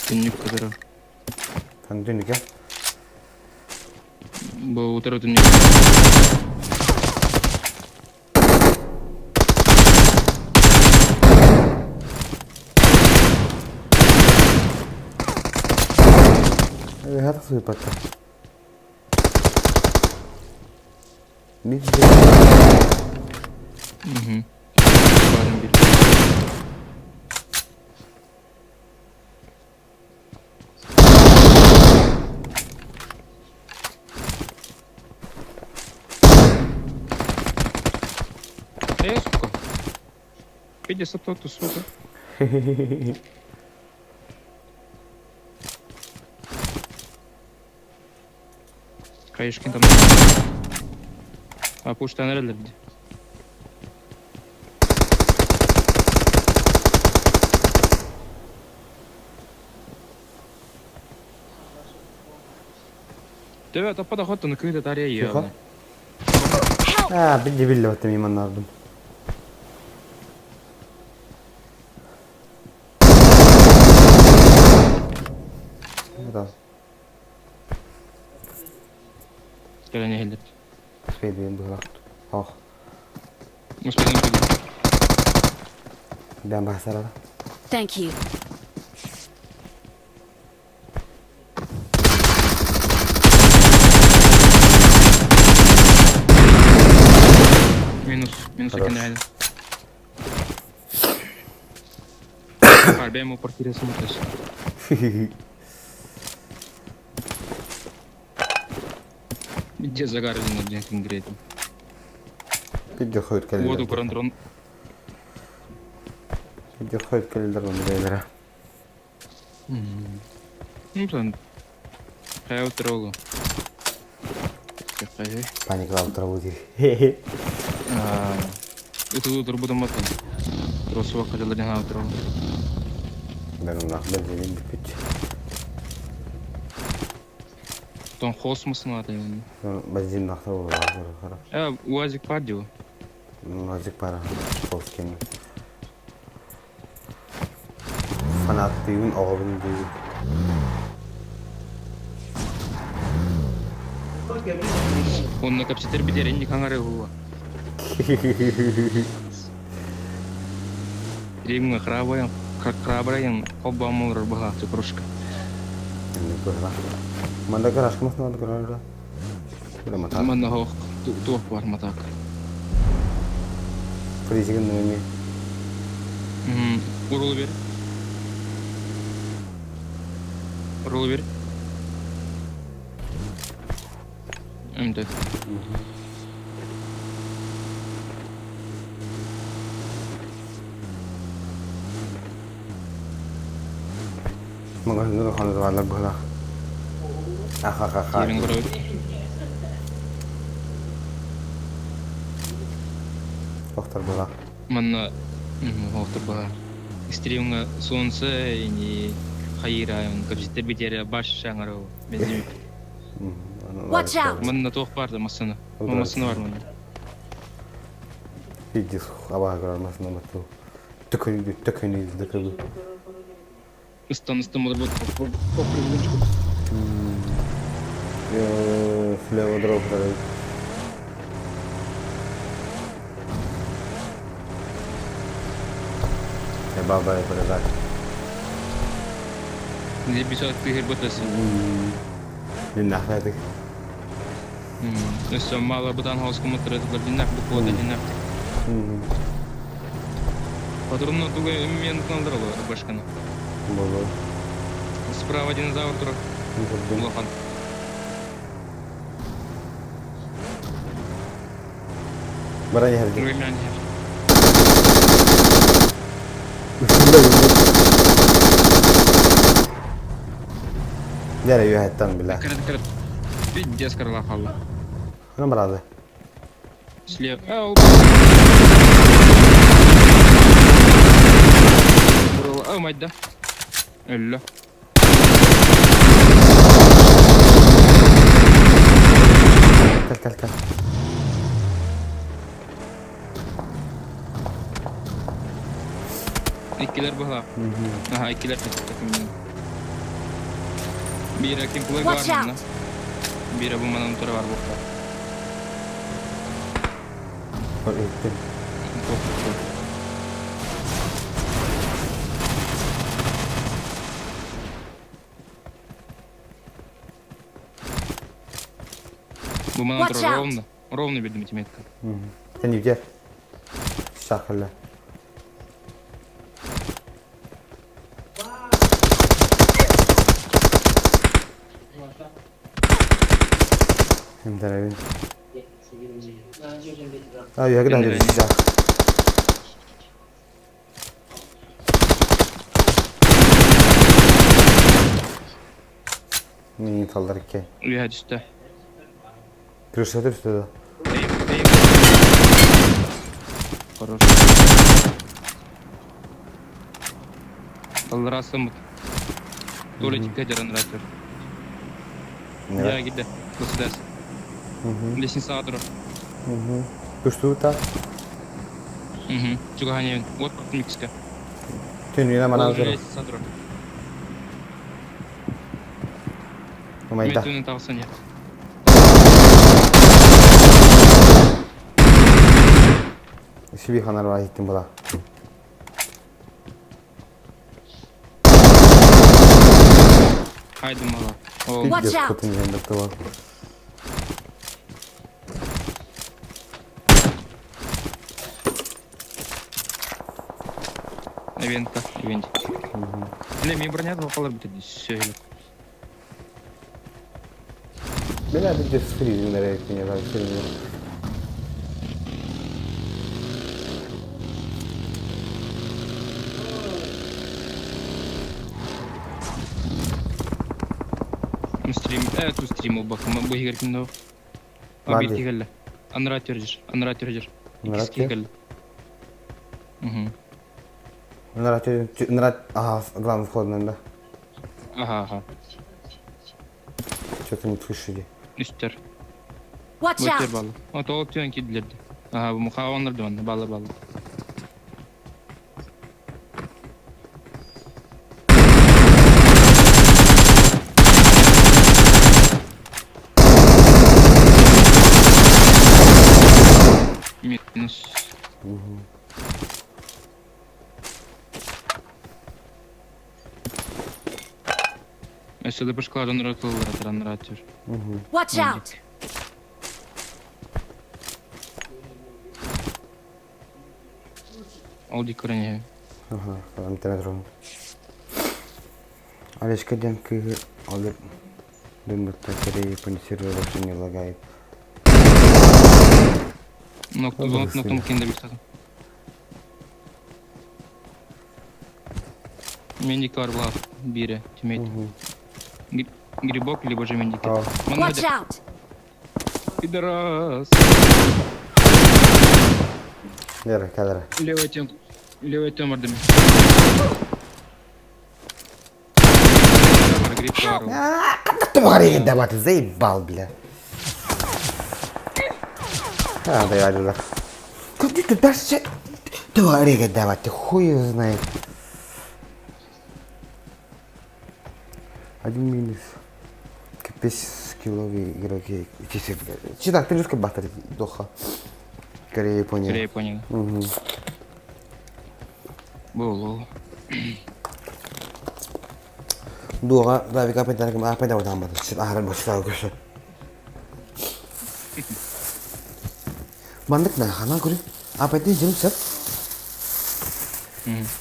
Түннүк кытары. Хан түннүкэ? Бу утары түннүк. Хата сыпатта. Бир Угу. Барым бир. Э, сука. Иди сатоту, сука. Кайышкин там. А пушта nerede bir? Төбө таппа да хоттон кыыта тария Тихо. я. А, билли билли баттым иманнардым. Да. Кэлэн иһэллэр. Успейдыйын быһылаах. Ох. Успейдым кэлин. Бэм баһсарара. Thank you. Минус, минус Хорош. экен әлі. Арбем у квартире смотришь. Где загарлен один конкретно? Видео ходит кэллилэр. Воду курандрон. Видео ходит кэллилэр онно бэйэлэрэ. Ну, там. Хайа троллу. Какая? Паникалаабыт турабыт дии. Ытылы турбутум баттан. Тросуга калиларин аутырал. Бен бензиним бүппүт. Тон хосмосын аты. Бензин нахта буолар. Э, УАЗик падил. Уазик пара. Хоскин. Фанаттыыбын, оҕобун диибин. Онно кэпсэтэр битэр инник хаҥары уһуга. Римҥа храбрайын, храбрайын холбоомолорор быһаахчы кружка. Инник быһыла. Манда гаражка масын көрөр. Манна хоох туох бар матак. Фризигин нөми. Урулу бер. Урулу бер. Эмде. Магазинга ханызалар быһыла. Аха-ха-ха. Киирэн көрөбүт. Тохтор быһыла. Манна оохтор баһар. Стримҥа солнце и хайыраайын кэпсэтэр битиэрэ баш шаҥарау бензин. Watch out! Манна туох баар да массыына. Массыына бар манна. Пиздец, абаһа көрөр массыына батту. Төкөнү, төкөнү, төкөнү. Ыстан ыстан болар Слева дроп Баба передать. Лебисо тыгыр бытасы. Диннахтадык. Өссө мало бытан хаоска мытырытылар диннах буквада диннах. Патронна туга мен калдыралы башканы. Боло. Справа динозавр турар. Улахан. Баран иһэрдик. Үргэмнээн иһэр. Дәрә үһәттан билә. Кырат кырат. Пиздец кырла халла. Хана барады. Слева. Ау. Ау, майда. Өллө. Кел кел кел. Иккилэр быһалаах. Аха, иккилэр Биирэ ким кулай Watch бар манна. out! Биирэ бу манан тура бар буолла. Иттим. Бу манан Watch тура out! ровно. Ровно бердим этиметка. Sen yüce. Şakırlı. Hem de А, я когда нельзя. Мини талдар ке. Үһэ түстэ. Крыша түстэ да. Хорош. Талларасымыт. Туалетикка жаран ратер. Я гидде. Государс. Лестница турар. Күстүү та. Угу. Чугаханевин. Вот микска. Түнүнэ манан турар. Лестница турар. Умайда. Мен түнүн тағысан я. Сиби ханар бар иһиттим була. Хайдым мала. Ол. Watch Пиздец, out. хотын диэн баттыла. Ивентка, ивент. Бля, мен броня қалар бітеді. Сөйлеп. Бля, пиздец, фризинг эрэ бар фризинг. Стрим, ту стрим ол бакым, бу егер кимде о? Бар Бир дии. келді. Анра төржір, анра төржір. Анра Икки төр? келді. Угу. Нара нара ага, главный вход да. Ага, ага. Что-то не слышали. Үстер. Watch Өтер out! балы. О, толық түйен киділерді. Ага, bu muha onlardı онда, балы балы. Минус. Өссө да башкалардан ыратылар анратыр. Watch out! Ол ди көріне. Ага, интернет ром. Олежка ден кыгы олер ден бутта керей япония сервер вообще не лагает. Ноктом Ладно, ноктом кенде bir сатым. Мендик бар була бире тимейт. Грибок либо же мендики. А. Watch out! Пидорас. Лера, кадра. Левый тем. Левый тем ардым. Гриб бар. Ты бағар давать, заебал, бля. А, да, я да. Как ты дальше? Ты бағар давать, ты хуй его знает. Один минус. Капец скилловые игроки. Читак, ты русский батар, доха. Корея, Япония. Корея, Япония. Угу. Бол, бол. Дуға, Равик апай апай да отамады. Ахран бошта көрсө. Мандык на хана көрү. Апай жым сап.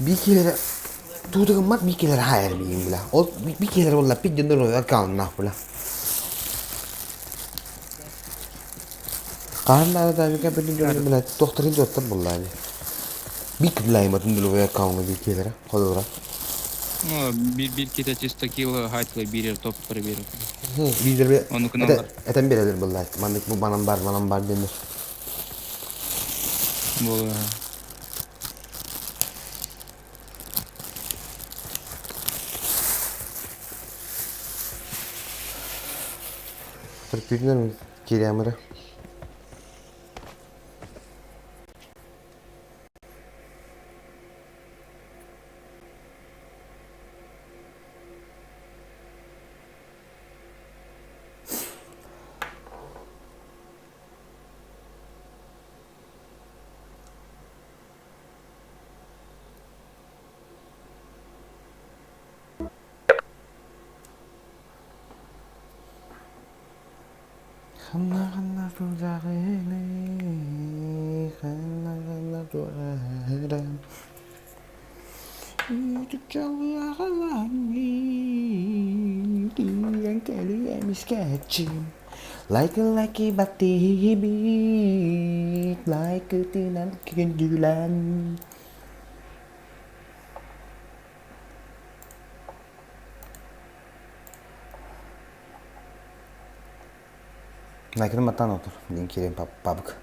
Бикелер туудыгыммат бикелер хайр бийин була. Ол бикелер болла пидден аккаунт нах була. Кааннары да бика бирин жолу була тохторин жоттор булла. Бик билайматын булу аккаунт бикелер. Холора. Ну, бир бир кете чисто кило хайтла бирер топ бирер. Биздер бе. Оны күнәлар. Это берелер булла. Мандык бу банан бар, банан бар денир. Бол. Түркүнөр киремere. Ханна ханна тузагыны, ханна ханна туарам. Like like batibik, like tinan kendulan. Like матан отур, дин кирен пабык.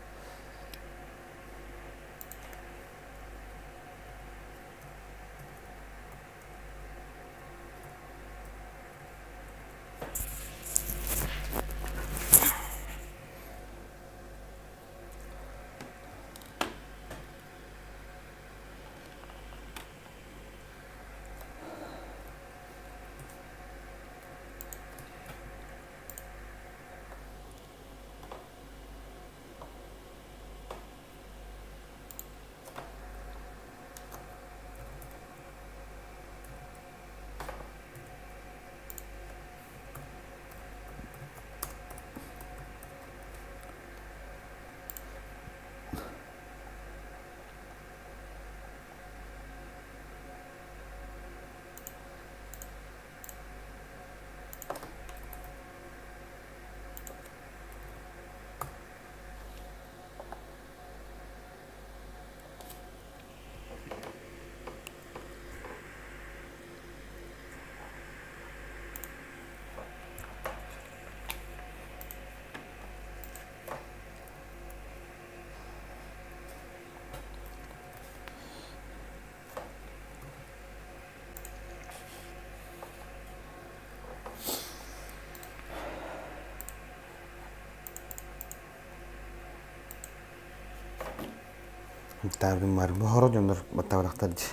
Таабын бар. Бу хоро дьоннор баттабырахтар дии.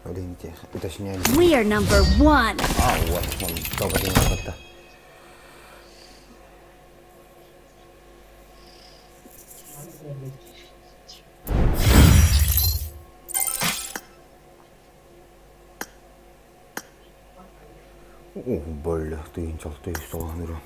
Олин те уточняли. We are number one. А, вот, он долго не батта. О, бля, ты инчалты соғаныры.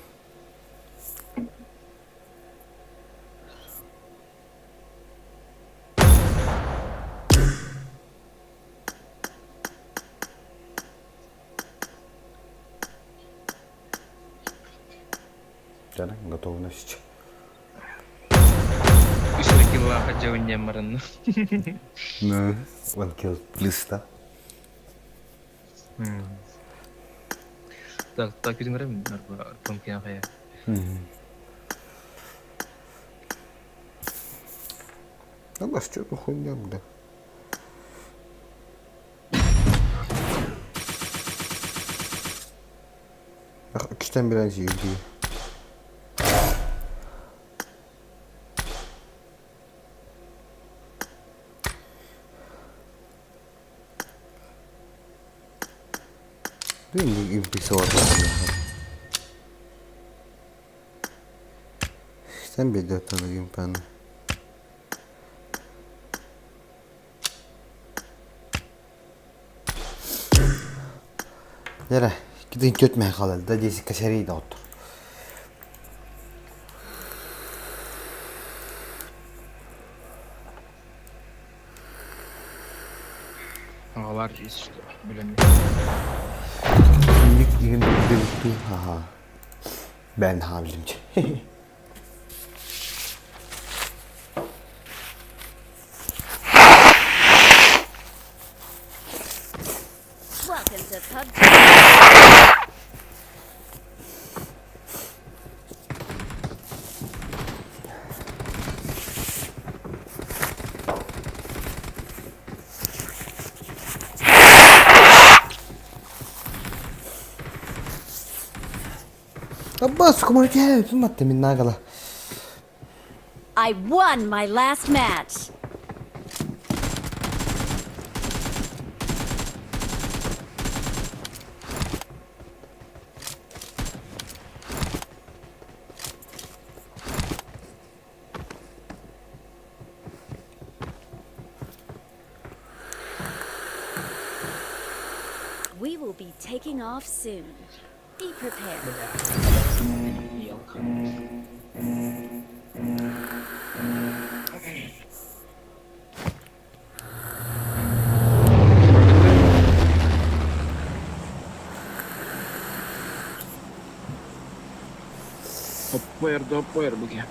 Жана, готовность. Үс эрэ киллаах дьэвинньэм баранна. Ну, one kill please, да? Так, так күтүҥ пумкин хайа. Ну, что хуйня, бля. Иккистэн билэн сиир дии. Sen bir dört tane gün Нere, gidin kötmeye kalır da desi kaşarıyı da otur. Аҕалар ис билэммин. Ха Ben hamilimci. Welcome to PUBG. Abbas kumar gel tüm attı minnagala. I won my last match. We will be taking off soon. Be prepared. Оппойер да оппойер буге.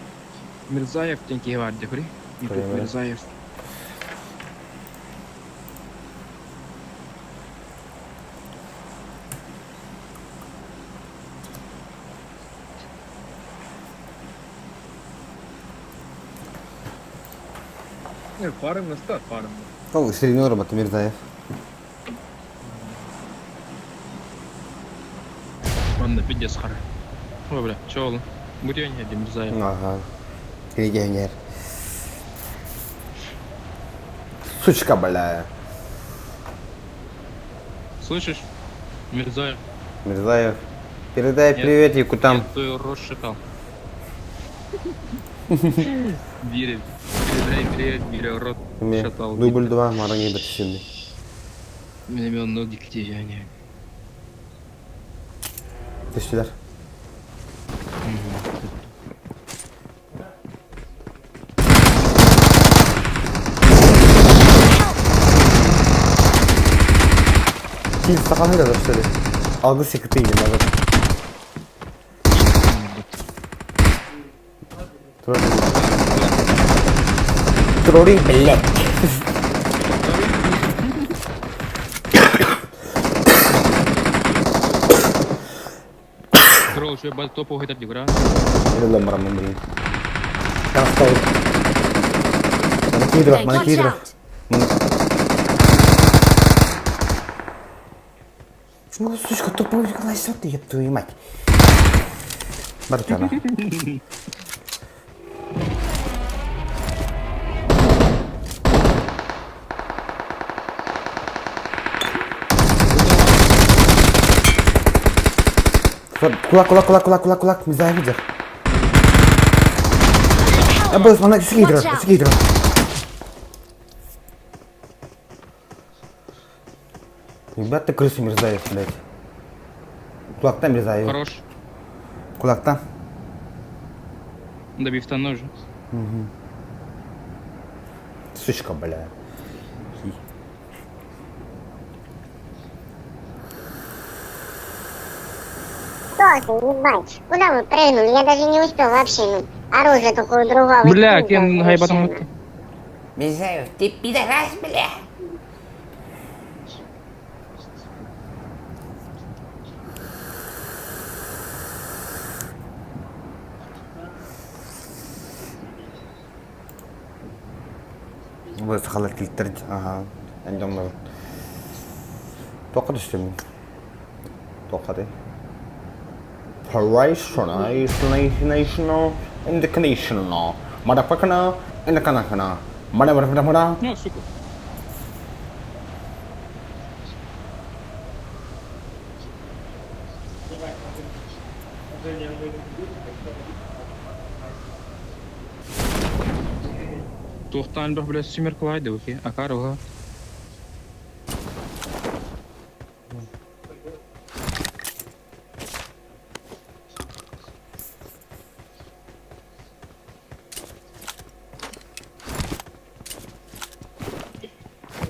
Мирзаев диэн киһи баар дии, көрүй. Ютуб Мирзаев. Фарм наста, фарм. Ол сирин робот Мирзаев. Манна пиздец хара. Ой, бля, чё ол? Будь я не Мирзаев. Ага. Легионер. Сучка, бля. Слышишь? Мирзаев. Мирзаев. Передай Нет. привет якутам. Я твою рожь шатал. Бире, передай привет, Бире, рот шатал. Дубль 2, маранги бітсінді. Мен ноги к тебе, Түстілер. Кил сақаны да что ли? Алғы секреті екен, надо. Тролли, блядь. Тролл, еще баз топовый этот игра. Или ламарам, блин. Кастал. Манакидро, Watch манакидро. out! Ну, сучка, топовый колесо ты, еб твою мать. Бартана. Кулак, кулак, кулак, кулак, кулак, кулак, Мизаев идет. Абыс, мана үсүгэй турар, үсүгэй турар. Ребята, крысы Мирзаев, блядь. Кулактан Мирзаев. Хорош. Кулактан. Добив тоже. Угу. Сучка, бля. Кто ты, ебать? Куда вы прыгнули? Я даже не успел вообще, ну, оружие только у другого. Бля, кем хайбатым өттө. Мирзаев, ты пидорас, бля. Бу сахалар килтер аха эн дьоннор туохха түстүм туохха дии International motherfucker international motherfucker Ну, сука. Туохтаан элбэх бля симер кылаай да акар уха.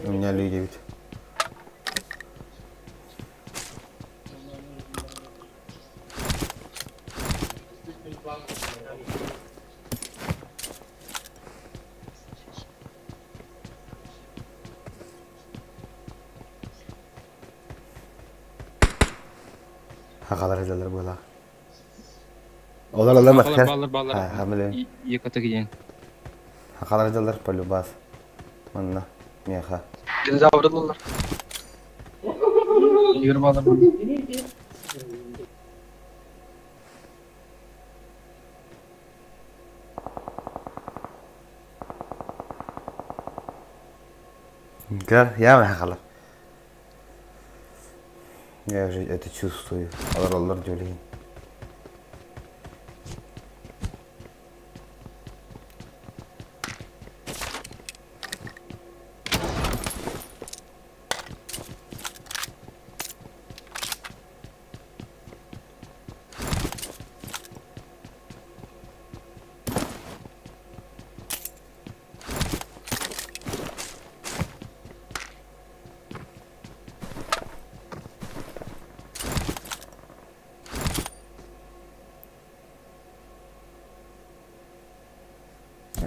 У меня люди ведь. Хахалар эдэлэр буолаа. Олар олар Балар балар балар. Ха, Еката киден. Хахалар эдэлэр полюбас. Манна меха. Динозаврлар. Игорь балар. Гар, я хахалар. Я же это чувствую. Алар олар дөлейін.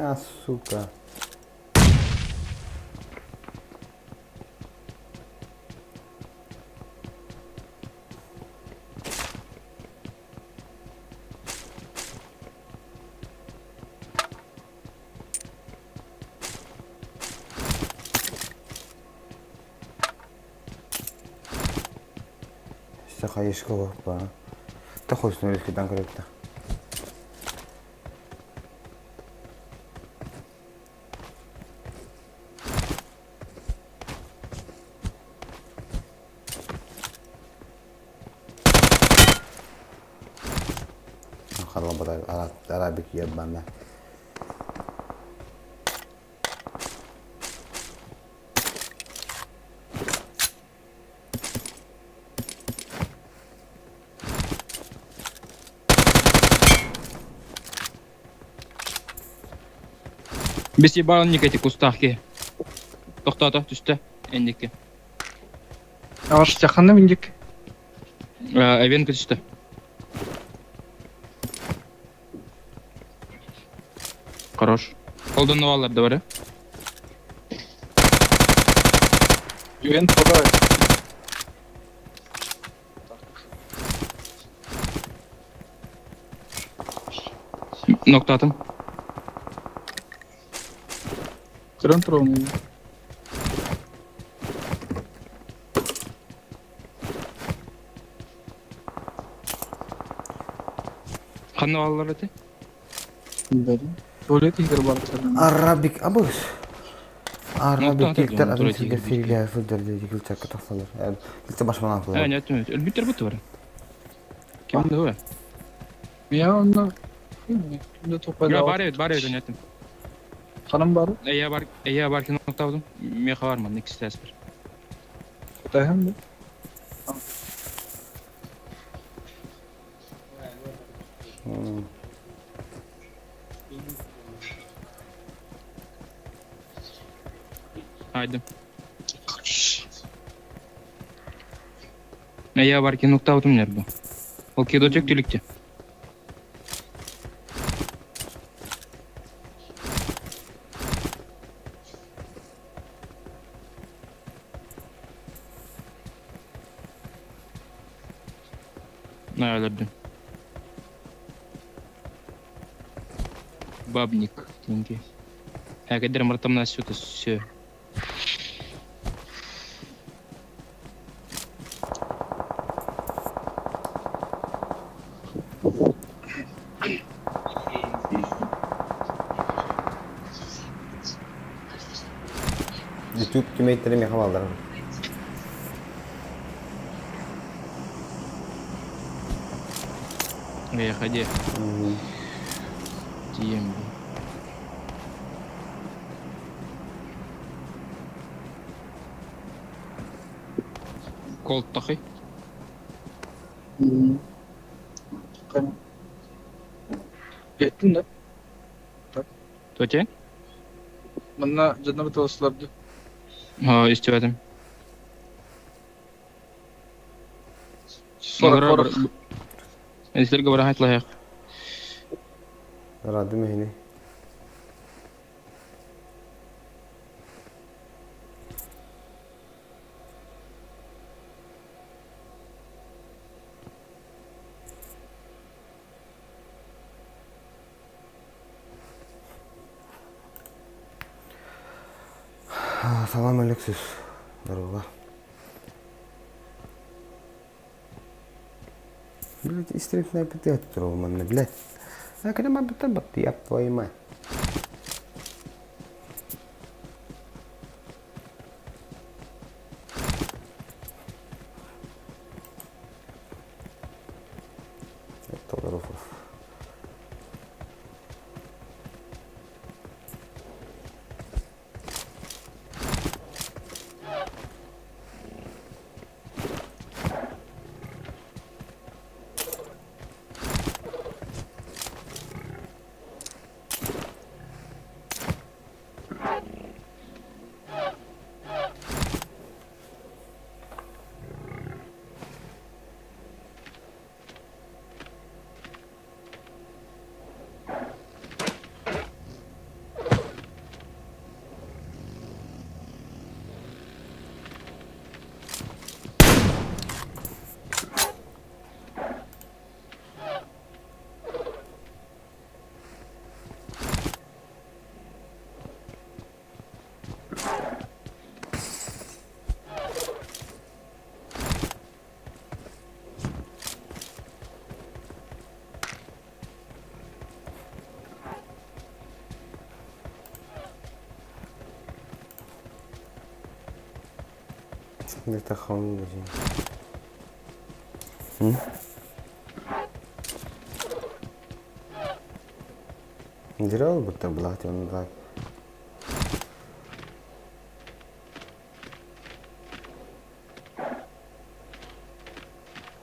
А, сука. Все хаешка па. Та хочешь на риске там корректно. Харлабада арабик ебана. Бес ебалник эти кустахки. Тоқтата түсті. Эндикке. Аш жакында миндик. Эвенка түсті. Хорош. Колдон алар да бар, э? Ювен подай. Ноктатым. Көрөн турабын. Ханна алар эти? Туалет игр бар. Арабик абыс. Арабик Ноктата тиктер диэн, атын тура сирге тиги сирге сылдьар диэки кылчакка тахсалар. Кылча башманан Э, кылар. нет, нет. Өлбүттер бутты бар. Ким да Я онно ким да Я бар эбит, бар эбит өнөтүм. Ханан бар? Эйэ бар, эйэ бар кино оттаабытым. Миэхэ бар манна иккис бар. Кытайһын да? Айдым. Эйэ бар кино оттаабытым нер бу. Ол кедочек түлүктü. На, өлөрдүм. Бабник деньги. Әкедер мыртамна все все. YouTube тиммейттерим миэхэ бааллар. Эх, де. Тием. Кол тахый. Кеттин да? Тоте? Манна дьоннор тылысларды. А, истибэтим. 40 Эстерге баран айтлайық. Рады мени. Салам, Алексис. Здорово. Блять, истрим снайпер манна, блядь. А когда мы еб твою мать. Долларов. Это хон Дирал будто блать он так.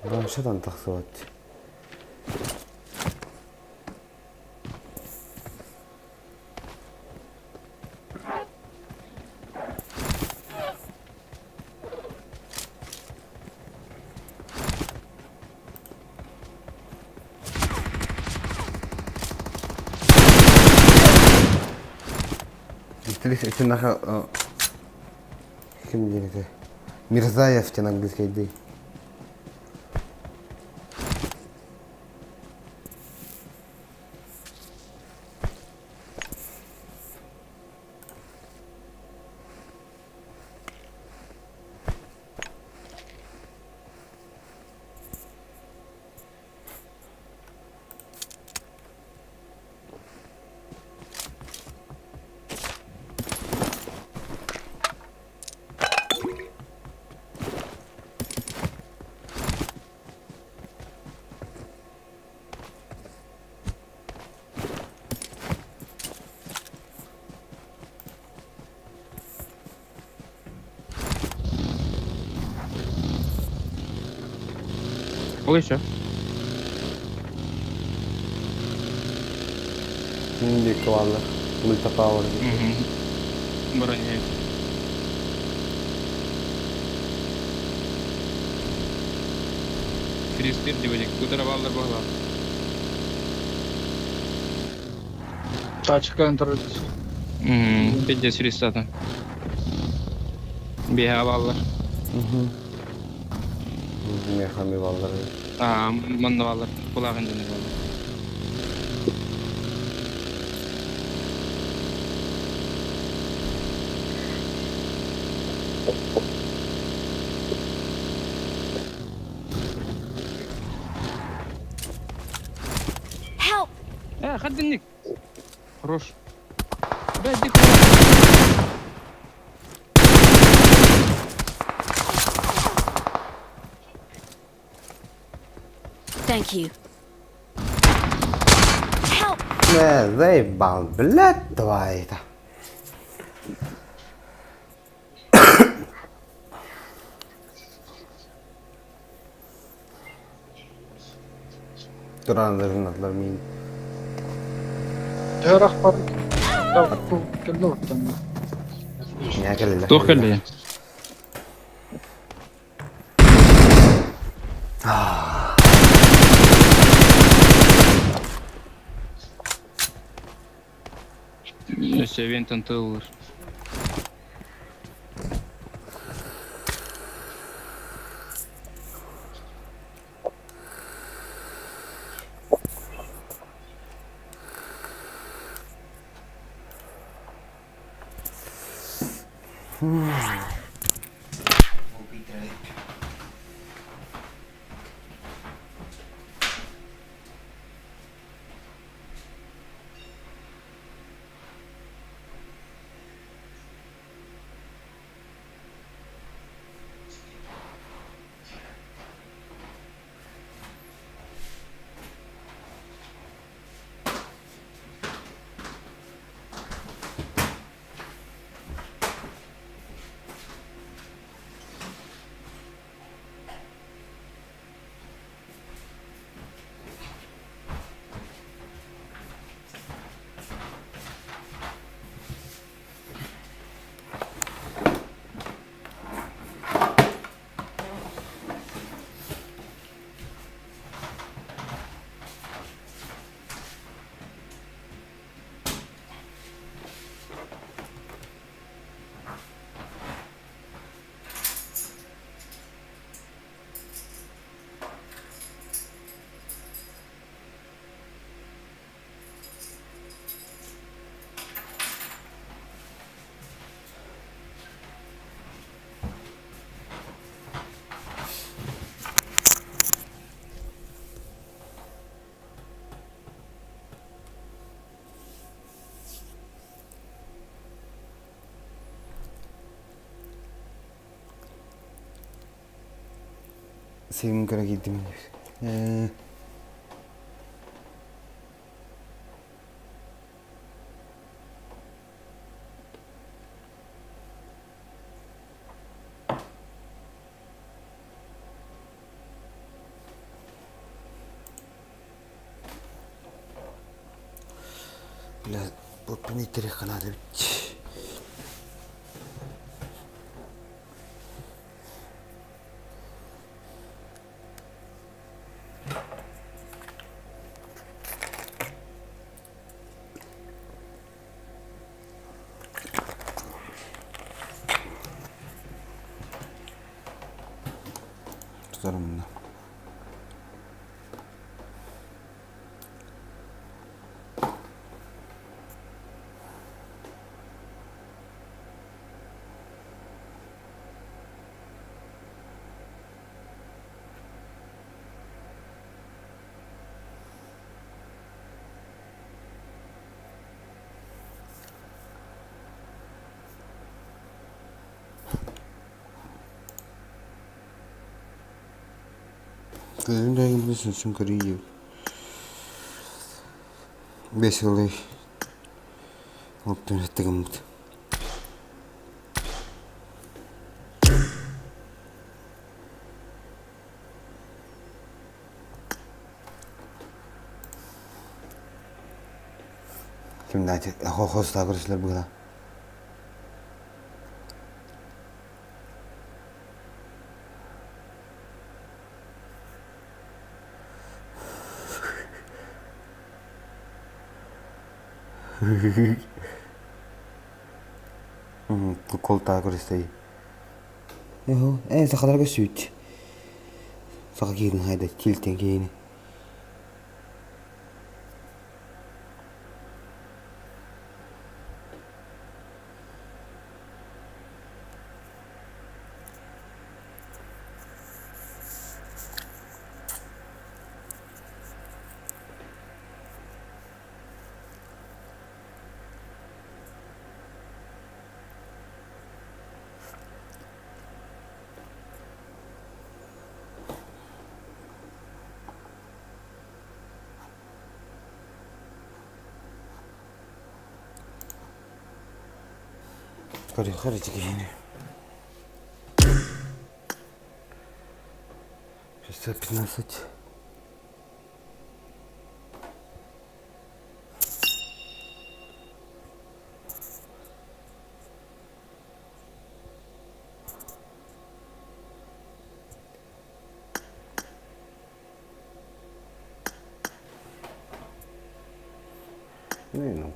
Башадан тахсыбат. Итинаха ким диэн Мирзаев диэн английский дии. Ол еще. Мин диэки бааллар. Мультапауэр диэки. Броня. Фристир диэбит. Утара бааллар буолла. Тачка турар. Пиздец фристата. Биэһэ бааллар. Мехами бааллар. Аа, манна бааллар. Кулаах иннинэ бааллар. Help! Э, хаддинник. Хорош. Бля, иди Thank you. Help! Э, заебал, блядь, твои-то. Турааннарыннатылар миин. Төһө рахпар кэллэ оттон. Ньаа кэллэ. Туох кэллэ? Өссө вентон тыллар. Сигим көрө киирдим. Э, Бля, буппун иттериэх ханаата эбит. Тутарым мына. Кыһын дайгыммын сүнсүн көрүү Веселый оттон эттигиммит. Дайте, хостаа көрүсүлэр быһыла. Култаа көрүстэй. Ээ, сахаларга сүүт. Саха киһитин хайда килтэн киһини. Көрүөххэ эрэ киһини. 615. Ну,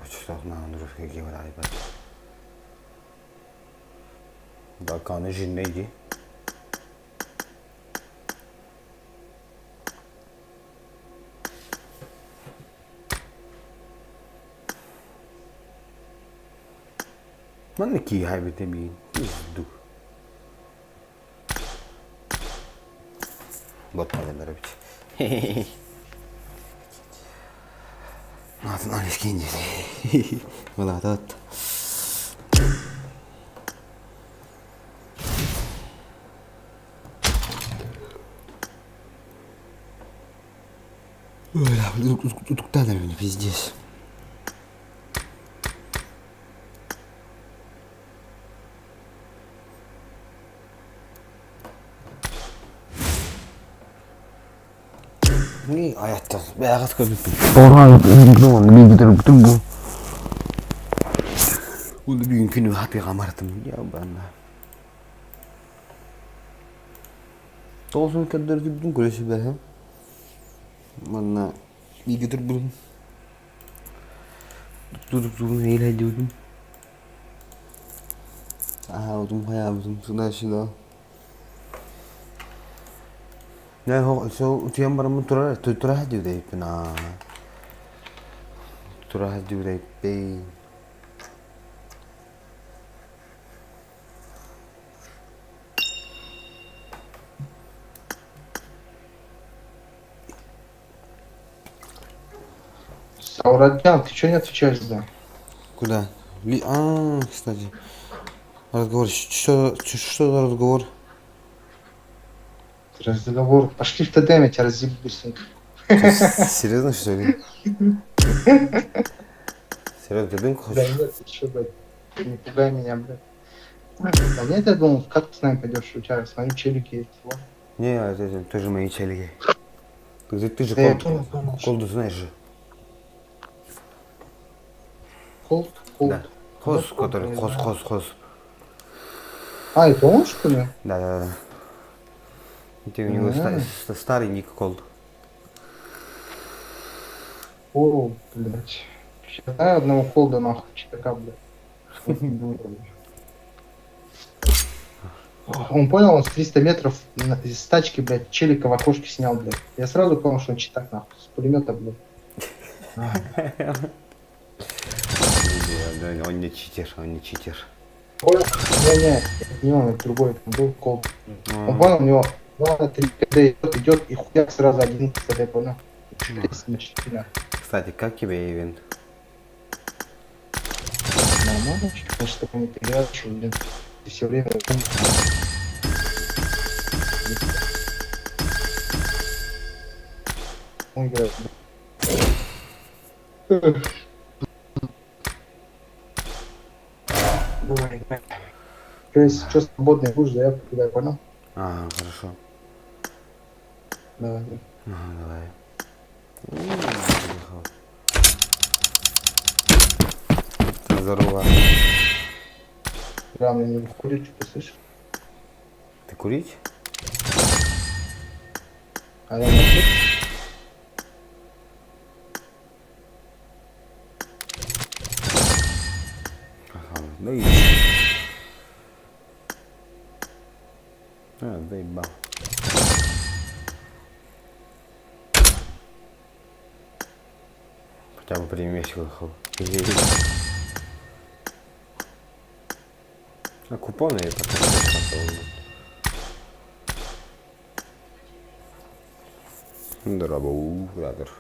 Даканы жиннейди. Манна кииһэбитэ миин пизду. Вот эбит. Наатын алискин диэн. Былаатат. Утуктаан эбин пиздец. Ayakta beyaz көрбүппүн. Бу. Оны бүгүн күнү хатыга мартым. Я банна. Тоғызын көрдөрдүбүтүн көрөсү бэһэм. Манна бииргэ турбутум. Тутуктугун эйлэйдибитим. Аһаабытым, хайаабытым, сюда-сюда. Утуйан бараммын турар, тура сылдьыбыт аа. Тура сылдьыбыт Сауратян, ты что не отвечаешь за? Куда? Ли... А, кстати. Разговор. Что, что за разговор? Разговор. Пошли в ТДМ, я тебя разъебу быстренько. Серьезно, что ли? Серьезно, ты дымку Да хочешь? нет, ты что, блядь, не пугай меня, блядь. Да нет, я думал, как ты с нами пойдешь, у тебя, смотрю, челики есть. Во. Не, это тоже мои челики. Ты же Да я кол- понял, понял. колду знаешь же. Холд, холд. Да. Хоз, Да, который, холд, хоз, да. хоз, хоз. А, это он, что ли? Да, да, да. Это у него А. старый ник колд. О, блядь. Сейчас дай одного холда нахуй, читака, блядь. Он понял, он с 300 метров из тачки, блядь, челика в окошке снял, блядь. Я сразу понял, что он читак, нахуй, с пулемета, блядь. Он не читер, он не читер. Понял? Не-не, это не он, это другой, там был колд. Он понял, у него 2, 3 КД идет, идет, и хуяк сразу один КД, понял? Кстати, как тебе ивент? Нормально, конечно, такой не переиграешь, блин. Ты все время... Он играет. Давай, играй. То есть, что свободный будешь, заявку кидай, понял? А, хорошо. Давай. давай. Ага, давай. Здорово. Бля, у меня не выходит, что-то слышишь? Ты курить? А я не Ага, да и... А, заебал. Хотя бы примесил их. А купоны я потом Здорово, братер.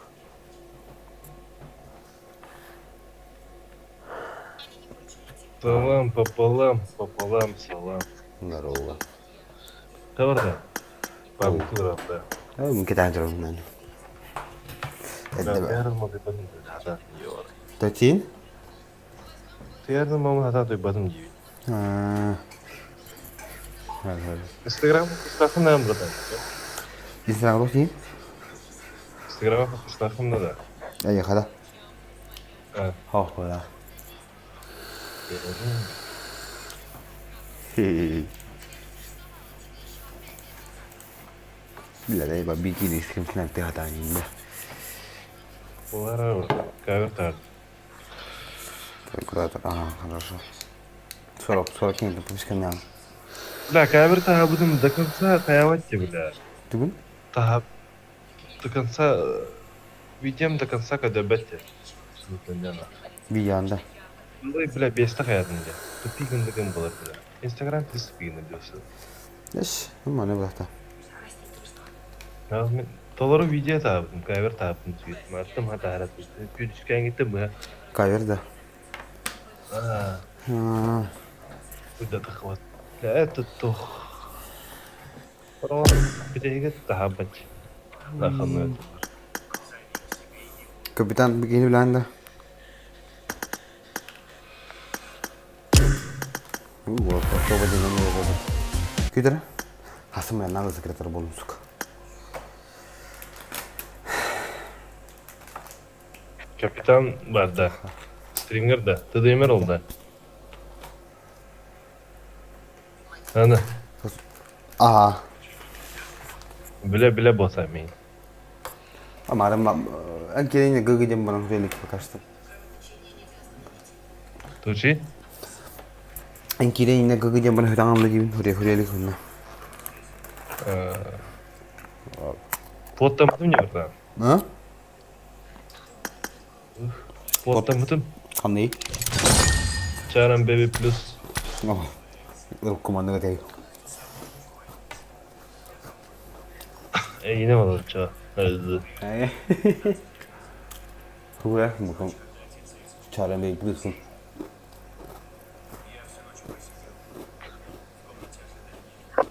Салам пополам, пополам салам. Здорово. Хабарда. Пабытыра, да. Микитан турабын. Да, Тыярын мама хата йор. Татин? Тыярын мама хата тойбатым диибин. Инстаграм кустахын нам братан. Инстаграм дии? Инстаграм кустахын да. Ай, хада. А. Хо, да. Хе. Бля, дай бабики стрим снайп ты хата не да. Булара кавер тар. Куда-то. Ага, хорошо. 40, 40 минут, пускай нам. Бля, кавер будем до конца таявать бля. Тугун? Та до конца видим до конца когда бетте. Биян да. Ой, бля, без тагаятын де. Тупигин деген болар, бля. Инстаграм тупигин диyorsun. Эш, нормально брата. Мен толору видео таабытым, кавер таабытым сүйет. Маттым хата харат. Күрүскән гитте бу. Кавер да. А, А, куда тахват. Бля, это тох. Про битеге тахабат. Наханны. Капитан бикини билан да. Вот, вот. Күдер? Хасым я надо секретарь болун, сука. Капитан бар да. Стрингер да. ТДМР ол да. Ана. Ага. Биле биле боса мен. Амарым анкелени гыгыдем баран велик пока что. Тучи? Анкелени гыгыдем баран хутангам дибин хуре хурелик хунна. Поттамытым не бар А? Поттамытым. Қандай? Чарам Бэби плюс. О, команда гатay. Э, ине бар ча. Э. Хуя, мукам. Чарам Бэби плюс.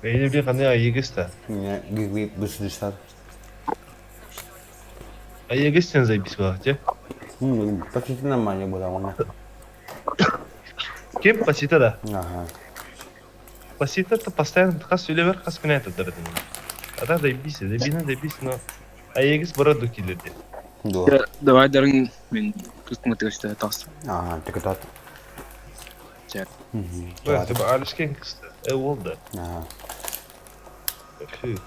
Эйне бир кандай айыгыста. Не, гыгы быстрее. Айыгыстен заебись была, те? Почти нормально было, она. Кем пасита да? Ага. Пасита то постоянно хас сүйлөбөр хас күнә айтат дедим. Ата заебись, заебись, заебись, но айыгыс бара дукилерде. Да. Давай дарын мен кыстың өтөстө тас. Ага, так это. Чак. Бля, ты алишкен кысты. Э, болду. Ага. Хыт.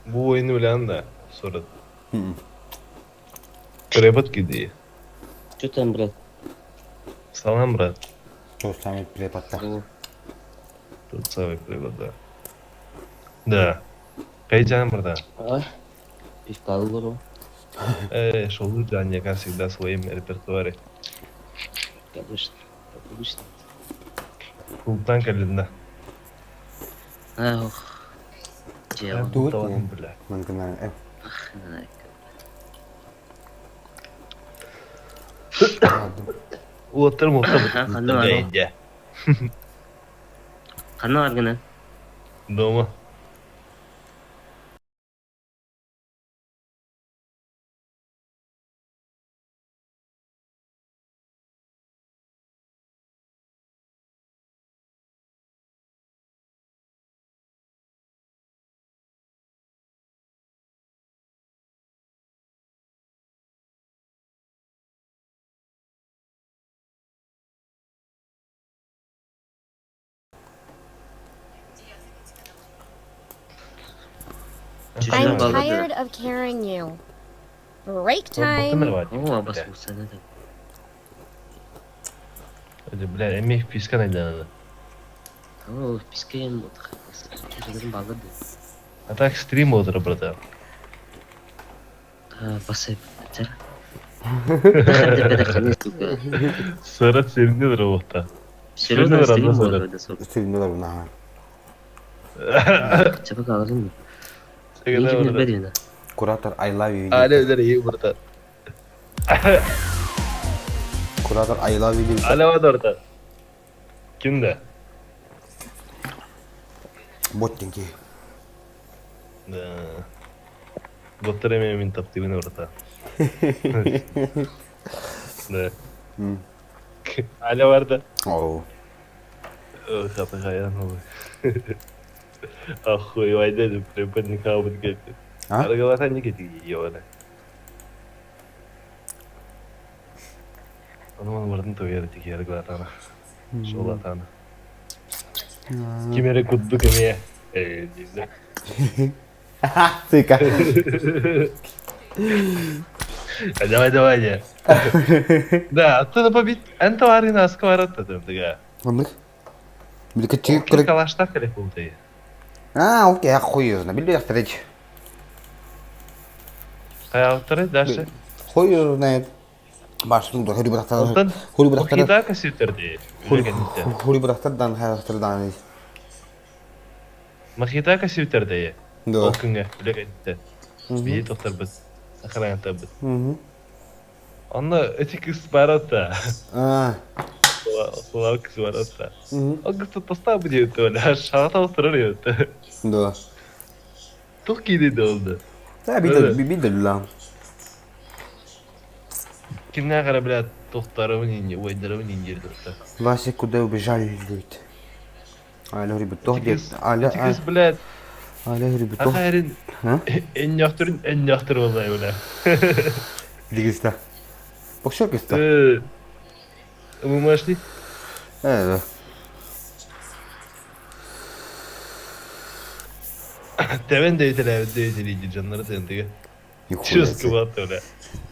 Бу оюну билем да, сурат. Препод киди. Что там, брат? Салам, брат. Тот самый препод, да. Тот самый препод, да. Да. Кайджан, брат. А? Пивка алып Э, шоу Джан, как всегда, в своем репертуаре. Конечно, как обычно. Култан калинда. Ах. Дело. Тут, бля. Мангана, э. Уоттар муттар. Ханна Ханна аргына. Дома. I'm tired of carrying you. Break time. О, обосрался, да. Бля, эми писка найдана. О, писка я А так стрим отыр, братан. Басып. Сарат стеримде работа. Серьезно, стрим болды. Стримде бар мына. Чапак алырын. Неге Куратор, I love you. Але өдер iyi братан. Куратор, I love you. Але бар братан. Кимде? Бот деньги. Да. Боттар эми мен таптыбын братан. Да. Але бар да. Оу. Хата хаян олы. Охуй, дедим, преподника бут кетти. Аргалата не кетти ебана. Onu bana vurdun da yere tiki yargılatana. Şolatana. Kimere kutlu kemiğe. Eee dizde. Сука. Давай, давай, Да, оттуда побить. Энто арина сковородка там такая. Оннык. Билке чик керек. Калашта керек болды. А, окей, хуй его знает. Билбей ахтырыч. Кай дальше? Хуй его знает. Башын да хури брахтар. Хури брахтар. Хита касютерди. Хури брахтардан хайрахтардан. Махита касютерди. Да. Ол күнгө билегенте. Бии токтор бит. Охрана бит. Онно эти кыз барата. А. Сулар кыз барата. Ол кыз тоста бу дейт эле. Шагата отурар еді. Да. Тух кийди oldu. Да, бит бит ла. Кимне кара блядь тохтарыбын инде, ойдарыбын инде дұрты. Вася куда убежали дейт. Аля ребятох дейт. Аля. Кыз блядь. Аля ребятох. Ахайрин. Эн яктырын, эн яктыр болай бля. Дигиста. Боксер киста. Вы машли? Э, Тебен дейтер, дейтер иди жаннары тентиге. Чувство бля.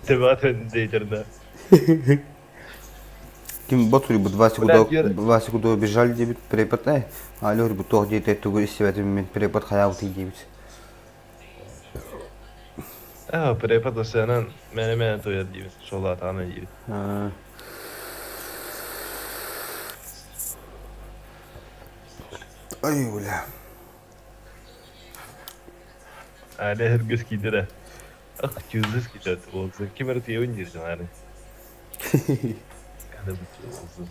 Тебен дейтер да. Ким бот ребят Вася куда Вася куда убежали дебит препод э. Алло ребятох дейт тугу истебет мен препод хаял ти дебит. А, препод осенен мене мене тоя дебит. Шола таны дебит. А. Ай, бля. Али herkes gider. Ah, yüzsüz gider. Olsun. Kim arası evin girsin hani. Olsun.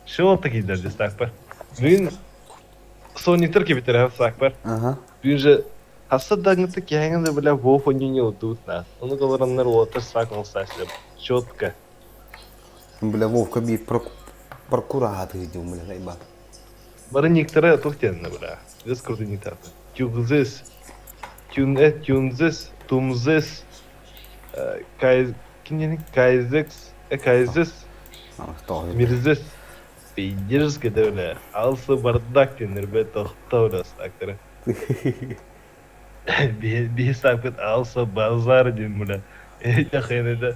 Şu olta gider de sakbar. Bugün Sony Türkiye biter hep sakbar. Ага. Bugün же Hasta дагнты кеңінде бля вов они не удут нас. Onu kalır отыр сак olsa Четко. Бля, Вовка би прокуратор иди, бля, заебал. Бары некоторые тухтенна, бля. Здесь круто не так. Тюгзис. Тюн тюнзис, тумзис. Кай кинени кайзекс, кайзис. Мирзис. Пиздержка да, бля. Алсы бардак тенер бе тохта, бля, сактыры. Би сакпыт алсы базар дин, бля. Яхен да.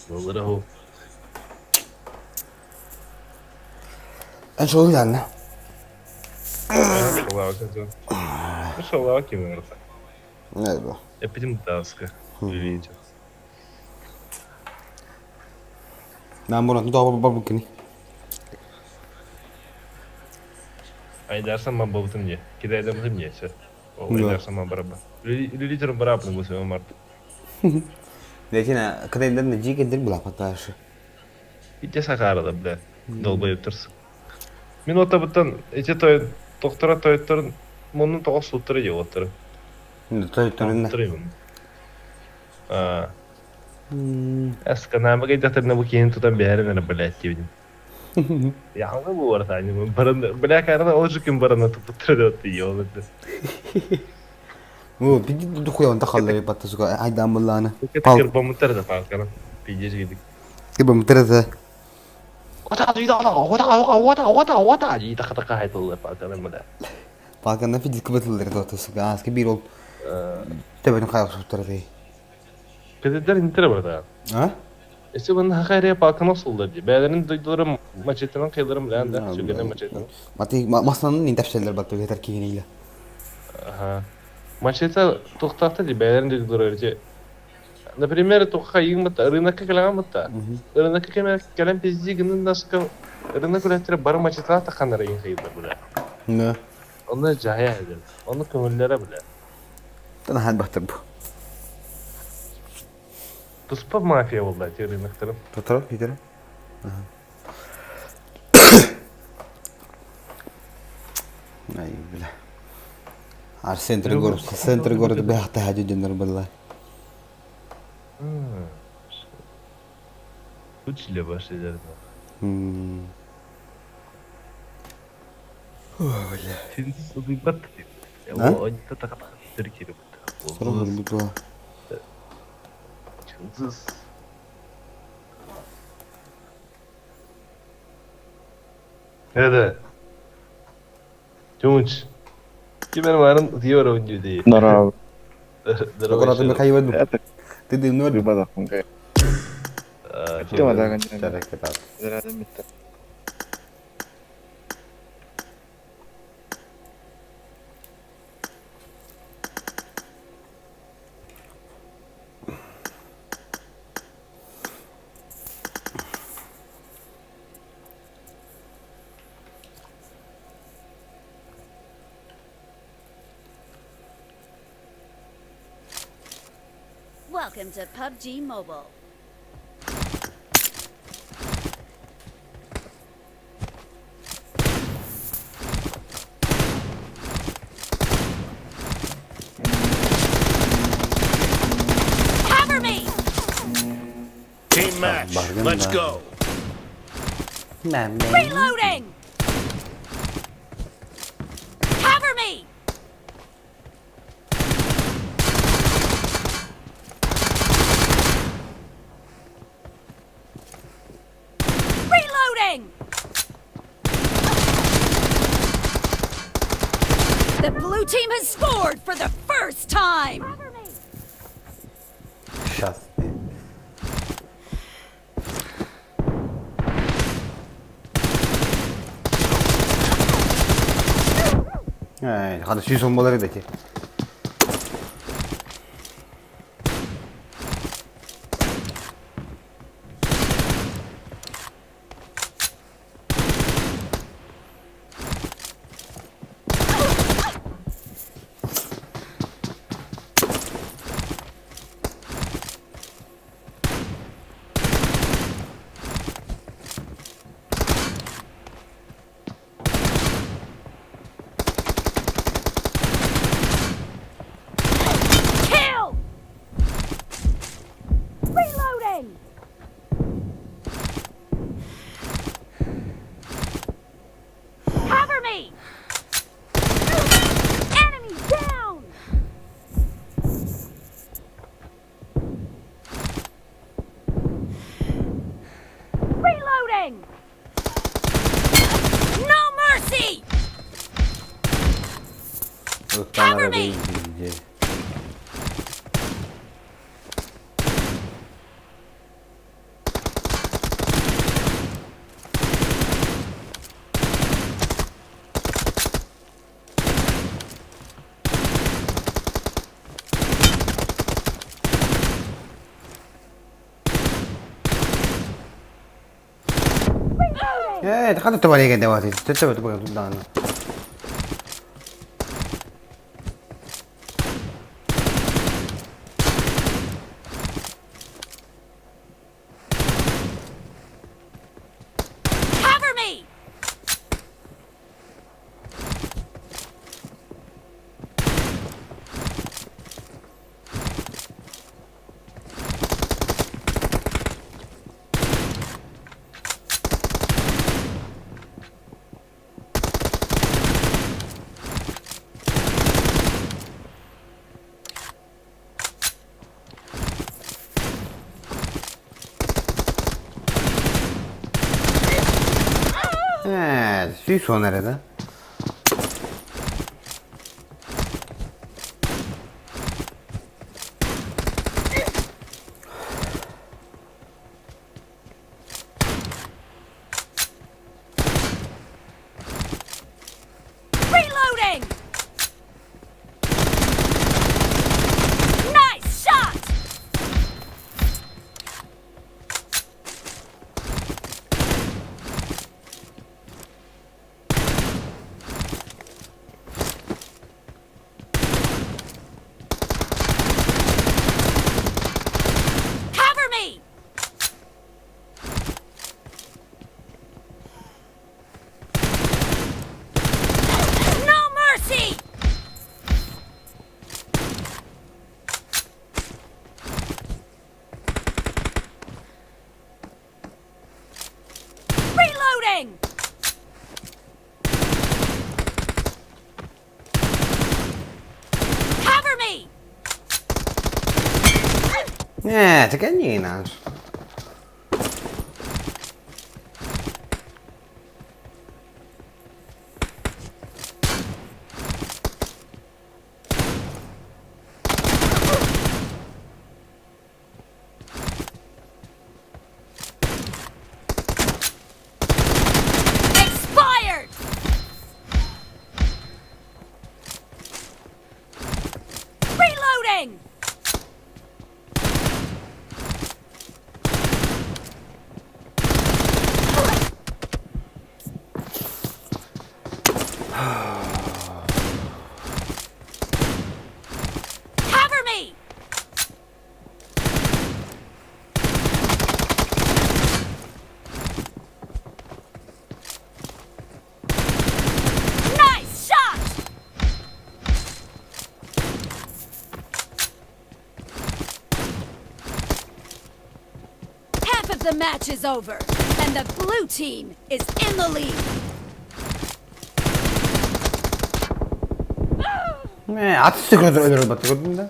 Болары Эн шоу яна. Шалава кимерса. Не бо. Эпидемтаска. Видите. Нам буран тоо бабукини. Айдарсан ма бабутым не. Кидайдам не все. Айдарсан ма бараба. Литером барабны бу своем март. Летина, когда на джиге дыр була паташы. Ите сахарада, бля. Долбоеб тұрсың. Мен отабыттан эти той доктора тойттарын мунун тоғыз суттары деп отыр. Тойттарын. А. Эска намага дәтәрне бу кейен тутан бәрен блядь дибин. Яңы бу бар тани. Барын бля карана ol ким барына тутып деп ёлды. О, биди духуя он тахаллы батта сука. Айдан булланы. Пал. Кырбамытар да палкана. Пиздец гидик. Кырбамытар да. Палканан физика батыллар тоото сука ааска биир ол төбөтүн хаалсыбыттара дии. Кэтидер интере барда. А? Эси bunun hakariye палканы осулдар дии. Бээлерин дойдуларын мачетынан кыйларын билэн да, сүгэнен мачетынан. Мати маснанын интепселер батты кетер кигинейле. Аха. Мачете тухтахта дии бээлерин дойдулары дии. Например, тухха иң бата, рынокка кэлэҕин бата. Рынокка кэмэ кэлэн пизди гынын наска рынок үлэһиттэрэ бары мачеталаах тахханнара иҥ хайыыллар бля. Да. Онно дьаһайа сылдьар. Онно көҥүллэрэ бля. Танахан бахтар бу. Туспа мафия буолла ити рыноктарын. Тотро, Питер. Ай, бля. Ар центр город, центр города бяхта хаджи дьоннор была. Үчүлэ баш эдэрдэ. Син сылыйбат А? Онто такатыр кирибит. Сорох була. Чыңгыз. Это. Чумуч. Ким барын тиyor oyuncu değil. Здорово. Сокоратын Михаил Это Ты дымной. рыба Welcome to PUBG Mobile. Cover me! Team match. Let's go. Reloading! Cover me! Reloading! The blue team has scored for the first time! Сейчас. Эй, хада сүйсөн болар edi ki. Kill! Reloading! Cover me! Enemy down! Reloading! No mercy! Cover me! Э, хада табалеге девати. Тетебе табалеге тудана. Cover me! 110 эрэ да? Reloading! Nice shot! Cover me! No mercy! Reloading! Cover me! Не, таке не наш. Expired! Reloading! Cover me! Nice shot! Half of the match is over, and the blue team is in the lead. Ээ, ат үстүгэр өлөр бат көрдүм да.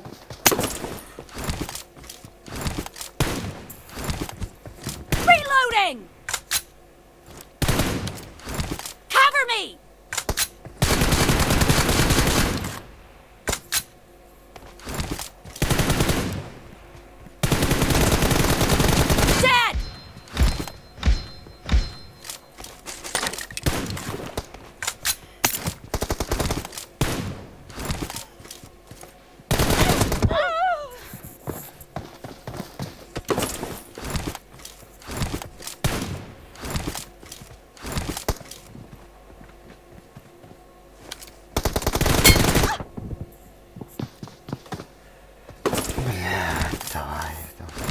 Reloading! Cover me! Dead! Блядь, давай, давай.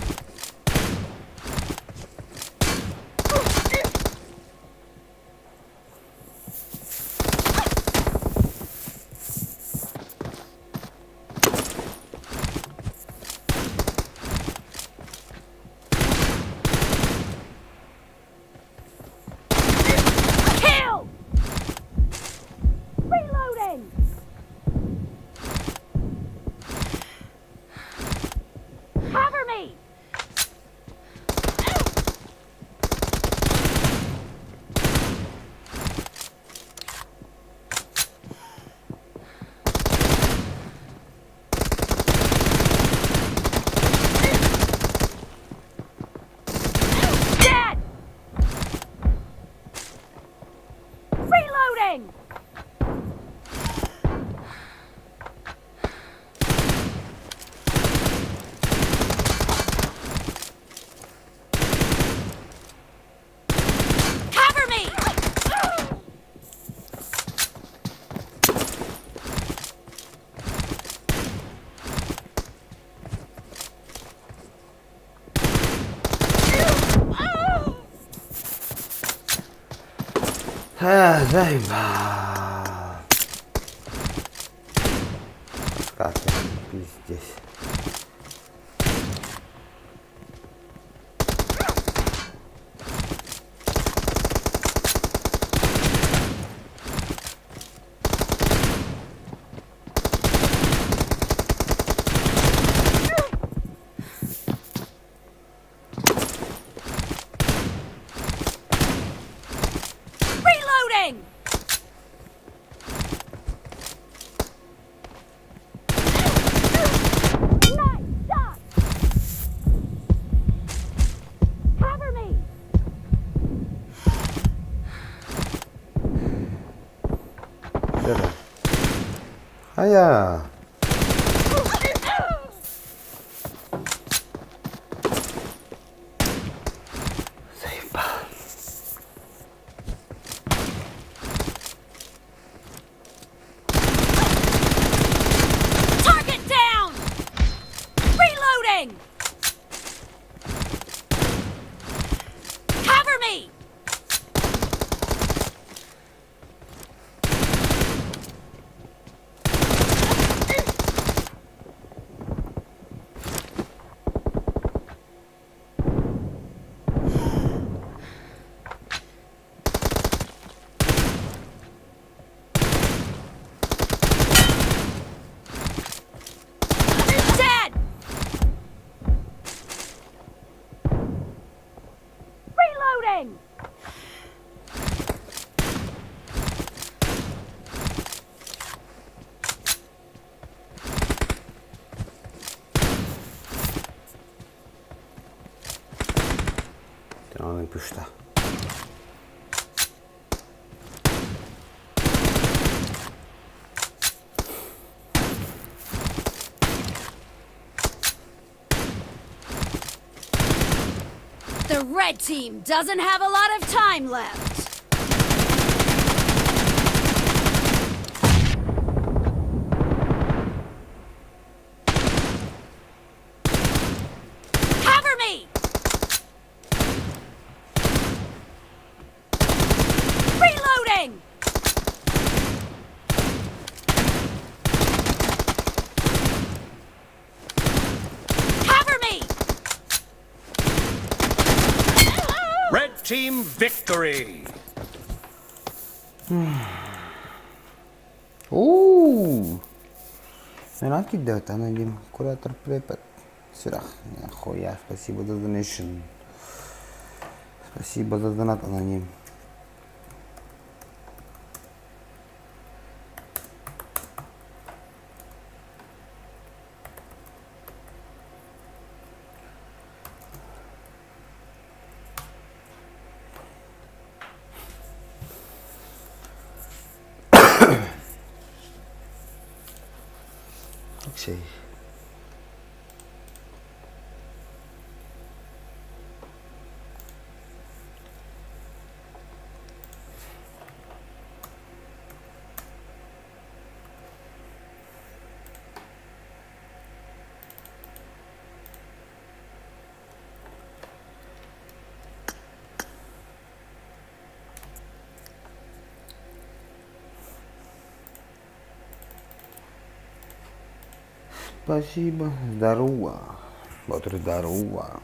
Kill! Reloading! Cover me! Dead! Reloading! Cover me! Ха, заебал. Как пиздец. Reloading! Хайа! Заебал. Target down! Reloading! Cover me! Dead! Reloading! Аны пушта. The red team doesn't have a lot of time left. Cover me! Reloading! Cover me! Red team victory! Уу! Мен кидет, аноним куратор препод. Сирах, хуя, спасибо за donation. Спасибо за донат, аноним. Окей. Спасибо. Здорово. Батыр, здорово.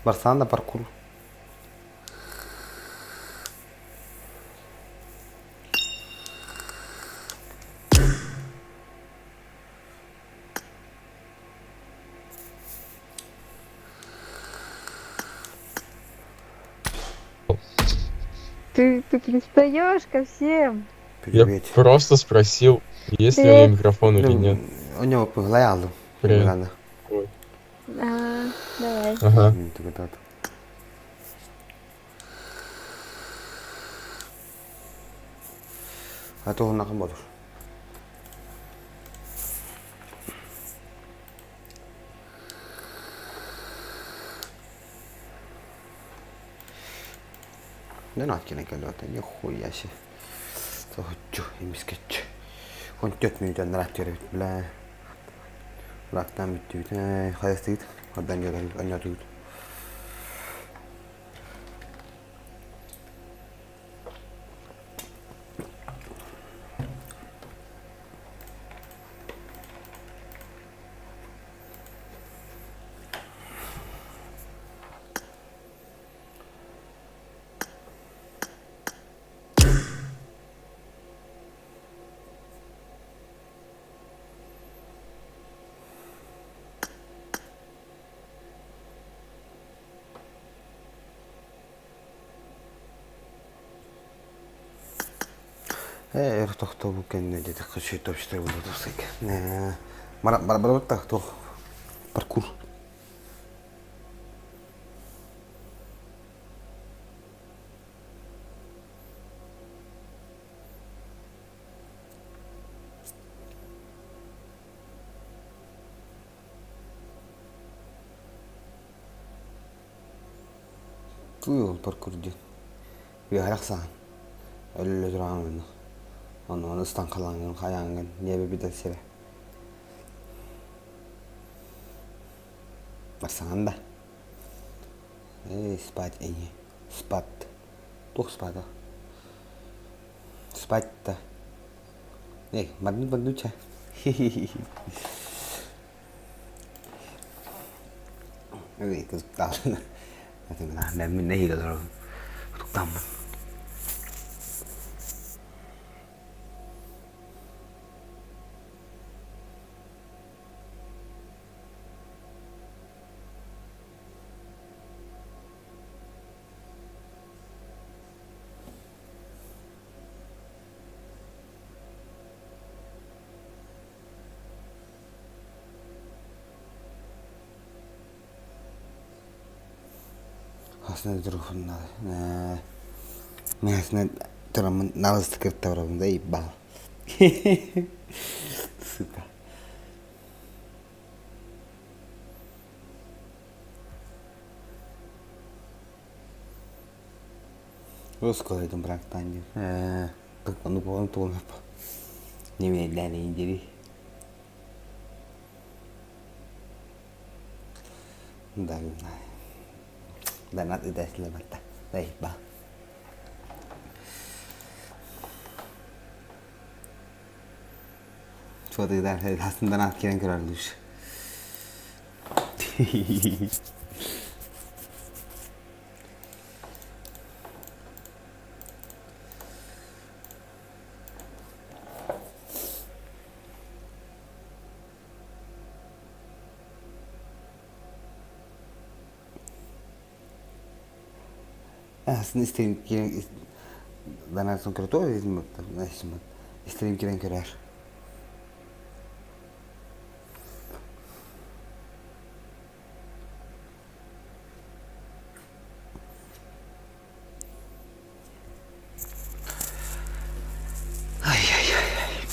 Барсан на паркур. Ты пристаешь ко всем. Привет. Я просто спросил, есть ли у меня микрофон или нет. У него поглядел. Привет. А, давай. Ага. А то он нахамбодур. Донат кэллэ нихуя себе. Соһуччу, эмискэччи. Он 4 мүнүүтэ анараа түһэрбит бля. Рактан бүттүбүт. Хайастыгыт? Ордан онньоотугут. Ээ, өр тохтобу кэннэ диэтэххэ үчүгэй топчутар буолуо тупсайга. Мара барбыттах туох паркур. Туй ол паркур диэн. Үөһэрэх саҕан. Өлө тураҕын онно. Онно ону ыстаҥхалааҥҥын хайааҥҥын ньиэбэ бүтэр сирэ. Барсаҕын да. Эй, спать эйи. Спат. Туох спата? Спать-то. Эй, барду барду чэ. Эй, кызыктаах. Мин нэһиилэ олоробун. Утуктааммын. Хасна турухунна Мин тураммын налыстык кытта барабын да ебал. Сука. Осколойдум брактан диэн. Ону буолан тугун Немедленно дири. Да, Донат ыытааччылар барда. Заебал. Суотыгдар хасын донат киирэн көрөрлүүр. Аһасын истэрин киирэн донатсын крутой истэрин киирэн көрөр. Ай-яй-яй.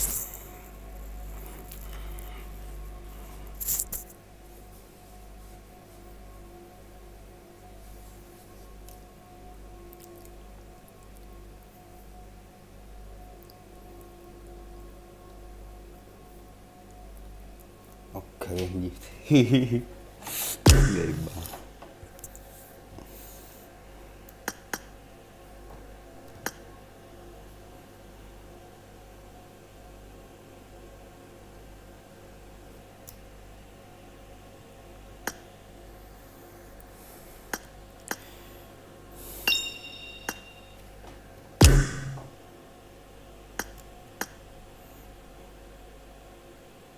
Окей, диэбит.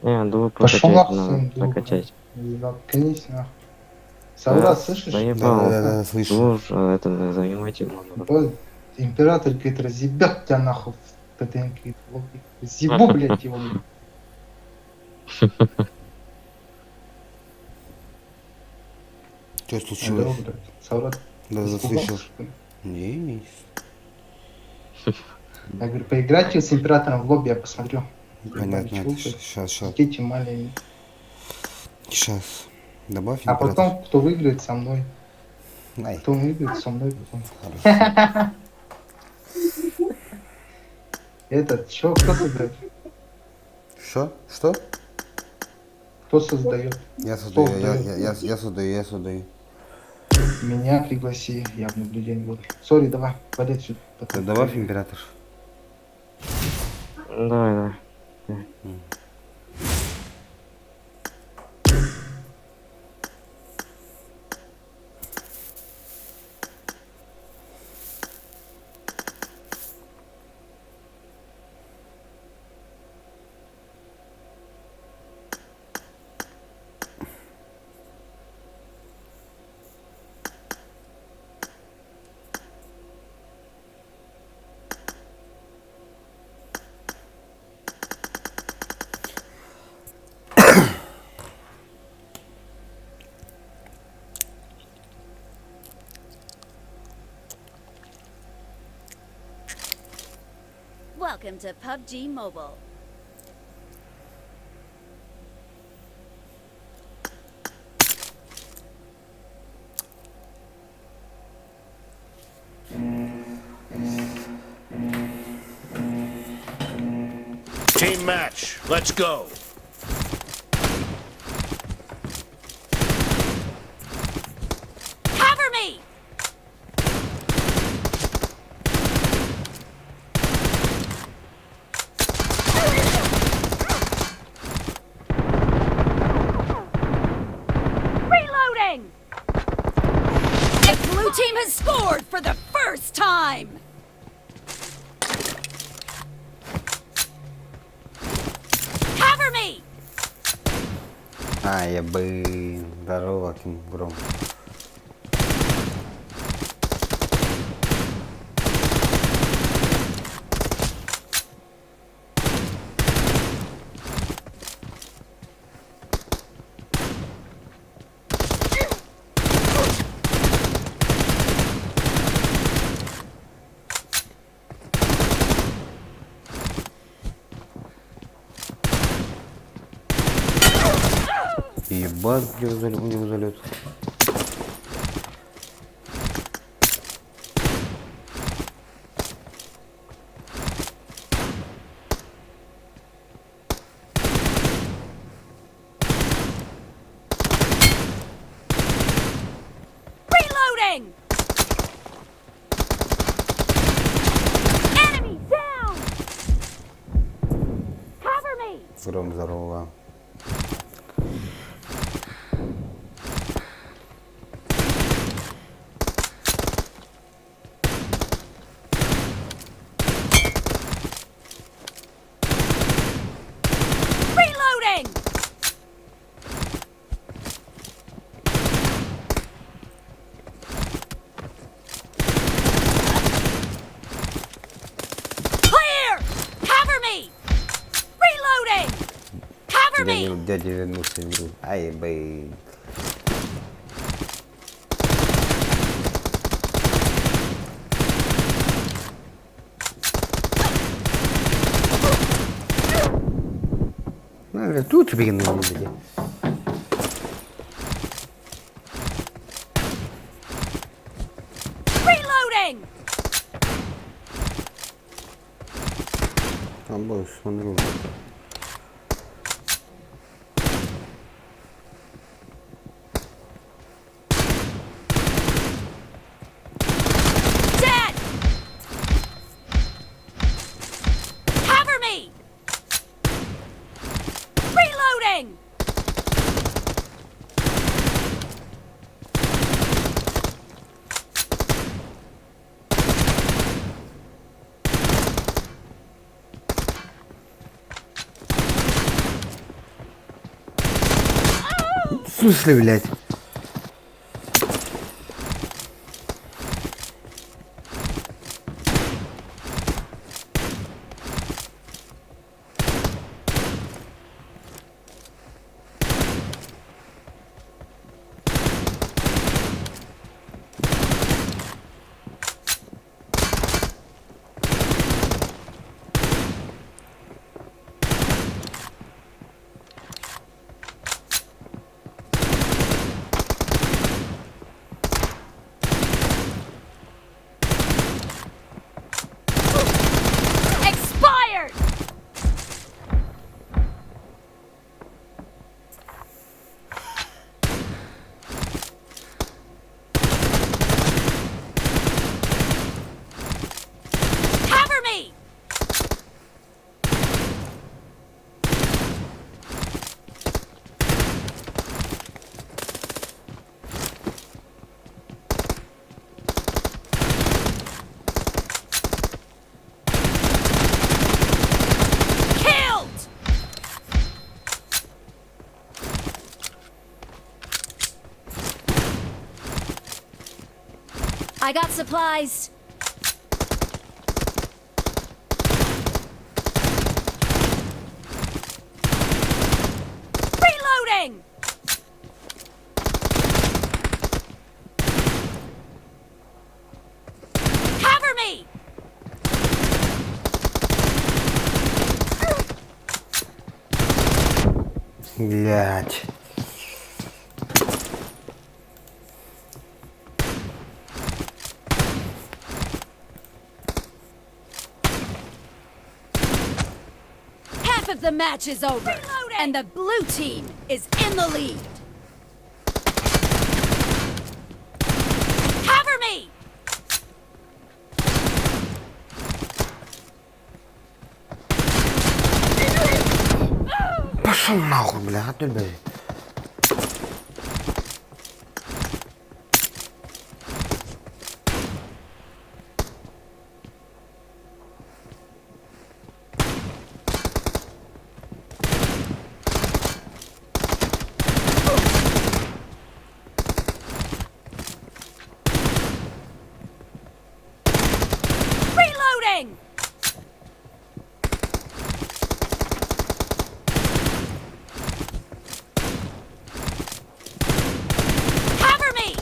Не, думаю, Пошел прокачать нахуй надо, своим другом. прокачать. Заткнись нахуй. Солдат, слышишь? Заебал. Да-да-да, слышу. Думал, это занимайте надо. Вот император, говорит, разъебет тебя нахуй в ПТН, говорит, в лобби. Разъебу, блядь, его, блядь. Что Алло, случилось? блядь. Солдат, Да, испугался, заслышал. что ли? Не, не. Я говорю, поиграйте с императором в лобби, я посмотрю. Понятно, Чего, блядь? сейчас, сейчас. Дети маленькие. Сейчас. Добавь А император. потом, кто выиграет со мной. Ай. Кто выиграет со мной потом. Хорошо. Этот, чё, кто создает? Что? Что? Кто создает? Я создаю, я, создает? я, я, я создаю, я создаю. Меня пригласи, я в наблюдении буду. Сори, давай, вали отсюда. Да, Добавь император. Давай, давай. Welcome to PUBG Mobile. Team match. Let's go. Cover me! Reloading! The blue team has scored for the first time! Cover me! А, я бы... Здорово, Кингром. Ебать, где у него залет. Reloading! Enemy down! Cover me! Гром, здорово. Reloading! Clear! Cover me! Reloading! Cover me! Дядя, дядя вернулся в игру. Ай, бэй. Ну, тут блин, блин. Reloading! Там был, смотрю. Dead! Cover me! Reloading! В смысле, блядь? Expired! Cover me! Killed! I got supplies. Reloading! Cover me! Блядь. Half of The match is over, and the blue team is in the lead. Cover me! Пошел нахуй, бля, а ты, бля. Reloading! Cover me!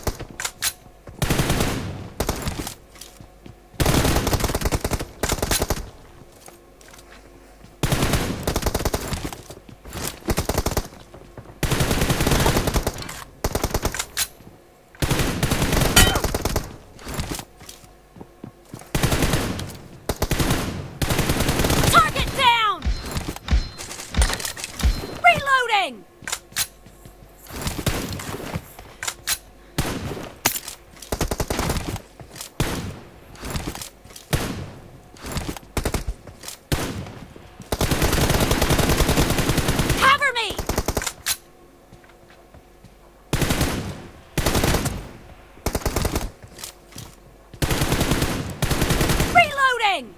Target down! Reloading! Cover me! Reloading!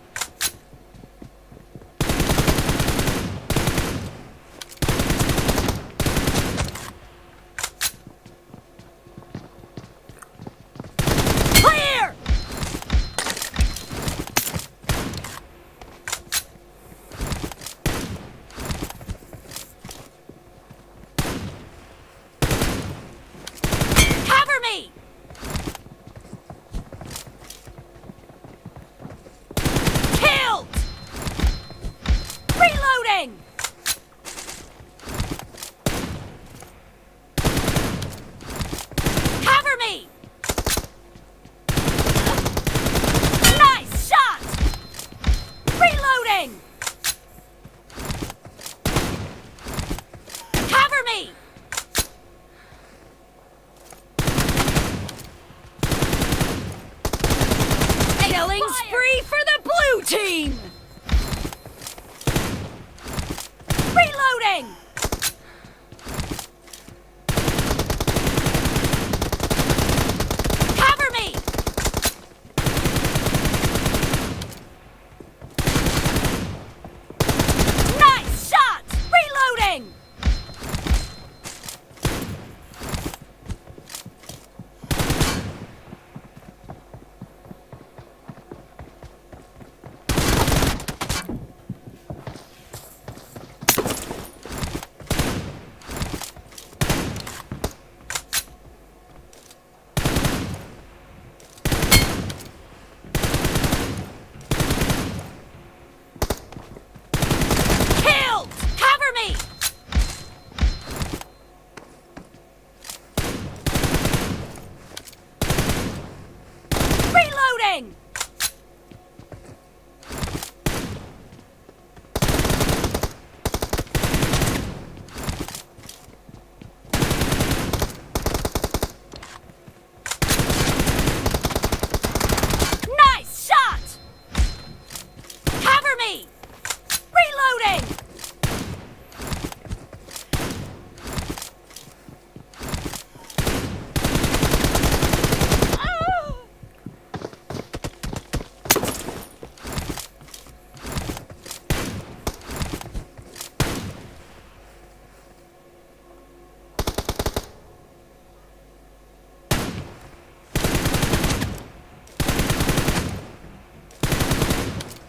Clear! Cover me! Killed! Reloading! Cover me! Nice shot! Reloading! Cover me! Killing spree for the blue team! Reloading! Cover me! Nice shot! Reloading! Killed! Cover me! Reloading! Nice shot! Cover me! Reloading!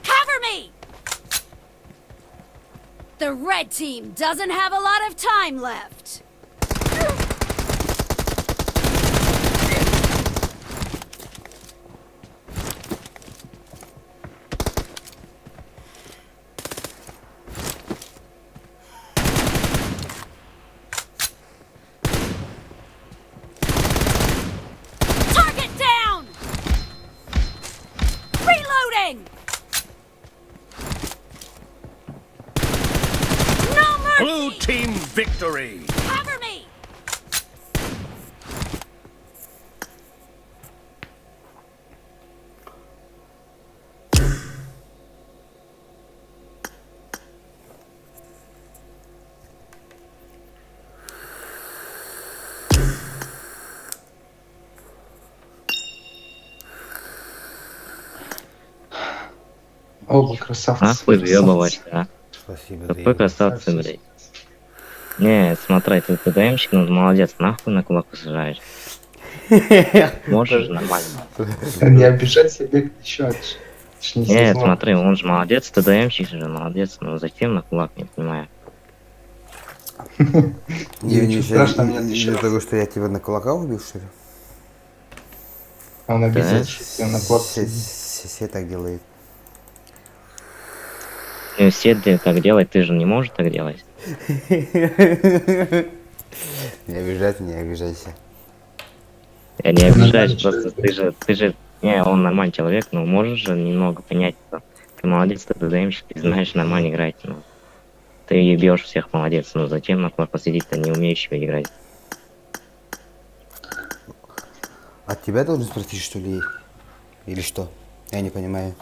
Cover me! The red team doesn't have a lot of time left. Target down! Reloading! Victory! Cover me! Оба красавцы. Нахуй красавцы. въебывать, а? Спасибо, Какой красавцы, блядь. Не, смотри, ты ТДМщик, ну молодец, нахуй на кулак сажаешь. Можешь нормально. Не обижайся, бег еще. Это ж не Нет, сезон. смотри, он же молодец, ТДМщик же молодец, ну зачем на кулак, не понимаю. Не, Ничего страшного, меня из-за еще того, что я тебя на кулака убил, что ли? Он обиделся, что я на кулак Все, сидит. все, все так делают. Ну все ты так делать, ты же не можешь так делать. Не обижайся, не обижайся. Я не Нормальный обижаюсь, просто человек. ты же, не, он нормальный человек, но можешь же немного понять, что ты молодец, ты ТДМщик, ты знаешь нормально играть, ну. Ты ебешь всех, молодец, ну зачем на кулак посидеть-то, не умеешь играть? От тебя должен спросить, что ли? Или что? Я не понимаю.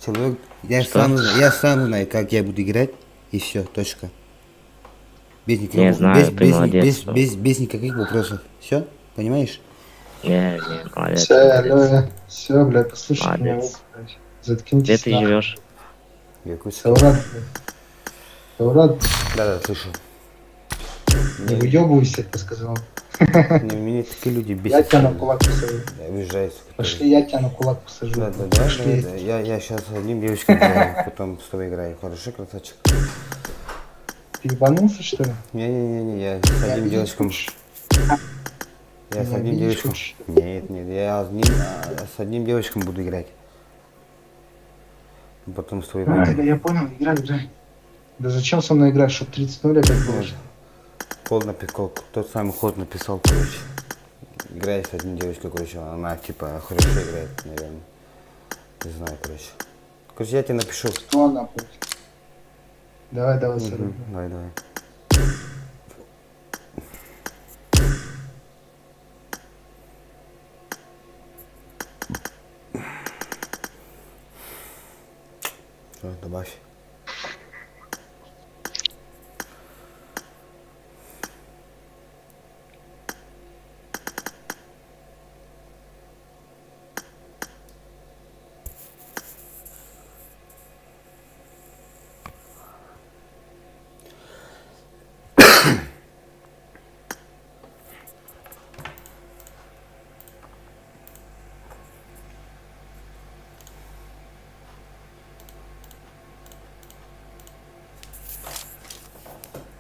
Человек, я Что? сам, я сам знаю, как я буду играть, и все, точка. Без никаких, Не знаю, без, ты без, молодец, без, что- без, без никаких вопросов. Все, понимаешь? Не, не, молодец, Все, молодец. все, блядь, послушай меня, Молодец. блядь. Заткнитесь. Где ты нахуй. живешь? Якутск. Саурат, блядь. Саурат, Да, да, слышу. не выебывайся, я сказал. Не, меня такие люди Я бесят. тебя на кулак посажу. Обижаются. Пошли, я тебя на кулак посажу. Да, да, да, Пошли. да, да. Я сейчас с одним девочкой играю, потом с тобой играю. Хорошо, красавчик? Ты ебанулся, что ли? Не-не-не, я с Меня одним обидеть девочком. хочешь? Я с Меня одним обидеть девочком. хочешь? Нет, нет, я одним, с одним девочком буду играть. Потом с тобой А, пойду. да я понял, играй, играй. Да зачем со мной играть, чтоб 30-0 опять было? Кол написал, тот самый ход написал, короче. Играй с одним девочкой, короче, она типа хорошо играет, наверное. Не знаю, короче. Короче, я тебе напишу. Кто она, блядь? Давай, давай, сорок. Мгм, Давай, давай. Всё, добавь.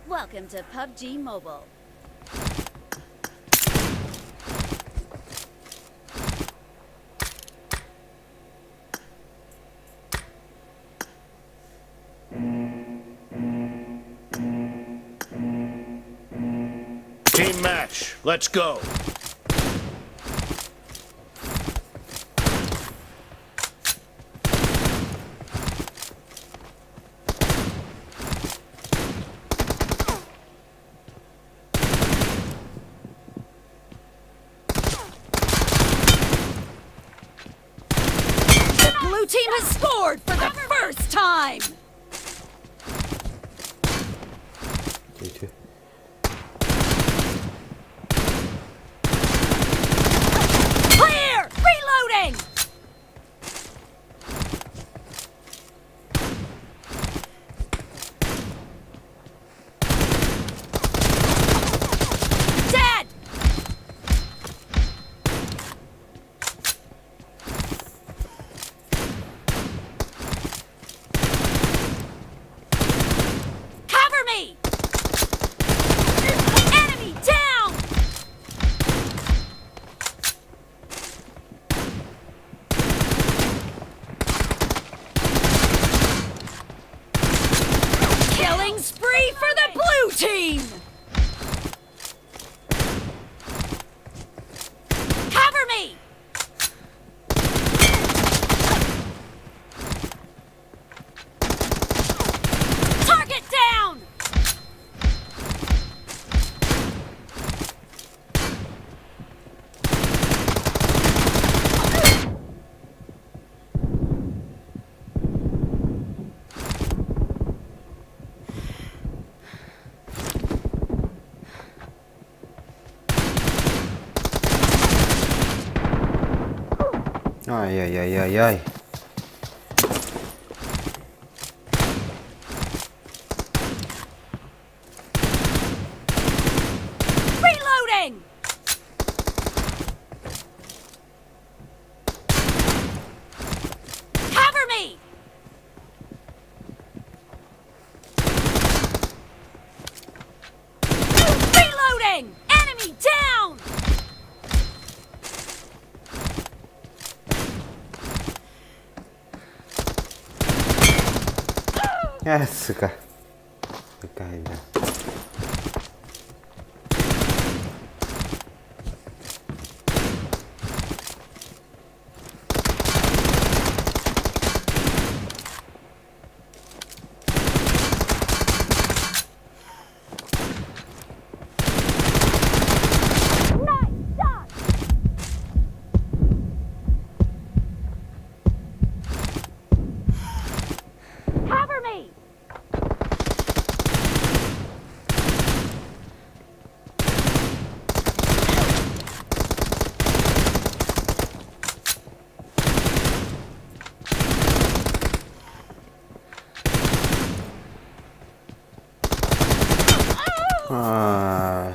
Welcome to PUBG Mobile. Team match. Let's go. The blue team has scored for the first time. Тихо. Clear! Reloading! Dead! Ай-яй-яй-яй-яй. Reloading! Cover me! Reloading! Enemy down! Э, сука. Такая, да. Nice shot! Cover me! Ай.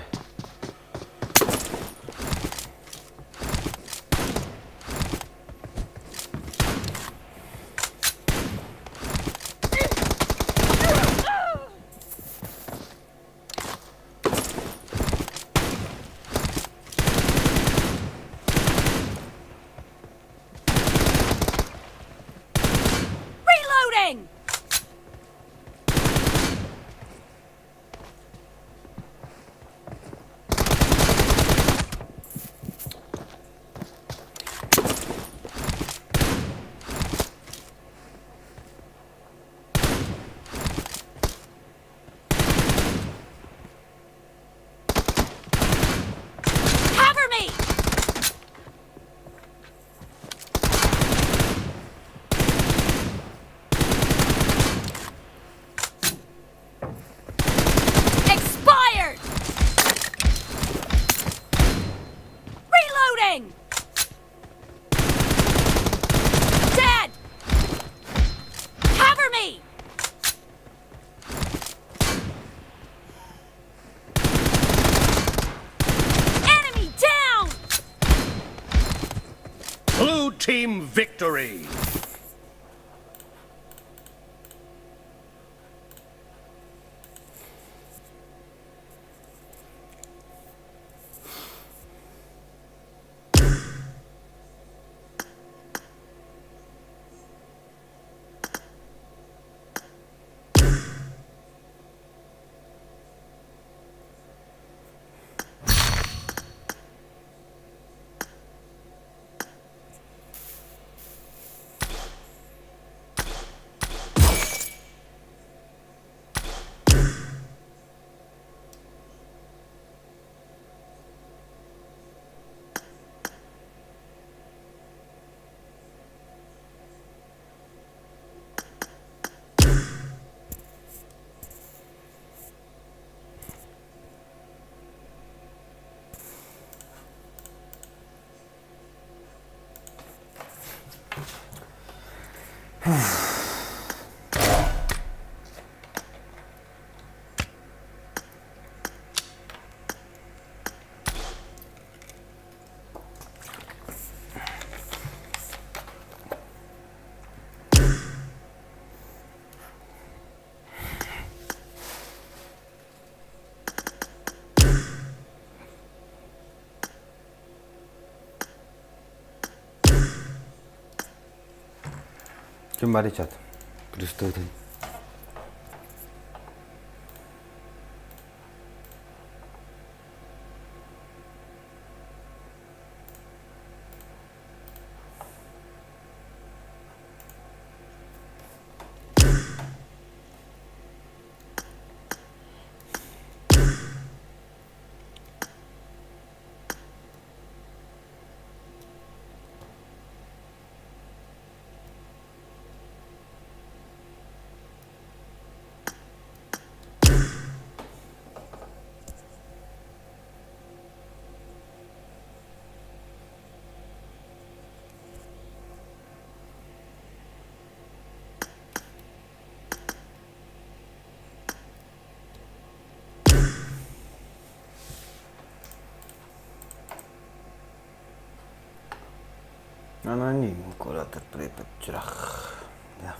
Reloading! Cover me! Expired! Reloading! Dead! Cover me! Enemy down! Blue team victory. Ким барый чат? Пристойный. Аноним куратор Припять. Да.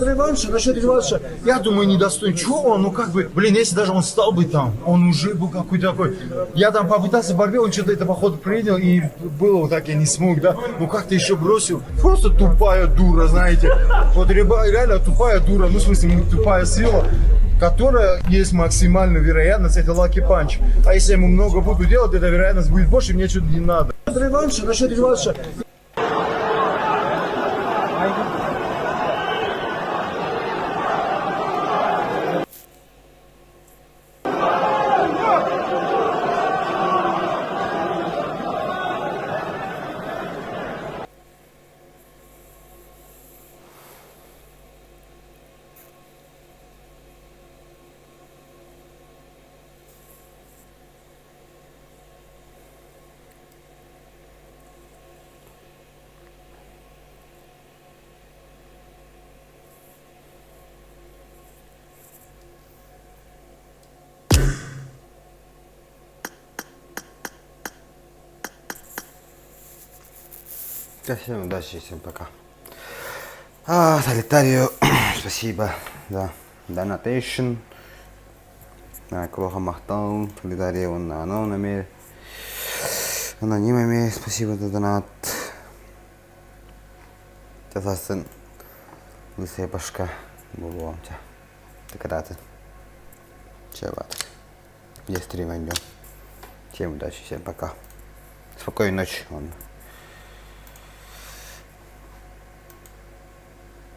Реванша, насчет реванша, я думаю, недостоин. Чего он, ну как бы, блин, если даже он стал бы там, он уже был какой-то такой. Я там попытался в борьбе, он что-то это, походу, принял, и было вот так, я не смог, да. Ну как ты еще бросил? Просто тупая дура, знаете. Вот реально тупая дура, ну в смысле, ну, тупая сила которая есть максимальная вероятность, это lucky punch. А если я ему много буду делать, эта вероятность будет больше, мне что-то не надо. Реванша, насчет реванша. Всем удачи, всем пока. А, Солитарию, спасибо за donation. Клоха Махтал, Солитария, он анонами. Анонимами, спасибо за донат. Жасасын. Лысая башка. Буолуом чэ. Декадаты. Чэ, баатыр. Я стрим идем. Всем удачи, всем пока. Спокойной ночи.